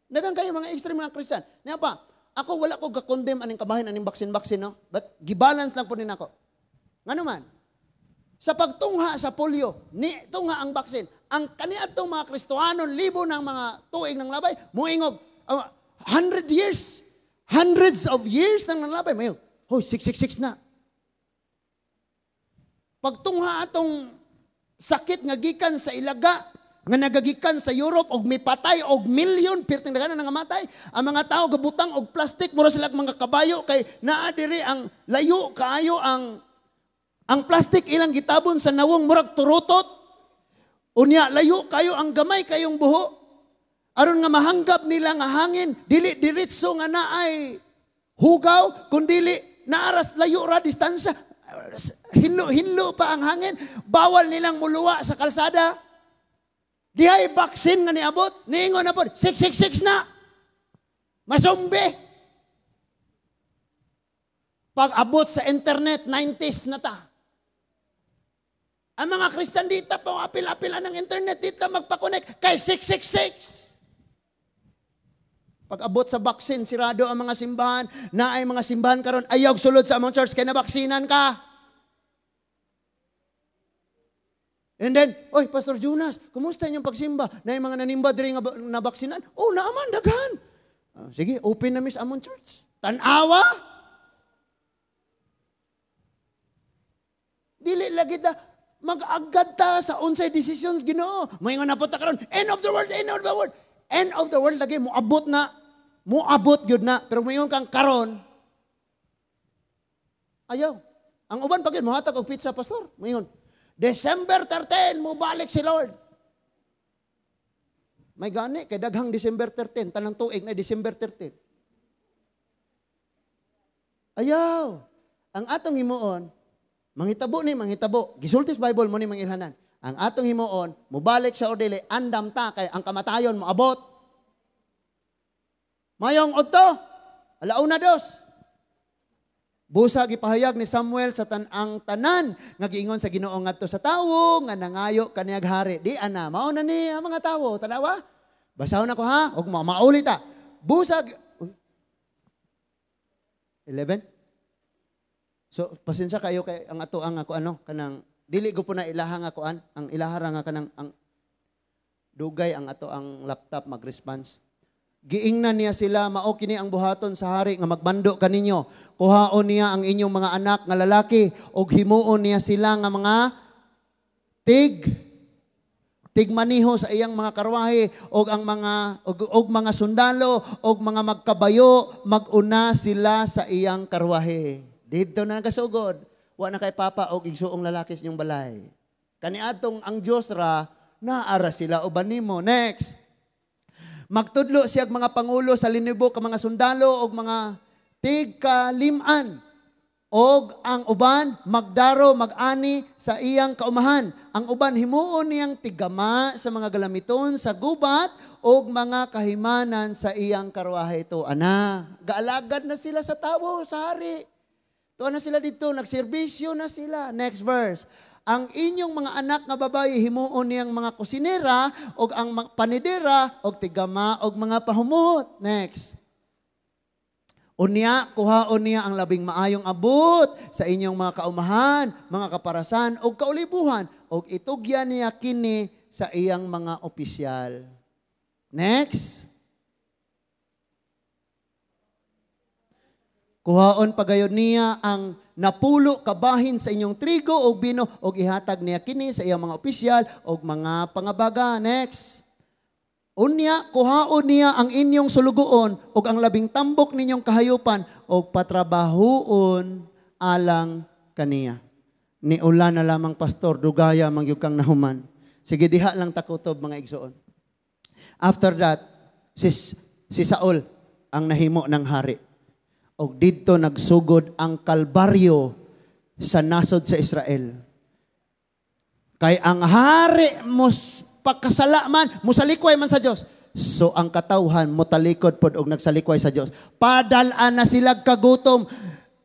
Daghang kayo mga extreme mga Christian. Niya pa, ako wala ko ga-condemn aning kabahin aning vaccine-vaccine, no. But gibalance lang po ni nako. Ngano man? Sa pagtungha sa polio, ni tungha ang vaccine. Ang kaniadtong mga Kristohanon, libo ng mga tuig ng labay, muingog, 100 years, hundreds of years nang nanglabay, mayo. Hoy, 666 na. Pagtungha atong sakit nga gikan sa ilaga, nga nagagikan sa Europe og mipatay og milyon pirting daghan na nangamatay ang mga tao, gabutang og plastic, mura sila mga kabayo kay naa diri ang layo kaayo ang plastic ilang gitabon sa nawong, murag turutot. Unya layo kayo ang gamay kayong buho aron nga mahanggap nila nga hangin, dili diretso nga naay hugaw, kundili naaras layo ra distansya, hinlo hinlo pa ang hangin. Bawal nilang muluwa sa kalsada. Dihay vaccine nga niabot, niingon na po, 666 na. Masumbi. Pag abot sa internet, 90s na ta. Ang mga Christian dito pa apil-apil ng internet, dito magpa-connect kay 666. Pag abot sa vaccine, sirado ang mga simbahan, na ay mga simbahan karon ayaw sulod sa among church kay nabaksinan ka. And then, "Oy, Pastor Jonas, kumusta inyong pagsimba? Na yung mga nanimba diri nga nabaksinan?" "Oh, naaman, daghan." "Sige, open na mis among church." Tanawa! Dili lagi ta, mag-agad ta sa unsay decisions Ginoo. Moingon na po ta karon, "End of the world, end of the world." End of the world lagi, moabot na, moabot gyud na. Pero moingon kang karon, ayaw. Ang uban pa gyud, mohatag og pizza, Pastor. Moingon, "December 13, mubalik si Lord." May gani, kay daghang December 13, tanang tuig na December 13. Ayaw. Ang atong himuon, manghitabo ni manghitabo. Gisulti sa Bible mo ni mangilhanan. Ang atong himuon, mubalik sa ordili, andam ta kay ang kamatayon moabot. Mayong udto, 1:02. Busa gipahayag ni Samuel sa ang tanan nga giingon sa Ginoo ngadto sa tawo nga nangayo kaniyag hari. Di ana, mao na ni ang mga tawo, tanawa. Basahon ako ha, ug mauli ta. Busa 11. So pasensya kayo kay ang ato ang ako ano kanang dili ko po na ilaha nga kuan, ang ilaha ra nga kanang ang dugay ang ato ang laptop mag-response. Giingnan niya sila, "Mao kini ang buhaton sa hari nga magbando kaninyo. Kuhaon niya ang inyong mga anak nga lalaki ug himuon niya sila nga mga tigmaniho sa iyang mga karwahe og ang mga og mga sundalo og mga magkabayo, maguna sila sa iyang karwahe." Didto na nagasugod. Wa na kay papa og igsuong lalaki sa inyong balay. Kaniadtong ang Dios ra naara sila uban nimo. Next. Magtudlo siya mga pangulo sa linibo ka mga sundalo og mga tigkaliman. Og ang uban magdaro mag-ani sa iyang kaumahan. Ang uban himuon niyang tigama sa mga galamiton sa gubat og mga kahimanan sa iyang karwahe. Ito, ana, gaalagad na sila sa tawo, sa hari. Tuwa na sila dito, nagserbisyo na sila. Next verse. Ang inyong mga anak nga babayi himuon niyang mga kusinera og ang panidera og tigama og mga pahumot. Next. Unya, kuhaon niya ang labing maayong abot sa inyong mga kaumahan, mga kaparasan og kaulibuhan og itugyan niya kini sa iyang mga opisyal. Next. Kuhaon pagayon niya ang napulo kabahin sa inyong trigo o bino og ihatag niya kini sa iyang mga opisyal og mga pangabaga. Next. Unya, kuhaon niya ang inyong sulugoon og ang labing tambok ninyong kahayupan og patrabahuon alang kaniya. Niulan na lamang, Pastor, dugaya mangyud kang nahuman. Sige, diha lang takutob mga igsoon. After that, si Saul ang nahimo ng hari. Og didto nagsugod ang kalbaryo sa nasod sa Israel. Kay ang hari mos pagkasala man, mosalikway man sa Dios. So ang katawhan motalikod pod og nagsalikway sa Dios. Padal-an na sila kagutom.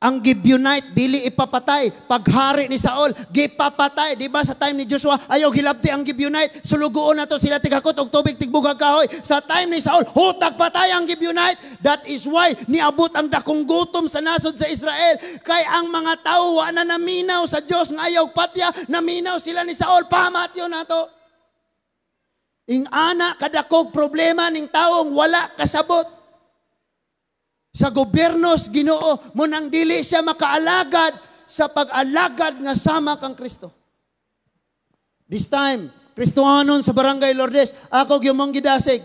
Ang Gibeonite dili ipapatay. Paghari ni Saul, gipapatay. Di ba sa time ni Joshua, ayaw gilabti ang Gibeonite. Sulugoon na to sila, tighakot og tubig, tigbugag kahoy. Sa time ni Saul, hutag patay ang Gibeonite. That is why niabot ang dakong gutom sa nasod sa Israel. Kay ang mga tao wa na naminaw sa Dios nga ayaw patya, naminaw sila ni Saul. Pamatyon nato. Ing-ana kadakog problema ning taong wala kasabot sa gobyerno sa Ginoo, mo nang dili siya makaalagad sa pag-alagad nga sama kang Kristo. This time, Kristohanon sa Barangay Lourdes, ako gyud mong gidasig.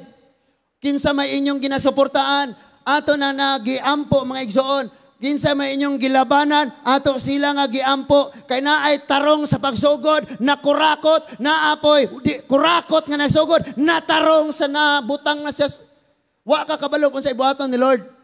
Kinsa may inyong ginasuportaan, ato na nagiampo, mga igsoon. Kinsa may inyong gilabanan, ato sila nga giampo. Kay naay tarong sa pagsugod, na kurakot, naapoy, di, kurakot nga nasugod, natarong sa nabutang na siya. Wa ka kabalo kung sa ibuhaton ni Lord.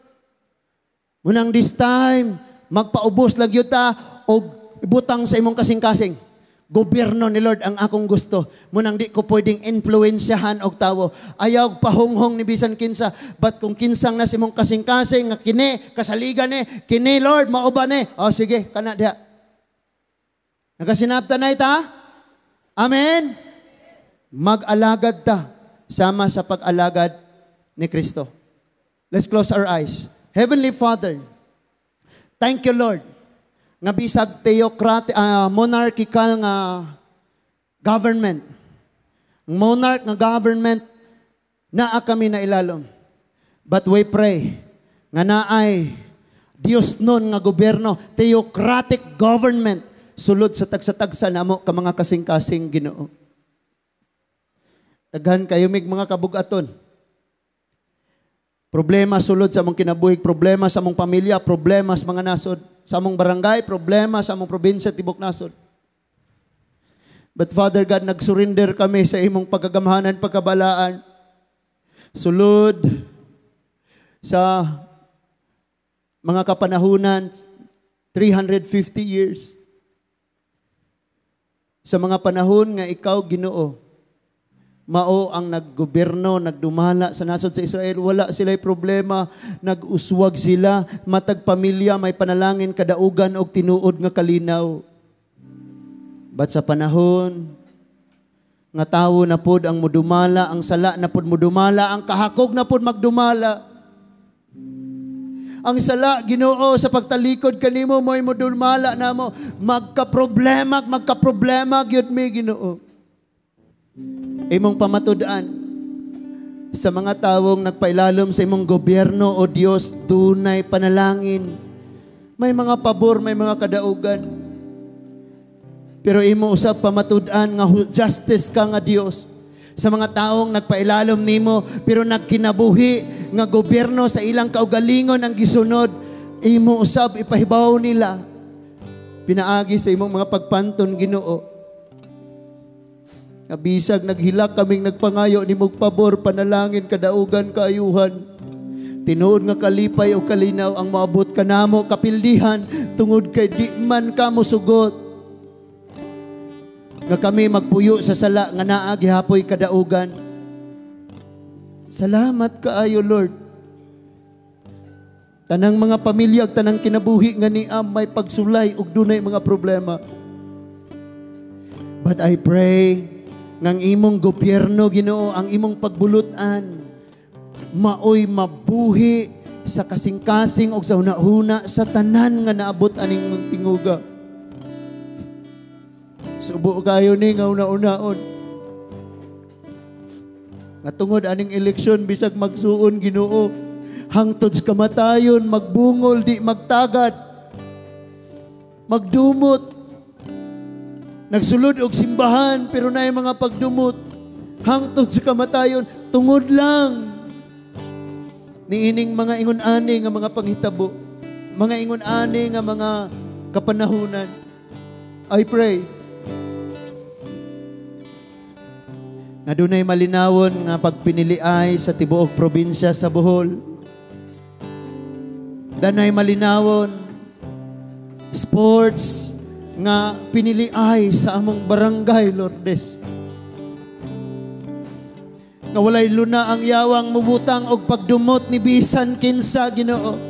Munang this time, magpaubos lang gyud ta og ibutang sa imong kasing-kasing. Gobyerno ni Lord ang akong gusto. Munang di ko pwedeng influensyahan og tawo. Ayaw pahunghong ni bisan kinsa. But kung kinsang na sa imong kasing-kasing nga kini, kasaligan ni, kini Lord, mao ba ni? O sige, kana diha. Nagasinabta na ita? Amen? Mag-alagad ta sama sa pag-alagad ni Kristo. Let's close our eyes. Heavenly Father, thank you, Lord, nga bisag theocratic, monarchical nga government, ang monarch nga government, naa kami na ilalom. But we pray nga naay Dios nun nga gobyerno, theocratic government, sulod sa tagsa-tagsa namo ka mga kasing-kasing, Ginoo. Daghan kayo mig mga kabugaton. Problema sulod sa among kinabuhi, problema sa among pamilya, problema sa mga nasod, sa among barangay, problema sa among probinsya, tibok nasod. But Father God, nagsurrender kami sa imong pagkagamhanan, pagkabalaan. Sulod sa mga kapanahunan, 350 years. Sa mga panahon nga ikaw, Ginoo, mao ang naggobyerno, nagdumala sa nasod sa Israel, wala sila'y problema, nag-uswag sila, matag pamilya may panalangin, kadaugan og tinuod nga kalinaw. But sa panahon nga tawo na pod ang mudumala, ang sala na pod mudumala, ang kahakog na pod magdumala. Ang sala, Ginoo, sa pagtalikod kanimo mo'y mudumala namo, magka-problema, magka-problema gyud mi, Ginoo. Imong pamatud-an sa mga tawong nagpailalom sa imong gobyerno, o Dios, dunay panalangin. May mga pabor, may mga kadaugan. Pero imo usab pamatud-an nga justice ka nga Dios. Sa mga taong nagpailalom nimo pero nagkinabuhi nga gobyerno sa ilang kaugalingon ang gisunod, imo usab ipahibaw nila pinaagi sa imong mga pagpanton, Ginoo. Nga bisag naghilak kaming nagpangayo nimog pabor, panalangin, kadaugan, kaayuhan, tinuod nga kalipay o kalinaw ang maabot kanamo kapildihan tungod kay di man ka mosugot nga kami magpuyo sa sala nga naa gihapoy kadaugan. Salamat kaayo, Lord. Tanang mga pamilya ug tanang kinabuhi nga niam may pagsulay ug dunay mga problema. But I pray ngang imong gobyerno, Ginoo, ang imong pagbulutan, maoy mabuhi sa kasing-kasing og sa hunahuna sa tanan nga naabot aning mong tinguga. Subo kayo ni nga una-unaon. Nga tungod aning eleksyon, bisag magsuon, Ginoo, hangtod sa kamatayon, magbungol, di magtagad, magdumot, nagsulod og simbahan pero naay mga pagdumot hangtod sa kamatayon tungod lang niining mga ingon ani nga mga panghitabo, mga ingon ani nga mga kapanahunan. I pray nga dunay malinawon nga pagpiniliay sa tibuok probinsya sa Bohol. Danay malinawon sports nga piniliay sa among barangay Lourdes. Nga walay luna ang yawang mubutang og pagdumot ni bisan kinsa, Ginoo.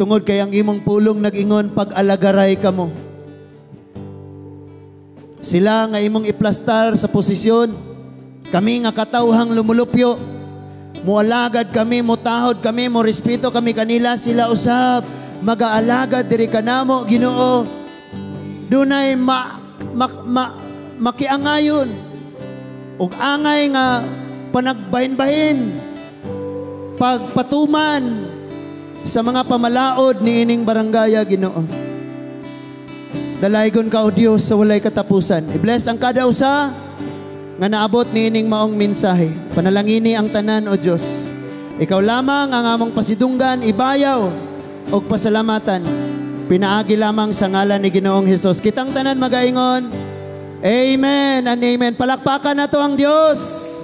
Tungod kay ang imong pulong nag-ingon, pag-alagaray kamo. Sila nga imong iplastar sa posisyon, kami nga katawhang lumulupyo, mualagad kami, mutahod kami, mo respeto kami kanila, sila usab magaalagad diri kanamo, Ginoo. Dunay ma, ma, ma, makiangayon ug angay nga panagbahin-bahin pagpatuman sa mga pamalaod ni ining barangaya, Ginoo. Dalaygon ka, O Dios, sa walay katapusan. I-bless ang kada usa nga naabot ni ining maong mensahe. Panalangini ang tanan, O Dios. Ikaw lamang ang among pasidunggan, ibayaw ug pasalamatan. Pinaagi lamang sa ngalan ni Ginoong Hesus. Kitang tanan magaingon, "Amen and Amen." Palakpakan nato ang Dios.